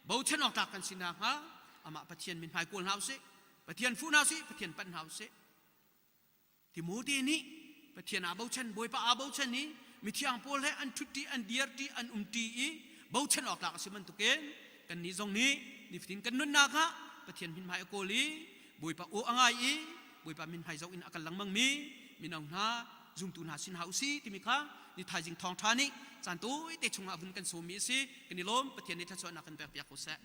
[SPEAKER 21] bochan awk tlak kan si nakhnga amah Pathian min hmai kawl hna usih Pathian fuh hna usih Pathian panh hna usih. Timote nih Pathian aa bochan Bawipa aa bochan i mithiang pawl he an ṭhutti an dirti an umṭi i bochan awk tlak a si bantukin kannih zong nih nifatin kan nunnak ah Pathian min hmai a kawl i Bawipa aw a ngai i Bawipa min hmai zoh in a kal lengmang mi mino hna zumtu hna sin hna usih timi kha ni thaizing thawngṭha nih caan tawite chungah vun kan sawmmi a si. Kan i lawm. Pathian nih thluachuahnak kan pekpiak ko seh.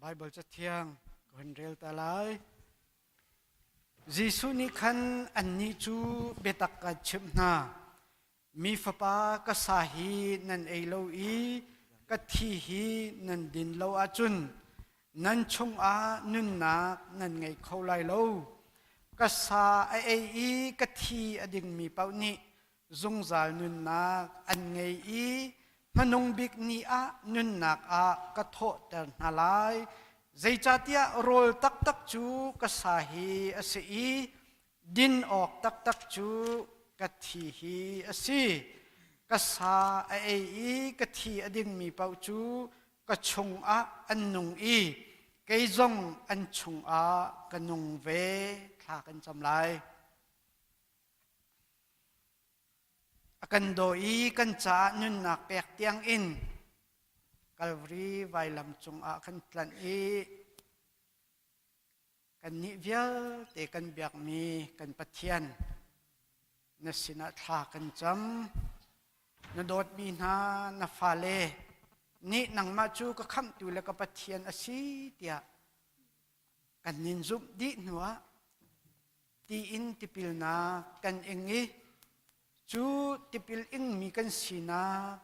[SPEAKER 4] Baibal Cathiang ka hun rel ta lai. Jesuh nih khan annih cu biatak kan chimh hna. Mi fapa ka sa hi nan ei lo i ka thi hi nan din lo ahcun nan chungah nunnak nan ngei kho lai lo. Ka sa a ei i ka thi a dingmi paoh nih zungzal nunnak an ngei i hmanung bik ni ah nunnak ah ka thawhter hna lai. Zeicahtiah rawl taktak cu ka sa hi a si i din awk taktak cu ka thi hi a si. Ka sa a ei i ka thi a dingmi paoh cu ka chungah an nung i kei zong an chungah ka nung ve. Thla kan cam lai. A kan daw i kan caah nunnak pek tiangin Kalvari vailam cungah kan tlanh i kannih vialte kan biakmi kan Pathian na sinah thla kan cam. Na dawtmi hna na fale nih nangmah cu ka khamhtu le ka Pathian a si tiah kan nin zumh dih hnuah tiin tipilnak kan ing i cu tipil ingmi kan sinak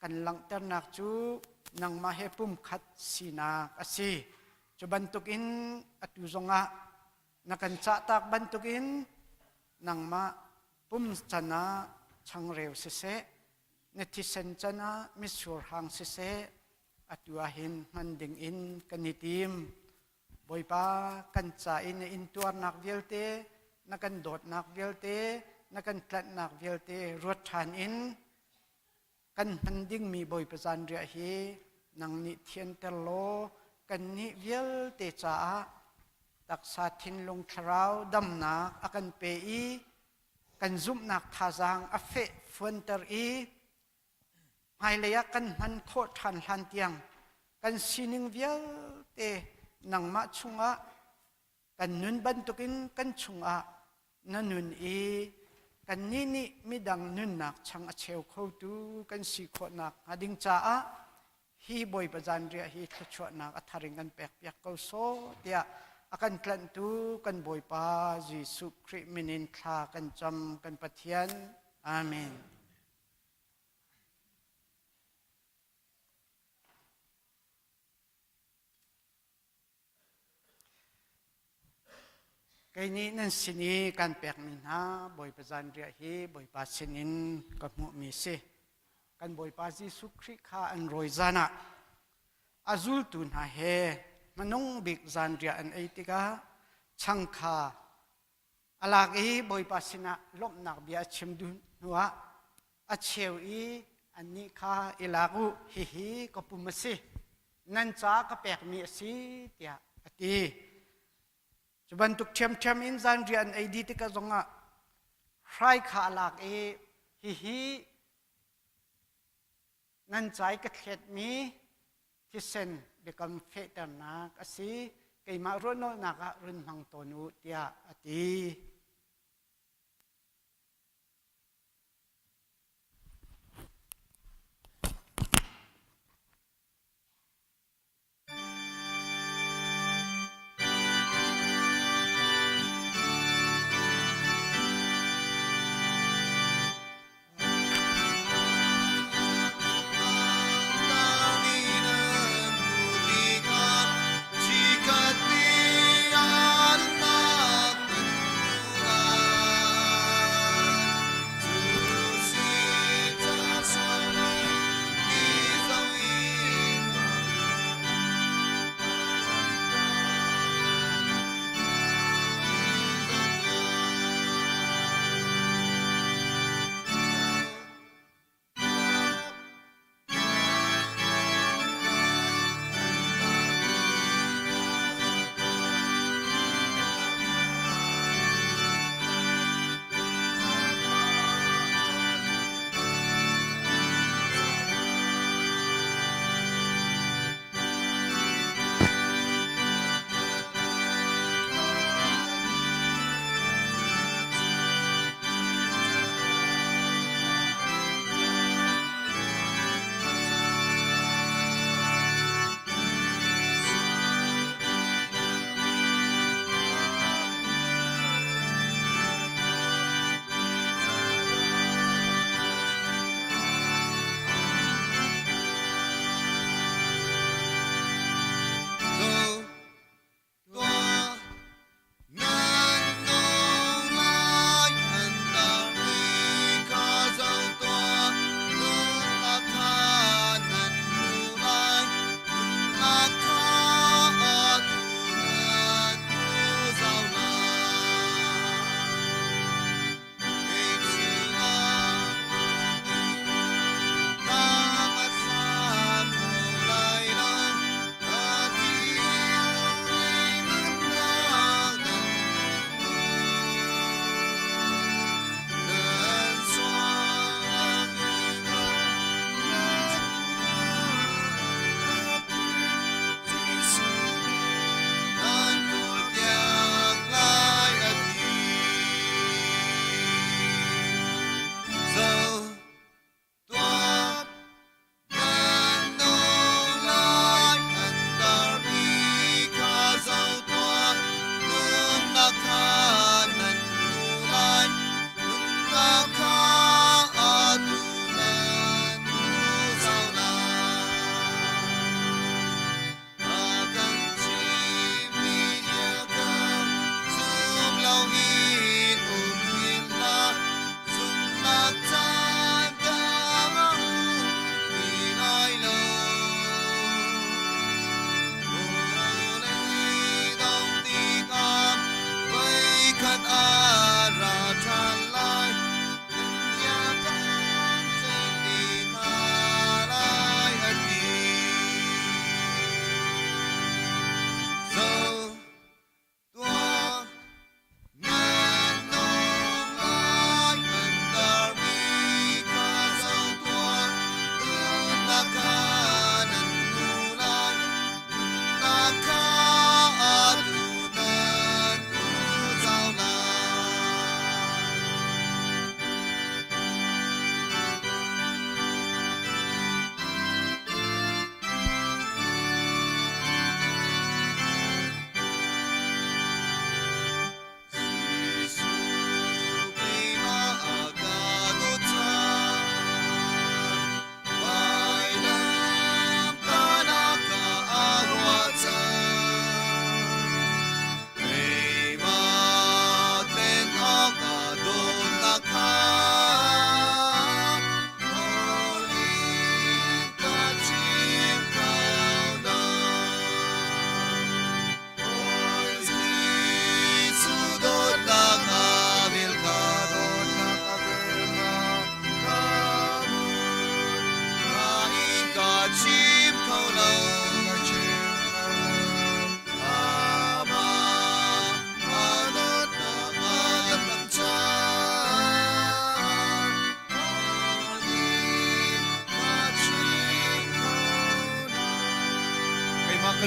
[SPEAKER 4] kan langhternak cu nangmah he pumkhat sinak a si. Cu bantukin atu zongah na kan cahtak bantukin nangmah pum can ah changreu siseh, na thisen can ah mitsur hang siseh, atu ah hin hman dingin kan i tim. Bawipa kan ca i na intuarnak vialte, na kan dawtnak vialte, na kan tlanhnak vialte ruat ṭhan in kan hman dingmi Bawipa zanriah hi nang nih thianter law kannih vialte caah taksa thinlung thlarau damnak a kan pe i kan zumhnak thazaang a feh fuanter i Hmailei ah kan hman khawh ṭhan hlan tiang kan sining vialte nangmah chungah kan nun bantukin kan chungah na nun i kannih nih midang nunnak chang a cheu khotu kan si khawhnak hnga ding caah hi Bawipa zanriah hi thluachuahnak a thar in kan pekpiak ko sawh tiah a kan tlanhtu kan Bawipa Jesuh Khrih min in thla kan cam kan Pathian. Amen. Kei nih nan sin i kan pekmi hna Bawipa zanriah hi Bawipa sinin ka hmuhmi si. Kan Bawipa Jesuh Khrih kha an rawi zan ah a zultu hna he hmanung bik zanriah an ei tikah chang kha A lak i Bawipa sinah lawmhnak bia a chim duh hnuah a cheu i annih kha i lak u, hihi ka pum a si, nan ca ka pekmi a si, tiah a ti. Cu bantuk ṭhiamṭhiam in zanriah an ei dih tikah zongah hrai kha a lak i hihi nan ca i ka thletmi thisen biakam fehternak a si keimah ruahnolhnak ah run hmang tawn u tiah a ti.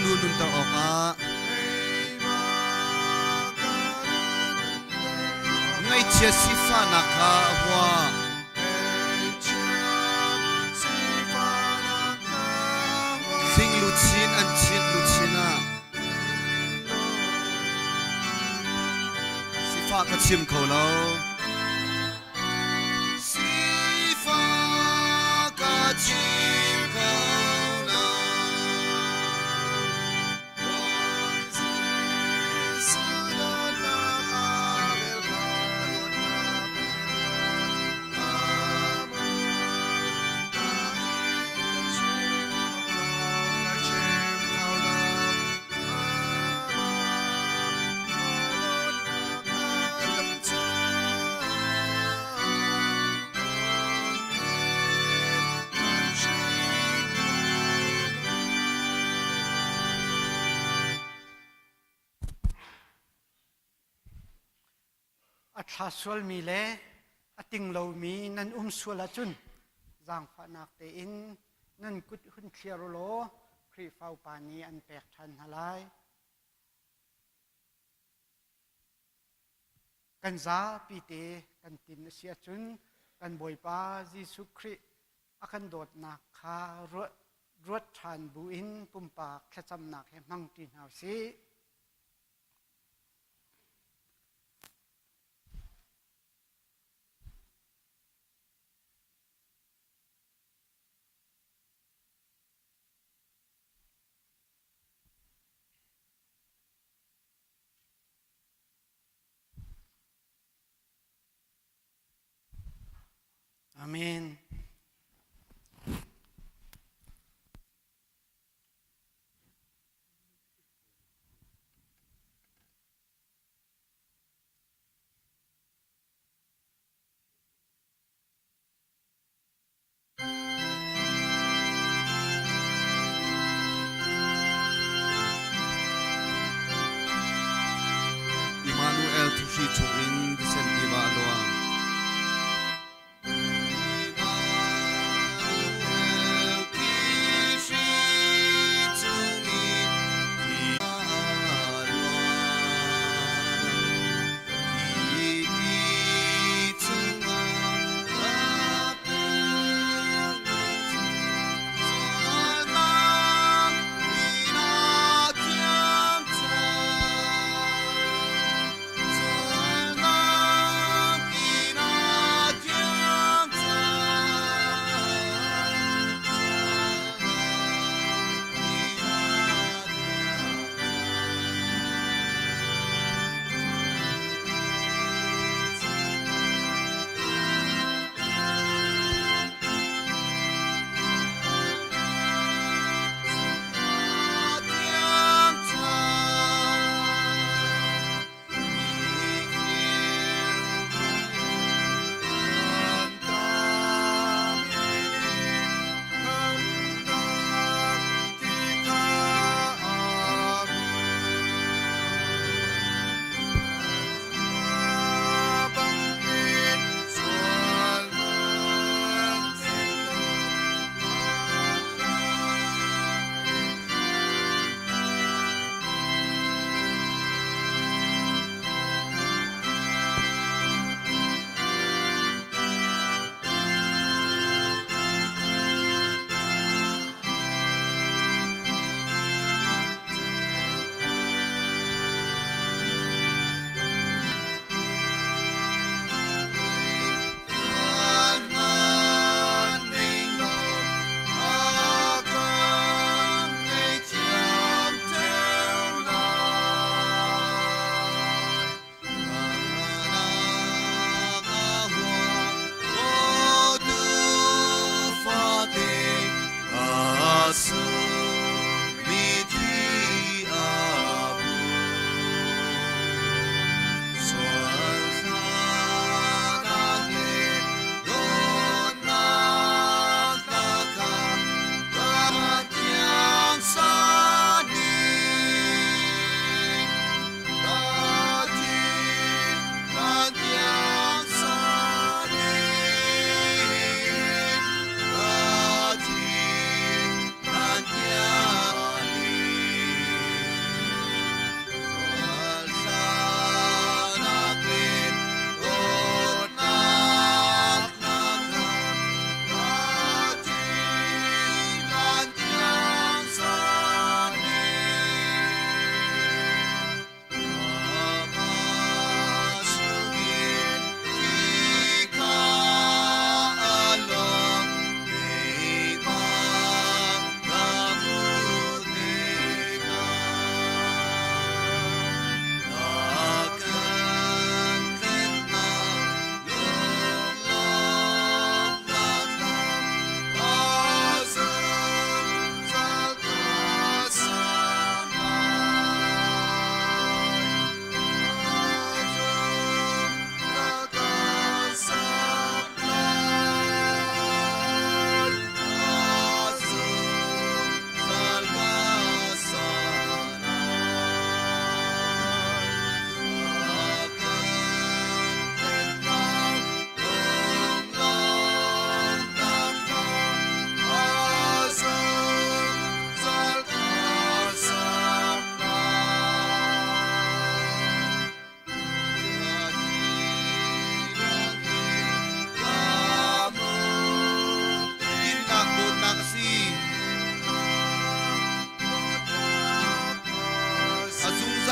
[SPEAKER 1] lu nunter awkah. Ngaihchia sifahnak kha a hua. Hling luchin an chinh luchin ah. Sifah ka chim kho lo. Sifah ka chim kho lo.
[SPEAKER 4] A thla sualmi le a ting lomi nan um sual ahcun zaangfahnak tein nan kut hun thliar u law Khrihfa upa nih an pek ṭhan hna lai. Kan zapi te kan tin a si ahcun kan Bawipa Jesuh Khrih a kan dawtnak kha ruat ṭhan buin pumpak thlacamnak he hmangṭi hna u sih. Amen.
[SPEAKER 1] Immanuel thuhri chungin thisen tiva a luang.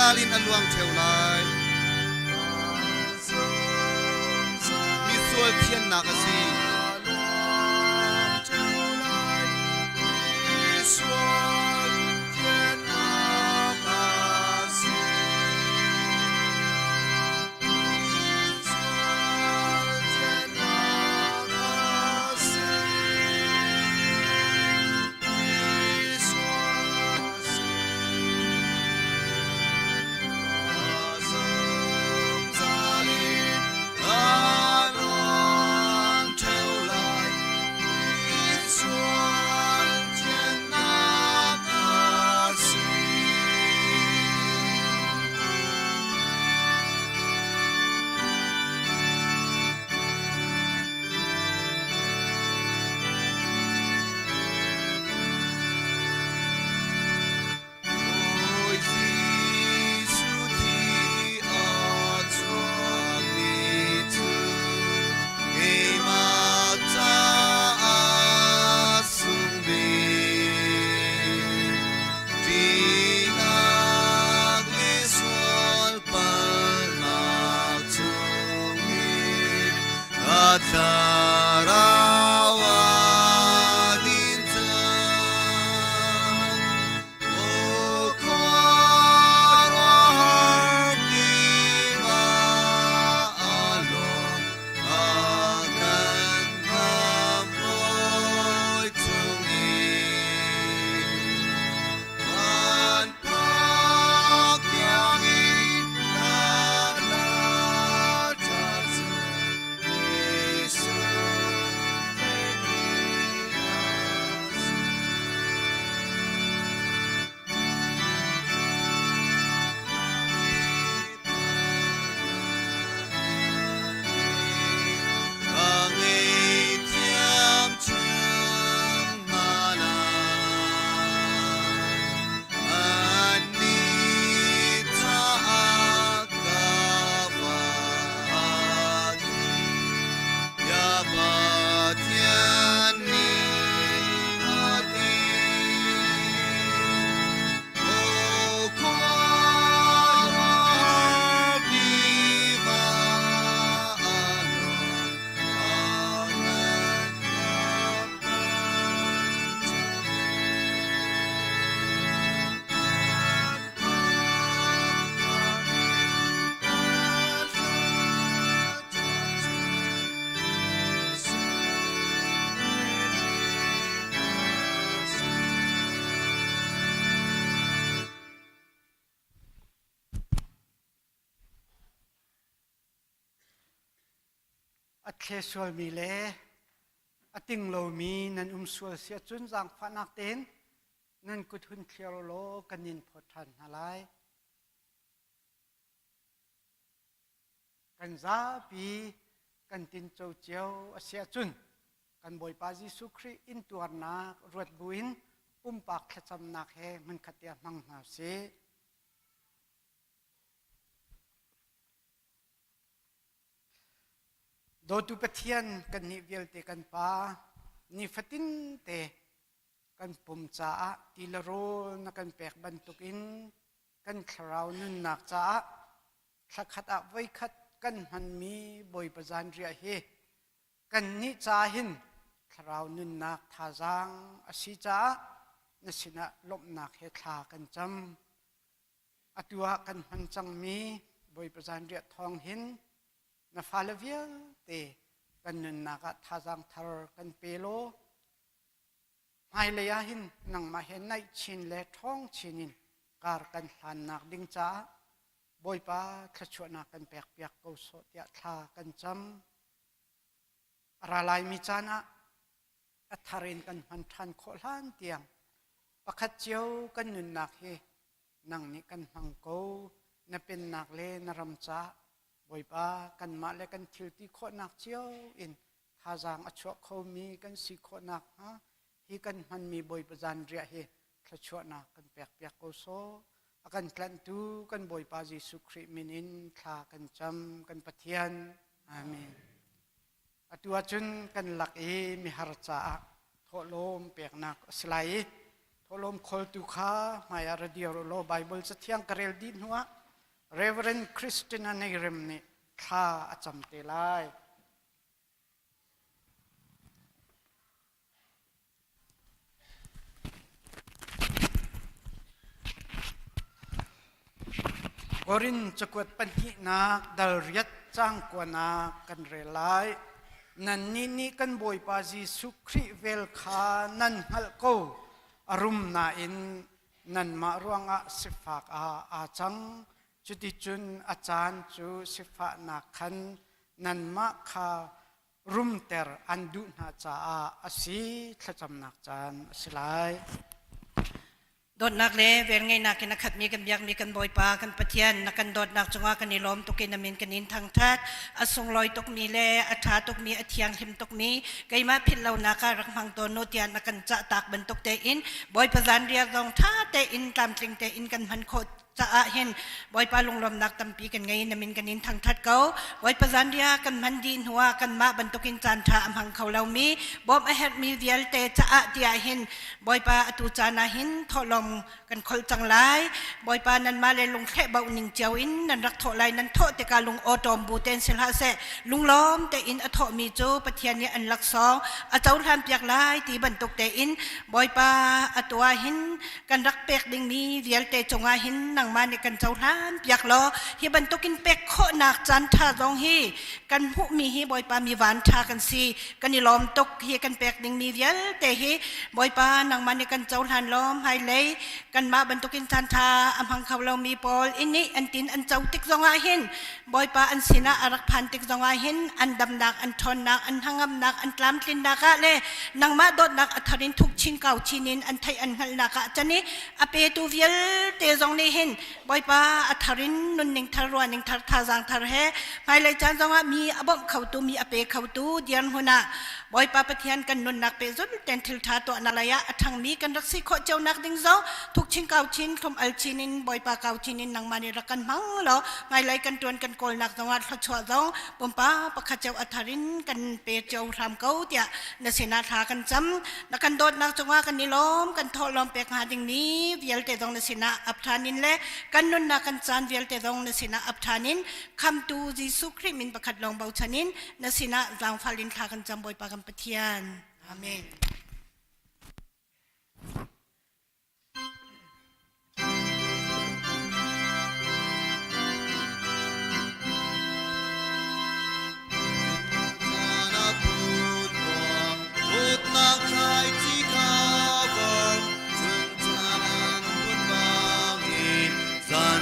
[SPEAKER 1] zungzal in a luang ṭheo lai. Misual thiannak a si. Thlarau a din cang. Aw khuaruahhar tiva a luang, a kan khamhbawi chungin. Van phak tiangin kan la ṭha cu Jesuh
[SPEAKER 4] A thle sualmi le a ting lomi nan um sual si ahcun zaangfahnak tein nan kut hun thliar u law kan in phawt ṭhan hna lai. Kan zapi kan tinco cio a si ahcun kan Bawipa Jesuh Khrih intuarnak ruat buin pumpak thlacamnak he hmunkhat te ah hmang hna usih. Dawtu Pathian kannih vialte kan Pa, nifatin te kan pum caah ti le rawl na kan pek bantukin kan thlarau nunnak caah thlakhat ah voikhat kan hmanmi Bawipa zanriah hi kannih ca hin thlarau nunnak thazaang a si caah na sinah lawmhnak he thla kan cam. Atu ah kan hman cangmi Bawipa zanriah thawng hin na fale vialte kan nunnak ah thazaang thar kan pe law hmailei ah hin nangmah he naih chin le ṭhawng chin in kar kan hlannak ding caah Bawipa thluachuahnak kan pekpiak ko sawh tiah thla kan cam. A ra laimi caan ah a thar in kan hman ṭhan khawh hlan tiang pakhat cio kan nunnak hi nang nih kan hmang ko na pennak le na ram caah Bawipa kanmah le kan thil ti khawhnak cio in thazaang a chuah khomi kan si khawh nakhnga hi kan hmanmi Bawipa zanriah hi thluachuahnak kan pekpiak ko sawh. A kan tlanhtu kan Bawipa Jesuh Khrih min in thla kan cam kan Pathian. Amen. Atu ahcun kan lak i mihar caah thawhlawm peknak a si lai i thawhlawm khawltu kha hmaiah ra dir u law Baibal cathiang ka rel dih hnuah. Reverend Christina Neirem nih thla a cam te lai. Korin cakuat pahnihnak dal riat cang kuanak kan rel lai. Nannih nih kan Bawipa Jesuh Khrih vel kha nan hngalh ko. A rum nain nanmah ruangah sifak ah aa cang. Cuticun a caan cu sifahnak khan nanmah kha rumter an duh hna caah a si. Thlacamnak caan a si lai.
[SPEAKER 3] Dawtnak le velngeihnak in a khatmi kan biakmi kan Bawipa kan Pathian na kan dawtnak cungah kan i lawm tuk in na min kan in thangthat. A sunglawi tukmi le a ṭha tukmi a thianghlim tukmi keimah philh lonak ah rak hmang tawn u tiah na kan cah tak bantuk tein Bawipa zanriah zong ṭha tein tlamtling tein kan hman khawh caah hin Bawipa lunglawmnak tampi kan ngei na min kan in thangthat ko. Bawipa zanriah kan hman dih hnuah kanmah bantukin caan ṭha a hmang kho lomi bawmh a herhmi vialte caah tiah hin Bawipa atu caan ah hin thawhlawm kan kholh cang lai. Bawipa nanmah le lungthleh bauh ning cio in nan rak thawh lai. Nan thawh tikah lung awṭawm bu tein si hlah seh. Lunglawm tein a thawhmi cu Pathian nih an laksawng a cohlan piak lai ti bantuk tein Bawipa atu ah hin kan rak pek dingmi vialte cungah hin nangmah nih kan cohlan piak law hi bantukin pek khawhnak caan ṭha zong hi kan hmuhmi hi Bawipa mi van ṭha kan si. Kan i lawm tuk hi kan pek dingmi vialte hi Bawipa nangmah nih kan cohlan law hmailei kanmah bantukin caan ṭha a hmang kho lomi pawl i nih an tin an co tik zongah hin Bawipa an sinah a rak phan tik zongah hin an damnak an ṭhawnnak an hnangamnak an tlamtlinnak ah le nangmah dawtnak a thar in thuk chin kau chin in an theih an hngalhnak ah can i a petu vialte zong nih hin Bawipa a thar in nunning thar ruahning thar thazaang thar he hmailei caan zongah mi a bawmh khotu mi a pe khotu dirhmun ah Bawipa Pathian kan nunnak pehzulh ten thil ṭha tuahnak lei ah a ṭhangmi kan rak si khawh cio nak ding zong thuk chin kau chin thlum al chin in Bawipa kau chin in nangmah nih rak kan hmang law hmailei kan ṭuan kan kawlnak zongah thluachuah zong pumpa pakhat cio a thar in kan pe cio hram ko tiah na sinah thla kan cam. Na kan dawtnak cungah kan i lawm, kan thawhlawm pek hnga dingmi vialte zong na sinah ap ṭhan in le kan nunnak kan caan vialte zong na sinah ap ṭhan in khamtu Jesuh Khrih min pakhat lawng bochan in na sinah zaangfal in thla kan cam Bawipa kan Pathian. Amen.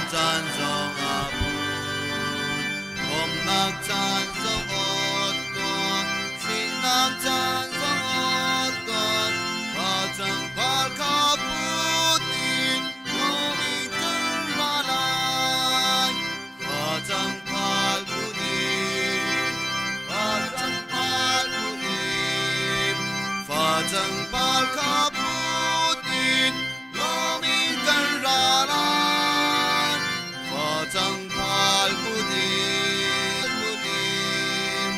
[SPEAKER 1] Caan zong a phun, Thawmnak caan zong awt tuah, Thihnak caan zong awt tuah, Facang par kha put in lawm in kan ra lai. Facang par put in, facang par put in, facang par kha put in lawm in kan ra lai. Facang par put in, put in,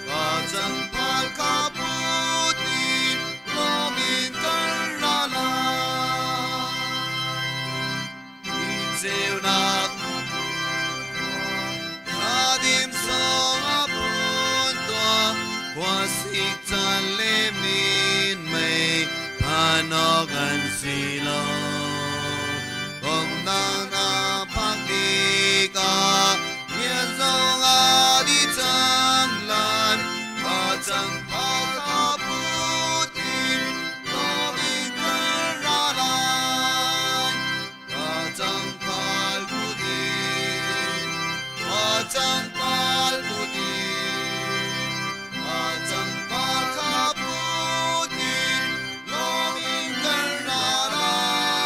[SPEAKER 1] facang par kha put in lawm in kan ra lai. Ceunak Khadim song a phun tuah khuasik caan le min mei phanok an si lo. Kongdang na phak tikah rian zong a di cang lai. Facang phak a put in lawm in kan ra lai. Facang phal put in, facang phal put in, facang phal kha put in, lawm in kan ra lai.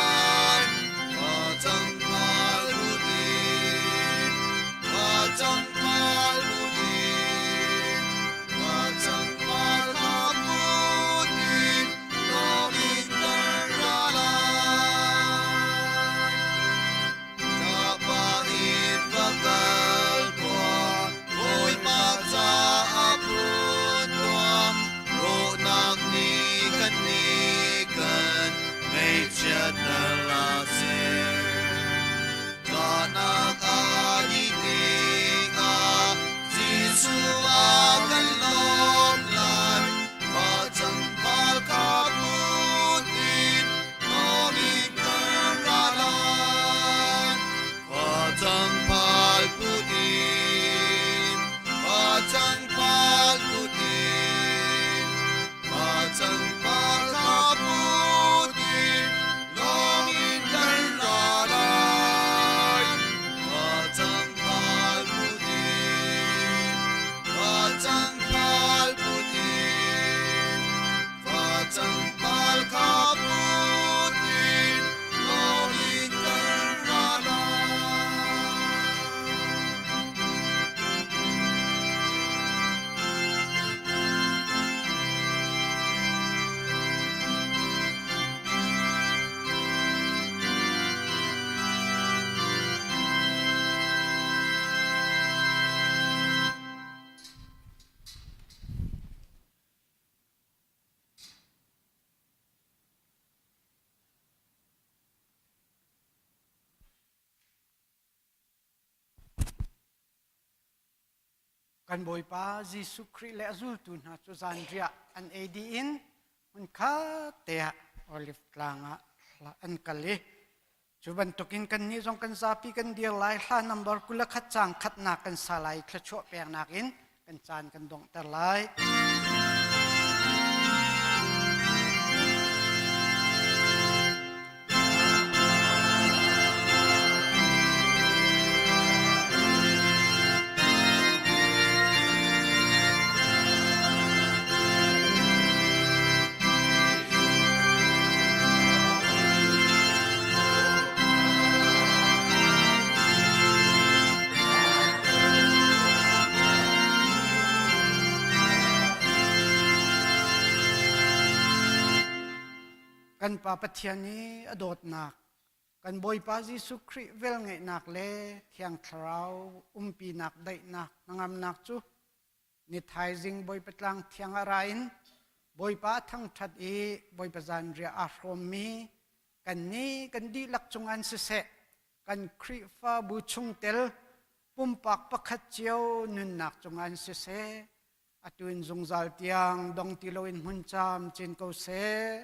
[SPEAKER 4] Kan Bawipa Jesuh Khrih le a zultu hna cu zanriah an ei dih in hmunkhat te ah Olive tlang ah an kal i cu bantukin kannih zong kan zapi kan dir lai hla number 21 caang khatnak kan sa lai thluachuah peknak in kan caan kan donghter lai. Kan Pa Pathian i a dawtnak, kan Bawipa Jesuh Khrih velngeihnak le Thiang Thlarau umpinak daihnak hnangamnak cu ni thaizing Bawipa tlang thiang ah ra in Bawipa a thangṭhat i Bawipa zanriah aa hrawmmi kannih kan dihlak cungah siseh, kan Khrihfabu chungtel pumpak pakhat cio nunnak cungah siseh, atu in zungzal tiang dong ti loin hmun camcin ko seh.